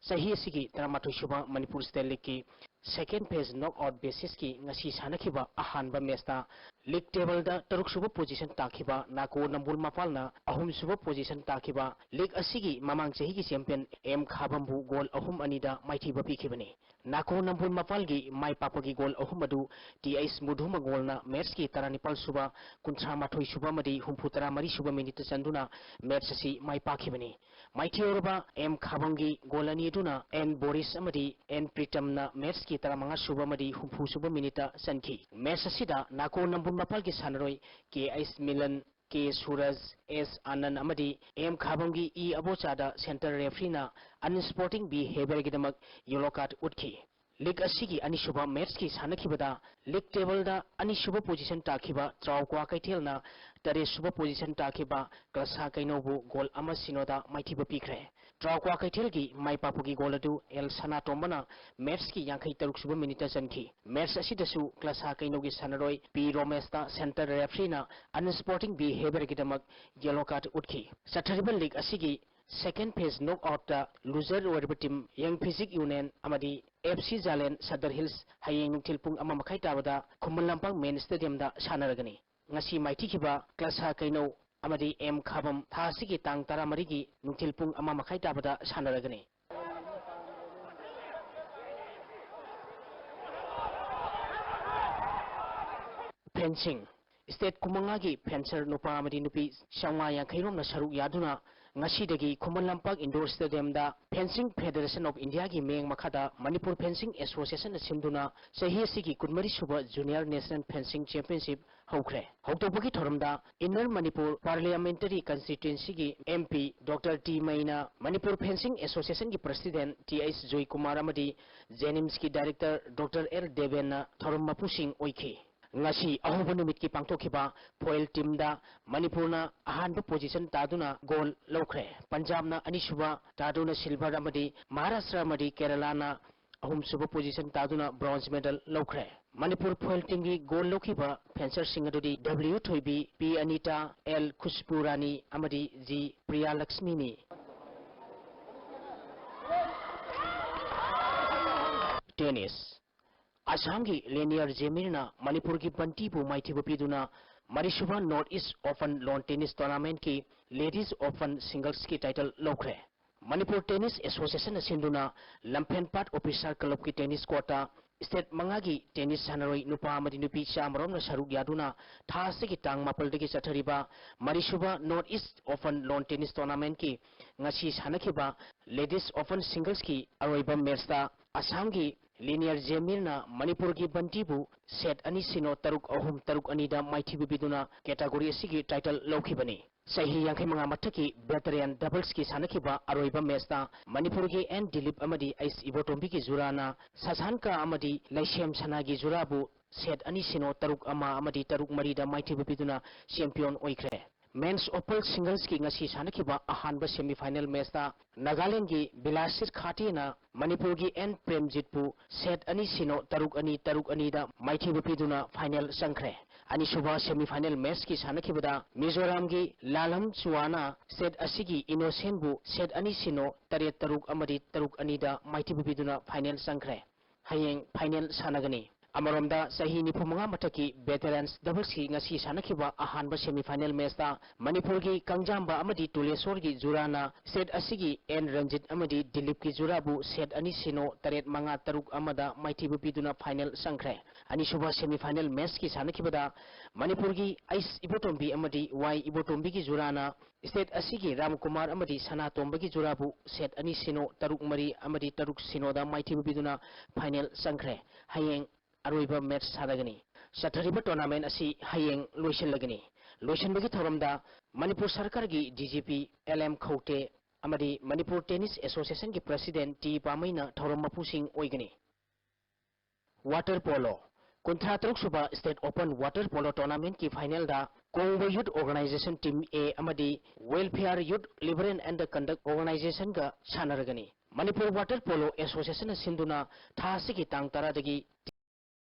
ꯆꯍꯤ ꯑꯁꯤꯒꯤ ꯇꯔꯥꯃꯥꯊꯣꯏ ꯁꯨꯕ Manipur State Leagueꯀꯤ second phase knockout basisꯀꯤ ꯉꯁꯤ ꯁꯥꯟꯅꯈꯤꯕ ꯑꯍꯥꯟꯕ matchꯇ league tableꯗ ꯇꯔꯨꯛ ꯁꯨꯕ position ꯇꯥꯈꯤꯕ ꯅꯥꯀꯣ ꯅꯝꯕꯨꯜ ꯃꯄꯥꯜꯅ ꯑꯍꯨꯝ ꯁꯨꯕ position ꯇꯥꯈꯤꯕ league ꯑꯁꯤꯒꯤ ꯃꯃꯥꯡ ꯆꯍꯤꯒꯤ champion ꯑꯦꯝ ꯈꯥꯕꯝꯕꯨ goal ꯑꯍꯨꯝ ꯑꯅꯤꯗ ꯃꯥꯏꯊꯤꯕ ꯄꯤꯈꯤꯕꯅꯤ꯫ ꯅꯥꯀꯣ ꯅꯝꯕꯨꯜ ꯃꯄꯥꯜꯒꯤ ꯃꯥꯏ ꯄꯥꯛꯄꯒꯤ goal ꯑꯍꯨꯝ ꯑꯗꯨ ꯇꯤ ꯑꯩꯆ ꯃꯨꯙꯨꯃ goalꯅ matchꯀꯤ ꯇꯔꯥꯅꯤꯄꯥꯜ ꯁꯨꯕ, ꯀꯨꯟꯊ꯭ꯔꯥ ꯃꯥꯊꯣꯏ ꯁꯨꯕ ꯑꯃꯗꯤ ꯍꯨꯝꯐꯨ ꯇꯔꯥ ꯃꯔꯤ ꯁꯨꯕ minuteꯇ ꯆꯟꯗꯨꯅ match ꯑꯁꯤ ꯃꯥꯏ ꯄꯥꯛꯈꯤꯕꯅꯤ꯫ ꯃꯥꯏꯊꯤꯍꯧꯔꯕ ꯑꯦꯝ ꯈꯥꯕꯝꯒꯤ goal ꯑꯅꯤ ꯑꯗꯨꯅ ꯑꯦꯟ ꯕꯣꯔꯤꯁ ꯑꯃꯗꯤ ꯑꯦꯟ ꯄ꯭ꯔꯤꯇꯝꯅ matchꯀꯤ ꯇꯔꯥꯃꯉꯥ ꯁꯨꯕ ꯑꯃꯗꯤ ꯍꯨꯝꯐꯨ ꯁꯨꯕ minuteꯇ ꯆꯟꯈꯤ꯫ Match ꯑꯁꯤꯗ ꯅꯥꯀꯣ ꯅꯝꯕꯨꯜ ꯃꯄꯥꯜꯒꯤ ꯁꯥꯟꯅꯔꯣꯏ ꯀꯦ ꯑꯩꯆ ꯃꯤꯂꯟ, ꯀꯦ ꯁꯨꯔꯖ, ꯑꯦꯁ ꯑꯥꯅꯟ ꯑꯃꯗꯤ M ꯈꯥꯕꯝꯒꯤ E ꯑꯕꯣꯆꯥꯗ center refereeꯅ unsporting behaviourꯒꯤꯗꯃꯛ yellow card ꯎꯠꯈꯤ꯫ League ꯑꯁꯤꯒꯤ ꯑꯅꯤꯁꯨꯕ matchꯀꯤ ꯁꯥꯟꯅꯈꯤꯕꯗ league tableꯗ ꯑꯅꯤꯁꯨꯕ position ꯇꯥꯈꯤꯕ ꯇ꯭ꯔꯥꯎꯀ꯭ꯋꯥ ꯀꯩꯊꯦꯜꯅ ꯇꯔꯦꯠꯁꯨꯕ position ꯇꯥꯈꯤꯕ ꯀ꯭ꯂꯁꯥ ꯀꯩꯅꯧꯕꯨ goal ꯑꯃ ꯁꯤꯅꯣꯗ ꯃꯥꯏꯊꯤꯕ ꯄꯤꯈ꯭ꯔꯦ꯫ ꯇ꯭ꯔꯥꯎꯀ꯭ꯋꯥ ꯀꯩꯊꯦꯜꯒꯤ ꯃꯥꯏ ꯄꯥꯛꯄꯒꯤ goal ꯑꯗꯨ ꯑꯦꯜ ꯁꯅꯥꯇꯣꯝꯕꯅ matchꯀꯤ ꯌꯥꯡꯈꯩ ꯇꯔꯨꯛ ꯁꯨꯕ minuteꯇ ꯆꯟꯈꯤ꯫ Match ꯑꯁꯤꯗꯁꯨ ꯀ꯭ꯂꯁꯥ ꯀꯩꯅꯧꯒꯤ ꯁꯥꯟꯅꯔꯣꯏ ꯄꯤ ꯔꯣꯃꯦꯁꯇ center refereeꯅ unsporting behaviourꯒꯤꯗꯃꯛ yellow card ꯎꯠꯈꯤ꯫ ꯆꯠꯊꯔꯤꯕ league ꯑꯁꯤꯒꯤ second phase knockoutꯇ loser ꯑꯣꯏꯔꯤꯕ team Young Physique Union ꯑꯃꯗꯤ F C Zalen Sadar Hills ꯍꯌꯦꯡ ꯅꯨꯡꯊꯤꯜ ꯄꯨꯡ ꯑꯃ ꯃꯈꯥꯏ ꯇꯥꯕꯗ ꯈꯨꯃꯟ ꯂꯝꯄꯥꯛ Main Stadiumꯗ ꯁꯥꯟꯅꯔꯒꯅꯤ꯫ ꯉꯁꯤ ꯃꯥꯏꯊꯤꯈꯤꯕ ꯀ꯭ꯂꯁꯥ ꯀꯩꯅꯧ ꯑꯃꯗꯤ ꯑꯦꯝ ꯈꯥꯕꯝ ꯊꯥ ꯑꯁꯤꯒꯤ ꯇꯥꯡ ꯇꯔꯥꯃꯔꯤꯒꯤ ꯅꯨꯡꯊꯤꯜ ꯄꯨꯡ ꯑꯃ ꯃꯈꯥꯏ ꯇꯥꯕꯗ ꯁꯥꯟꯅꯔꯒꯅꯤ꯫ Fencing꯫ state ꯀꯨꯟꯃꯉꯥꯒꯤ fencer ꯅꯨꯄꯥ ꯑꯃꯗꯤ ꯅꯨꯄꯤ ꯆꯥꯝꯃꯉꯥ ꯌꯥꯡꯈꯩ ꯔꯣꯝꯅ ꯁꯔꯨꯛ ꯌꯥꯗꯨꯅ ꯉꯁꯤꯗꯒꯤ Khuman Lampak indoor stadiumꯗ Fencing Federation of Indiaꯒꯤ ꯃꯤꯠꯌꯦꯡ ꯃꯈꯥꯗ ꯃꯅꯤꯄꯨꯔ Fencing Associationꯅ ꯁꯤꯟꯗꯨꯅ ꯆꯍꯤ ꯑꯁꯤꯒꯤ ꯀꯨꯟꯃꯔꯤ ꯁꯨꯕ Junior National Fencing Championship ꯍꯧꯈ꯭ꯔꯦ꯫ ꯍꯧꯗꯣꯛꯄꯒꯤ ꯊꯧꯔꯝꯗ Inner Manipur Parliamentary Constituencyꯒꯤ MP Doctor T Meinya, Manipur Fencing Associationꯒꯤ President ꯇꯤ ꯑꯩꯆ ꯖꯣꯏꯀꯨꯃꯥꯔ ꯑꯃꯗꯤ JNIMSꯀꯤ Director Doctor ꯑꯦꯜ ꯗꯦꯕꯦꯟꯅ ꯊꯧꯔꯝ ꯃꯄꯨꯁꯤꯡ ꯑꯣꯏꯈꯤ꯫ ꯉꯁꯤ ꯑꯍꯧꯕ ꯅꯨꯃꯤꯠꯀꯤ ꯄꯥꯡꯊꯣꯛꯈꯤꯕ foil teamꯗ ꯃꯅꯤꯄꯨꯔꯅ ꯑꯍꯥꯟꯕ position ꯇꯥꯗꯨꯅ gold ꯂꯧꯈ꯭ꯔꯦ꯫ ꯄꯟꯖꯥꯕꯅ ꯑꯅꯤꯁꯨꯕ ꯇꯥꯗꯨꯅ silver ꯑꯃꯗꯤ ꯃꯍꯥꯔꯥꯁꯇ꯭ꯔ ꯑꯃꯗꯤ ꯀꯦꯔꯂꯥꯅ ꯑꯍꯨꯝꯁꯨꯕ position ꯇꯥꯗꯨꯅ bronze medal ꯂꯧꯈ꯭ꯔꯦ꯫ ꯃꯅꯤꯄꯨꯔ foil teamꯒꯤ gold ꯂꯧꯈꯤꯕ fencerꯁꯤꯡ ꯑꯗꯨꯗꯤ ꯗꯕ꯭ꯂꯤꯌꯨ ꯊꯣꯏꯕꯤ, ꯄꯤ ꯑꯅꯤꯇꯥ, ꯑꯦꯜ ꯈꯨꯁꯕꯨ ꯔꯥꯅꯤ ꯑꯃꯗꯤ ꯖꯤ ꯄ꯭ꯔꯤꯌꯥꯂꯛꯁꯃꯤꯅꯤ꯫ Tennis꯫ ꯑꯁꯥꯝꯒꯤ ꯂꯦꯅꯤꯌꯔ ꯖꯦꯃꯤꯔꯅ ꯃꯅꯤꯄꯨꯔꯒꯤ ꯕꯟꯇꯤꯕꯨ ꯃꯥꯏꯊꯤꯕ ꯄꯤꯗꯨꯅ ꯃꯔꯤꯁꯨꯕ North East Open Lawn Tennis Tournamentꯀꯤ Ladies Open Singlesꯀꯤ title ꯂꯧꯈ꯭ꯔꯦ꯫ ꯃꯅꯤꯄꯨꯔ Tennis Associationꯅ ꯁꯤꯟꯗꯨꯅ ꯂꯝꯐꯦꯟꯄꯥꯠ Officer Clubꯀꯤ tennis courtꯇ state ꯃꯉꯥꯒꯤ tennis ꯁꯥꯟꯅꯔꯣꯏ ꯅꯨꯄꯥ ꯑꯃꯗꯤ ꯅꯨꯄꯤ ꯆꯥꯝꯃꯔꯣꯝꯅ ꯁꯔꯨꯛ ꯌꯥꯗꯨꯅ ꯊꯥ ꯑꯁꯤꯒꯤ ꯇꯥꯡ ꯃꯥꯄꯜꯗꯒꯤ ꯆꯠꯊꯔꯤꯕ ꯃꯔꯤꯁꯨꯕ North East Open Lawn Tennis Tournamentꯀꯤ ꯉꯁꯤ ꯁꯥꯟꯅꯈꯤꯕ Ladies Open Singlesꯀꯤ ꯑꯔꯣꯏꯕ matchꯇ ꯑꯁꯥꯝꯒꯤ ꯂꯦꯅꯤꯌꯔ ꯖꯦꯃꯤꯔꯅ ꯃꯅꯤꯄꯨꯔꯒꯤ ꯕꯟꯇꯤꯕꯨ set ꯑꯅꯤ ꯁꯤꯅꯣ, ꯇꯔꯨꯛ ꯑꯍꯨꯝ, ꯇꯔꯨꯛ ꯑꯅꯤꯗ ꯃꯥꯏꯊꯤꯕ ꯄꯤꯗꯨꯅ category ꯑꯁꯤꯒꯤ title ꯂꯧꯈꯤꯕꯅꯤ꯫ ꯆꯍꯤ ꯌꯥꯡꯈꯩ ꯃꯉꯥ ꯃꯊꯛꯀꯤ veteran doublesꯀꯤ ꯁꯥꯟꯅꯈꯤꯕ ꯑꯔꯣꯏꯕ matchꯇ ꯃꯅꯤꯄꯨꯔꯒꯤ ꯑꯦꯟ ꯗꯤꯂꯤꯞ ꯑꯃꯗꯤ ꯑꯩꯆ ꯏꯕꯣꯇꯣꯝꯕꯤꯒꯤ ꯖꯨꯔꯥꯅ ꯁꯁꯥꯟꯀꯥ ꯑꯃꯗꯤ ꯂꯩꯁꯦꯝ ꯁꯅꯥꯒꯤ ꯖꯨꯔꯥꯕꯨ set ꯑꯅꯤ ꯁꯤꯅꯣ, ꯇꯔꯨꯛ ꯑꯃ ꯑꯃꯗꯤ ꯇꯔꯨꯛ ꯃꯔꯤꯗ ꯃꯥꯏꯊꯤꯕ ꯄꯤꯗꯨꯅ champion ꯑꯣꯏꯈ꯭ꯔꯦ꯫ Men's Open Singlesꯀꯤ ꯉꯁꯤ ꯁꯥꯟꯅꯈꯤꯕ ꯑꯍꯥꯟꯕ semifinal matchꯇ ꯅꯥꯒꯥꯂꯦꯟꯗꯒꯤ ꯕꯤꯂꯥꯁꯤꯠ ꯈꯥꯇꯦꯅ ꯃꯅꯤꯄꯨꯔꯒꯤ ꯑꯦꯟ ꯄ꯭ꯔꯦꯝꯖꯤꯠꯄꯨ set ꯑꯅꯤ ꯁꯤꯅꯣ, ꯇꯔꯨꯛ ꯑꯅꯤ, ꯇꯔꯨꯛ ꯑꯅꯤꯗ ꯃꯥꯏꯊꯤꯕ ꯄꯤꯗꯨꯅ final ꯆꯪꯈ꯭ꯔꯦ꯫ ꯑꯅꯤꯁꯨꯕ semifinal matchꯀꯤ ꯁꯥꯟꯅꯈꯤꯕꯗ ꯃꯤꯖꯣꯔꯥꯝꯒꯤ ꯂꯥꯜꯍꯝ ꯆꯨꯋꯥꯅ state ꯑꯁꯤꯒꯤ ꯏꯅꯣꯁꯦꯟꯕꯨ set ꯑꯅꯤ ꯁꯤꯅꯣ, ꯇꯔꯦꯠ ꯇꯔꯨꯛ ꯑꯃꯗꯤ ꯇꯔꯨꯛ ꯑꯅꯤꯗ ꯃꯥꯏꯊꯤꯕ ꯄꯤꯗꯨꯅ final ꯆꯪꯈ꯭ꯔꯦ꯫ ꯍꯌꯦꯡ final ꯁꯥꯟꯅꯒꯅꯤ꯫ ꯑꯃꯔꯣꯝꯗ, ꯆꯍꯤ ꯅꯤꯐꯨ ꯃꯉꯥ ꯃꯊꯛꯀꯤ veterans doubleski ꯉꯁꯤ ꯁꯥꯟꯅꯈꯤꯕ ꯑꯍꯥꯟꯕ semifinal matchꯇ ꯃꯅꯤꯄꯨꯔꯒꯤ ꯀꯪꯖꯥꯝꯕ ꯑꯃꯗꯤ ꯇꯨꯂꯦꯁꯣꯔꯒꯤ ꯖꯨꯔꯥꯅ state ꯑꯁꯤꯒꯤ ꯑꯦꯟ ꯔꯟꯖꯤꯠ ꯑꯃꯗꯤ ꯗꯤꯂꯤꯞꯀꯤ ꯖꯨꯔꯥꯕꯨ set ꯑꯅꯤ ꯁꯤꯅꯣ, ꯇꯔꯦꯠ ꯃꯉꯥ, ꯇꯔꯨꯛ ꯑꯃꯗ ꯃꯥꯏꯊꯤꯕ ꯄꯤꯗꯨꯅ final ꯆꯪꯈ꯭ꯔꯦ꯫ ꯑꯅꯤꯁꯨꯕ semifinal matchꯀꯤ ꯁꯥꯟꯅꯈꯤꯕꯗ ꯃꯅꯤꯄꯨꯔꯒꯤ ꯑꯩꯁ ꯏꯕꯣꯇꯣꯝꯕꯤ ꯑꯃꯗꯤ ꯋꯥꯏ ꯏꯕꯣꯇꯣꯝꯕꯤꯒꯤ ꯖꯨꯔꯥꯅ state ꯑꯁꯤꯒꯤ ꯔꯥꯝꯀꯨꯃꯥꯔ ꯑꯃꯗꯤ ꯁꯅꯥꯇꯣꯝꯕꯒꯤ ꯖꯨꯔꯥꯕꯨ set ꯑꯅꯤ ꯁꯤꯅꯣ, ꯇꯔꯨꯛ ꯃꯔꯤ ꯑꯃꯗꯤ ꯇꯔꯨꯛ ꯁꯤꯅꯣꯗ ꯃꯥꯏꯊꯤꯕ ꯄꯤꯗꯨꯅ final ꯆꯪꯈ꯭ꯔꯦ꯫ ꯍꯌꯦꯡ ꯑꯔꯣꯏꯕ match ꯁꯥꯟꯅꯒꯅꯤ꯫ ꯆꯠꯊꯔꯤꯕ tournament ꯑꯁꯤ ꯍꯌꯦꯡ ꯂꯣꯏꯁꯤꯜꯂꯒꯅꯤ꯫ ꯂꯣꯏꯁꯤꯟꯕꯒꯤ ꯊꯧꯔꯝꯗ ꯃꯅꯤꯄꯨꯔ ꯁꯔꯀꯥꯔꯒꯤ DGP ꯑꯦꯜ ꯑꯦꯝ ꯈꯧꯇꯦ ꯑꯃꯗꯤ ꯃꯅꯤꯄꯨꯔ Tennis Associationꯒꯤ president ꯇꯤ ꯄꯥꯃꯩꯅ ꯊꯧꯔꯝ ꯃꯄꯨꯁꯤꯡ ꯑꯣꯏꯒꯅꯤ꯫ Water polo, ꯀꯨꯟꯊ꯭ꯔꯥ ꯇꯔꯨꯛ ꯁꯨꯕ state open water polo tournamentꯀꯤ finalꯗ ꯀꯣꯡꯕ Youth Organisation Team A ꯑꯃꯗꯤ Welfare Youth Liberation and Conduct Organizationꯒ ꯁꯥꯟꯅꯔꯒꯅꯤ꯫ Manipur Water Polo Associationꯅ ꯁꯤꯟꯗꯨꯅ ꯊꯥ ꯑꯁꯤꯒꯤ ꯇꯥꯡ ꯇꯔꯥꯗꯒꯤ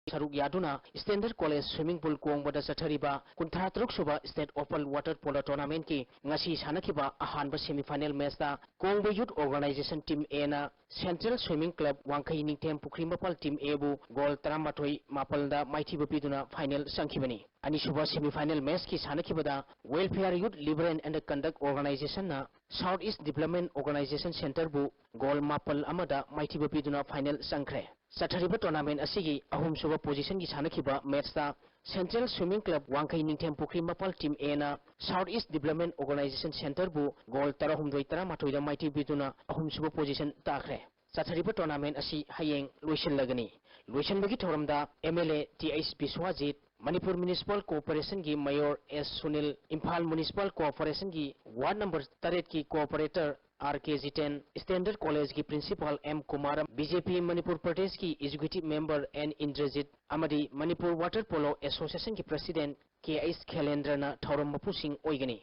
ꯁꯔꯨꯛ ꯌꯥꯗꯨꯅ Standard College Swimming Pool ꯀꯣꯡꯕꯗ ꯆꯠꯊꯔꯤꯕ ꯀꯨꯟꯊ꯭ꯔꯥ ꯇꯔꯨꯛ ꯁꯨꯕ state open water polo tournamentꯀꯤ ꯉꯁꯤ ꯁꯥꯟꯅꯈꯤꯕ ꯑꯍꯥꯟꯕ semifinal matchꯇ ꯀꯣꯡꯕ Youth Organisation Team Aꯅ Central Swimming Club ꯋꯥꯡꯈꯩ ꯅꯤꯡꯊꯦꯝ ꯄꯨꯈ꯭ꯔꯤ ꯃꯄꯥꯜ Team Aꯕꯨ goal ꯇꯔꯥꯃꯥꯊꯣꯏ ꯃꯥꯄꯜꯗ ꯃꯥꯏꯊꯤꯕ ꯄꯤꯗꯨꯅ final ꯆꯪꯈꯤꯕꯅꯤ꯫ ꯑꯅꯤꯁꯨꯕ semifinal matchꯀꯤ ꯁꯥꯟꯅꯈꯤꯕꯗ Welfare Youth Liberation and Conduct Organizationꯅ South East Development Organisation Centreꯕꯨ goal ꯃꯥꯄꯜ ꯑꯃꯗ ꯃꯥꯏꯊꯤꯕ ꯄꯤꯗꯨꯅ final ꯆꯪꯈ꯭ꯔꯦ꯫ ꯆꯠꯊꯔꯤꯕ tournament ꯑꯁꯤꯒꯤ ꯑꯍꯨꯝꯁꯨꯕ positionꯒꯤ ꯁꯥꯟꯅꯈꯤꯕ matchꯇ Central Swimming Club ꯋꯥꯡꯈꯩ ꯅꯤꯡꯊꯦꯝ ꯄꯨꯈ꯭ꯔꯤ ꯃꯄꯥꯜ Team Aꯅ South East Development Organisation Centreꯕꯨ goal ꯇꯔꯥꯍꯨꯝꯗꯣꯏ ꯇꯔꯥꯃꯥꯊꯣꯏꯗ ꯃꯥꯏꯊꯤꯕ ꯄꯤꯗꯨꯅ ꯑꯍꯨꯝꯁꯨꯕ position ꯇꯥꯈ꯭ꯔꯦ꯫ ꯆꯠꯊꯔꯤꯕ tournament ꯑꯁꯤ ꯍꯌꯦꯡ ꯂꯣꯏꯁꯤꯜꯂꯒꯅꯤ꯫ ꯂꯣꯏꯁꯤꯟꯕꯒꯤ ꯊꯧꯔꯝꯗ MLA T H Biswajit, Manipur Municipal Corporationꯒꯤ Mayor S Sunil, Imphal Municipal Corporationꯒꯤ ward number ꯇꯔꯦꯠꯀꯤ corporator R K Jiten, Standard Collegeꯀꯤ principal M Kumar, BJP Manipur ꯄ꯭ꯔꯗꯦꯁꯀꯤ executive member ꯑꯦꯟ ꯏꯟꯗ꯭ꯔꯖꯤꯠ ꯑꯃꯗꯤ ꯃꯅꯤꯄꯨꯔ Water Polo Associationꯒꯤ president ꯀꯦ ꯑꯩꯆ ꯈꯦꯂꯦꯟꯗ꯭ꯔꯅ ꯊꯧꯔꯝ ꯃꯄꯨꯁꯤꯡ ꯑꯣꯏꯒꯅꯤ꯫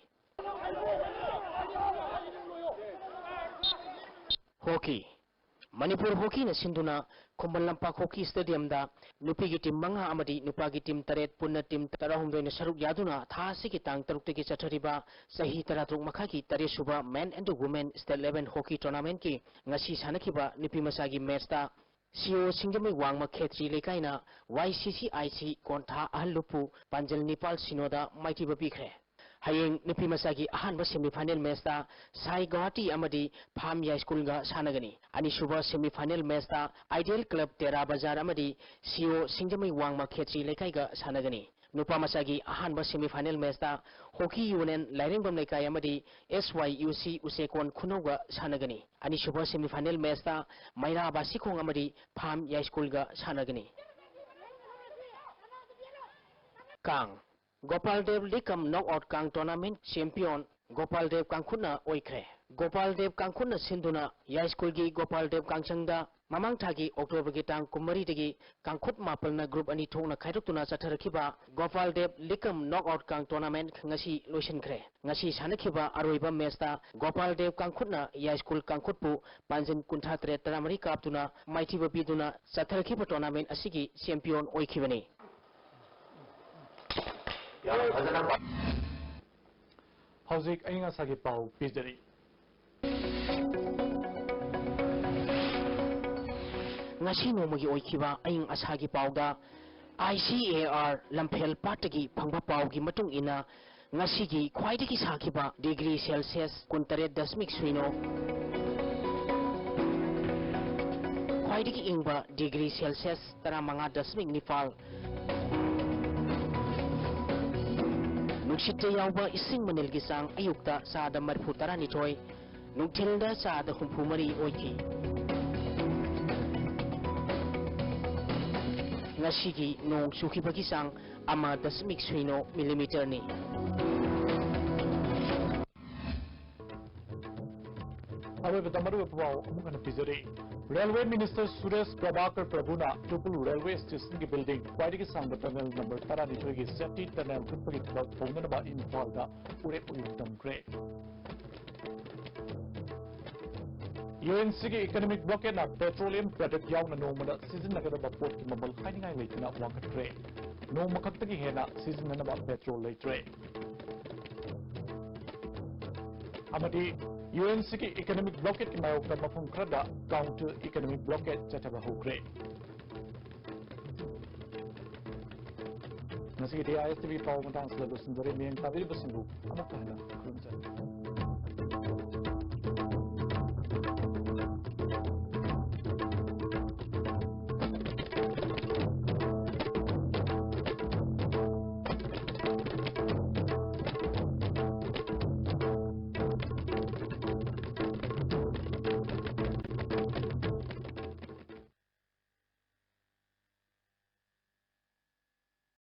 Hockey꯫ ꯃꯅꯤꯄꯨꯔ Hockeyꯅ ꯁꯤꯟꯗꯨꯅ ꯈꯨꯃꯟ ꯂꯝꯄꯥꯛ Hockey Stadiumꯗ ꯅꯨꯄꯤꯒꯤ team ꯃꯉꯥ ꯑꯃꯗꯤ ꯅꯨꯄꯥꯒꯤ team ꯇꯔꯦꯠ, ꯄꯨꯟꯅ team ꯇꯔꯥꯍꯨꯝꯗꯣꯏꯅ ꯁꯔꯨꯛ ꯌꯥꯗꯨꯅ ꯊꯥ ꯑꯁꯤꯒꯤ ꯇꯥꯡ ꯇꯔꯨꯛꯇꯒꯤ ꯆꯠꯊꯔꯤꯕ ꯆꯍꯤ ꯇꯔꯥꯇꯔꯨꯛ ꯃꯈꯥꯒꯤ ꯇꯔꯦꯠ ꯁꯨꯕ Men and Women State Level Hockey Tournamentꯀꯤ ꯉꯁꯤ ꯁꯥꯟꯅꯈꯤꯕ ꯅꯨꯄꯤ ꯃꯆꯥꯒꯤ matchꯇ ꯁꯤꯑꯣ ꯁꯤꯡꯖꯃꯩ ꯋꯥꯡꯃ ꯈꯦꯇ꯭ꯔꯤ ꯂꯩꯀꯥꯏꯅ ꯋꯥꯏ ꯁꯤ ꯁꯤ ꯑꯥꯏ ꯁꯤ ꯀꯣꯟꯊꯥ ꯑꯍꯜ ꯂꯨꯞꯄꯨ ꯄꯥꯟꯖꯜ ꯅꯤꯄꯥꯜ ꯁꯤꯅꯣꯗ ꯃꯥꯏꯊꯤꯕ ꯄꯤꯈ꯭ꯔꯦ꯫ ꯍꯌꯦꯡ ꯅꯨꯄꯤ ꯃꯆꯥꯒꯤ ꯑꯍꯥꯟꯕ semi final matchꯇ ꯁꯥꯏ ꯒꯧꯍꯥꯇꯤ ꯑꯃꯗꯤ ꯐꯥꯝ ꯌꯥꯏꯁ꯭ꯀꯨꯜꯒ ꯁꯥꯟꯅꯒꯅꯤ꯫ ꯑꯅꯤꯁꯨꯕ semi final matchꯇ Ideal Club ꯇꯦꯔꯥ ꯕꯖꯥꯔ ꯑꯃꯗꯤ ꯁꯤꯑꯣ ꯁꯤꯡꯖꯃꯩ ꯋꯥꯡꯃ ꯈꯦꯇ꯭ꯔꯤ ꯂꯩꯀꯥꯏꯒ ꯁꯥꯟꯅꯒꯅꯤ꯫ ꯅꯨꯄꯥ ꯃꯆꯥꯒꯤ ꯑꯍꯥꯟꯕ semi final matchꯇ Hockey Union ꯂꯥꯏꯔꯦꯡꯕꯝ ꯂꯩꯀꯥꯏ ꯑꯃꯗꯤ S Y U C ꯎꯆꯦꯀꯣꯟ ꯈꯨꯅꯧꯒ ꯁꯥꯟꯅꯒꯅꯤ꯫ ꯑꯅꯤꯁꯨꯕ semi final matchꯇ ꯃꯩꯔꯥ ꯕꯥꯁꯤꯈꯣꯡ ꯑꯃꯗꯤ ꯐꯥꯝ ꯌꯥꯏꯁ꯭ꯀꯨꯜꯒ ꯁꯥꯟꯅꯒꯅꯤ꯫ ꯀꯥꯡ꯫ ꯒꯣꯄꯥꯜ ꯗꯦꯕ ꯂꯤꯛ ꯀꯝ knockout ꯀꯥꯡ tournament champion ꯒꯣꯄꯥꯜ ꯗꯦꯕ ꯀꯥꯡꯈꯨꯠꯅ ꯑꯣꯏꯈ꯭ꯔꯦ꯫ ꯒꯣꯄꯥꯜ ꯗꯦꯕ ꯀꯥꯡꯈꯨꯠꯅ ꯁꯤꯟꯗꯨꯅ ꯌꯥꯏꯁ꯭ꯀꯨꯜꯒꯤ ꯒꯣꯄꯥꯜ ꯗꯦꯕ ꯀꯥꯡꯖꯪꯗ ꯃꯃꯥꯡ ꯊꯥꯒꯤ Octoberꯒꯤ ꯇꯥꯡ ꯀꯨꯟꯃꯔꯤꯗꯒꯤ ꯀꯥꯡꯈꯨꯠ ꯃꯥꯄꯜꯅ group ꯑꯅꯤ ꯊꯣꯛꯅ ꯈꯥꯏꯗꯣꯛꯇꯨꯅ ꯆꯠꯊꯔꯛꯈꯤꯕ ꯒꯣꯄꯥꯜ ꯗꯦꯕ ꯂꯤꯛ ꯀꯝ knockout ꯀꯥꯡ tournament ꯉꯁꯤ ꯂꯣꯏꯁꯤꯟꯈ꯭ꯔꯦ꯫ ꯉꯁꯤ ꯁꯥꯟꯅꯈꯤꯕ ꯑꯔꯣꯏꯕ matchꯇ ꯒꯣꯄꯥꯜ ꯗꯦꯕ ꯀꯥꯡꯈꯨꯠꯅ ꯌꯥꯏꯁ꯭ꯀꯨꯜ ꯀꯥꯡꯈꯨꯠꯄꯨ ꯄꯥꯟꯖꯤꯟ ꯀꯨꯟꯊ꯭ꯔꯥ ꯇꯔꯦꯠ ꯇꯔꯥꯃꯔꯤ ꯀꯥꯞꯇꯨꯅ ꯃꯥꯏꯊꯤꯕ ꯄꯤꯗꯨꯅ ꯆꯠꯊꯔꯛꯈꯤꯕ tournament ꯑꯁꯤꯒꯤ champion ꯑꯣꯏꯈꯤꯕꯅꯤ꯫ ꯌꯥꯝ ꯐꯖꯅ ꯄꯥ- ꯍꯧꯖꯤꯛ ꯑꯏꯪ ꯑꯁꯥꯒꯤ ꯄꯥꯎ ꯄꯤꯖꯔꯤ꯫ ꯉꯁꯤ ꯅꯣꯡꯃꯒꯤ ꯑꯣꯏꯈꯤꯕ ꯑꯏꯪ ꯑꯁꯥꯒꯤ ꯄꯥꯎꯗ, I C A R ꯂꯝꯐꯦꯜ ꯄꯥꯠꯇꯒꯤ ꯐꯪꯕ ꯄꯥꯎꯒꯤ ꯃꯇꯨꯡ ꯏꯟꯅ, ꯉꯁꯤꯒꯤ ꯈ꯭ꯋꯥꯏꯗꯒꯤ ꯁꯥꯈꯤꯕ degree Celsius ꯀꯨꯟꯇꯔꯦꯠ ꯗꯁꯃꯤꯛ ꯁꯤꯅꯣ, ꯈ꯭ꯋꯥꯏꯗꯒꯤ ꯏꯪꯕ degree Celsius ꯇꯔꯥꯃꯉꯥ ꯗꯁꯃꯤꯛ ꯅꯤꯄꯥꯜ꯫ ꯅꯨꯡꯁꯤꯠꯇ ꯌꯥꯎꯕ ꯏꯁꯤꯡ ꯃꯅꯤꯜꯒꯤ ꯆꯥꯡ ꯑꯌꯨꯛꯇ ꯆꯥꯗ ꯃꯔꯤꯐꯨ ꯇꯔꯥꯅꯤꯊꯣꯏ, ꯅꯨꯡꯊꯤꯜꯗ ꯆꯥꯗ ꯍꯨꯝꯐꯨ ꯃꯔꯤ ꯑꯣꯏꯈꯤ꯫ ꯉꯁꯤꯒꯤ ꯅꯣꯡ ꯆꯨꯈꯤꯕꯒꯤ ꯆꯥꯡ ꯑꯃ ꯗꯁꯃꯤꯛ ꯁꯤꯅꯣ millimeterꯅꯤ꯫ ꯑꯔꯣꯏꯕꯗ ꯃꯔꯨꯑꯣꯏꯕ ꯄꯥꯎ ꯑꯃꯨꯛ ꯍꯟꯅ ꯄꯤꯖꯔꯤ꯫ Railway Minister Suresh Prabhakar ꯄ꯭ꯔꯚꯨꯅ ꯇꯨꯄꯨꯜ railway stationꯒꯤ building ꯈ꯭ꯋꯥꯏꯗꯒꯤ ꯁꯥꯡꯕ tunnel number ꯇꯔꯥꯅꯤꯊꯣꯏꯒꯤ safety tunnel ꯍꯨꯠꯄꯒꯤ ꯊꯕꯛ ꯍꯧꯅꯅꯕ ꯏꯝꯐꯥꯜꯗ ꯎꯔꯦꯞ ꯎꯌꯨꯡ ꯇꯝꯈ꯭ꯔꯦ꯫ UNCꯒꯤ economic blockadeꯅ petroleum product ꯌꯥꯎꯅ ꯅꯣꯡꯃꯗ ꯁꯤꯖꯤꯟꯅꯒꯗꯕ ꯄꯣꯠꯀꯤ ꯃꯃꯜ ꯍꯥꯏꯅꯤꯡꯉꯥꯏ ꯂꯩꯇꯅ ꯋꯥꯡꯈꯠꯈ꯭ꯔꯦ꯫ ꯅꯣꯡꯃ ꯈꯛꯇꯒꯤ ꯍꯦꯟꯅ ꯁꯤꯖꯤꯟꯅꯅꯕ petrol ꯂꯩꯇ꯭ꯔꯦ꯫ ꯑꯃꯗꯤ ꯌꯨ ꯑꯦꯟ ꯁꯤꯒꯤ ꯏꯀꯣꯅꯣꯃꯤꯛ ꯕ꯭ꯂꯣꯀꯦꯠꯀꯤ ꯃꯥꯌꯣꯛꯇ ꯃꯐꯝ ꯈꯔꯗ ꯀꯥꯎꯟꯇꯔ ꯏꯀꯣꯅꯣꯃꯤꯛ ꯕ꯭ꯂꯣꯀꯦꯠ ꯆꯠꯊꯕ ꯍꯧꯈ꯭ꯔꯦ꯫ ꯉꯁꯤꯒꯤꯗꯤ ꯑꯥꯏ ꯑꯦꯁ ꯇꯤ ꯚꯤ ꯄꯥꯎ ꯃꯇꯥꯡꯁꯤꯗ ꯂꯣꯏꯁꯤꯟꯖꯔꯦ꯫ ꯃꯤꯠꯌꯦꯡ ꯇꯥꯕꯤꯔꯤꯕꯁꯤꯡꯕꯨ ꯑꯃꯨꯛꯀ ꯍꯟꯅ ꯈꯨꯔꯨꯝꯖꯔꯤ꯫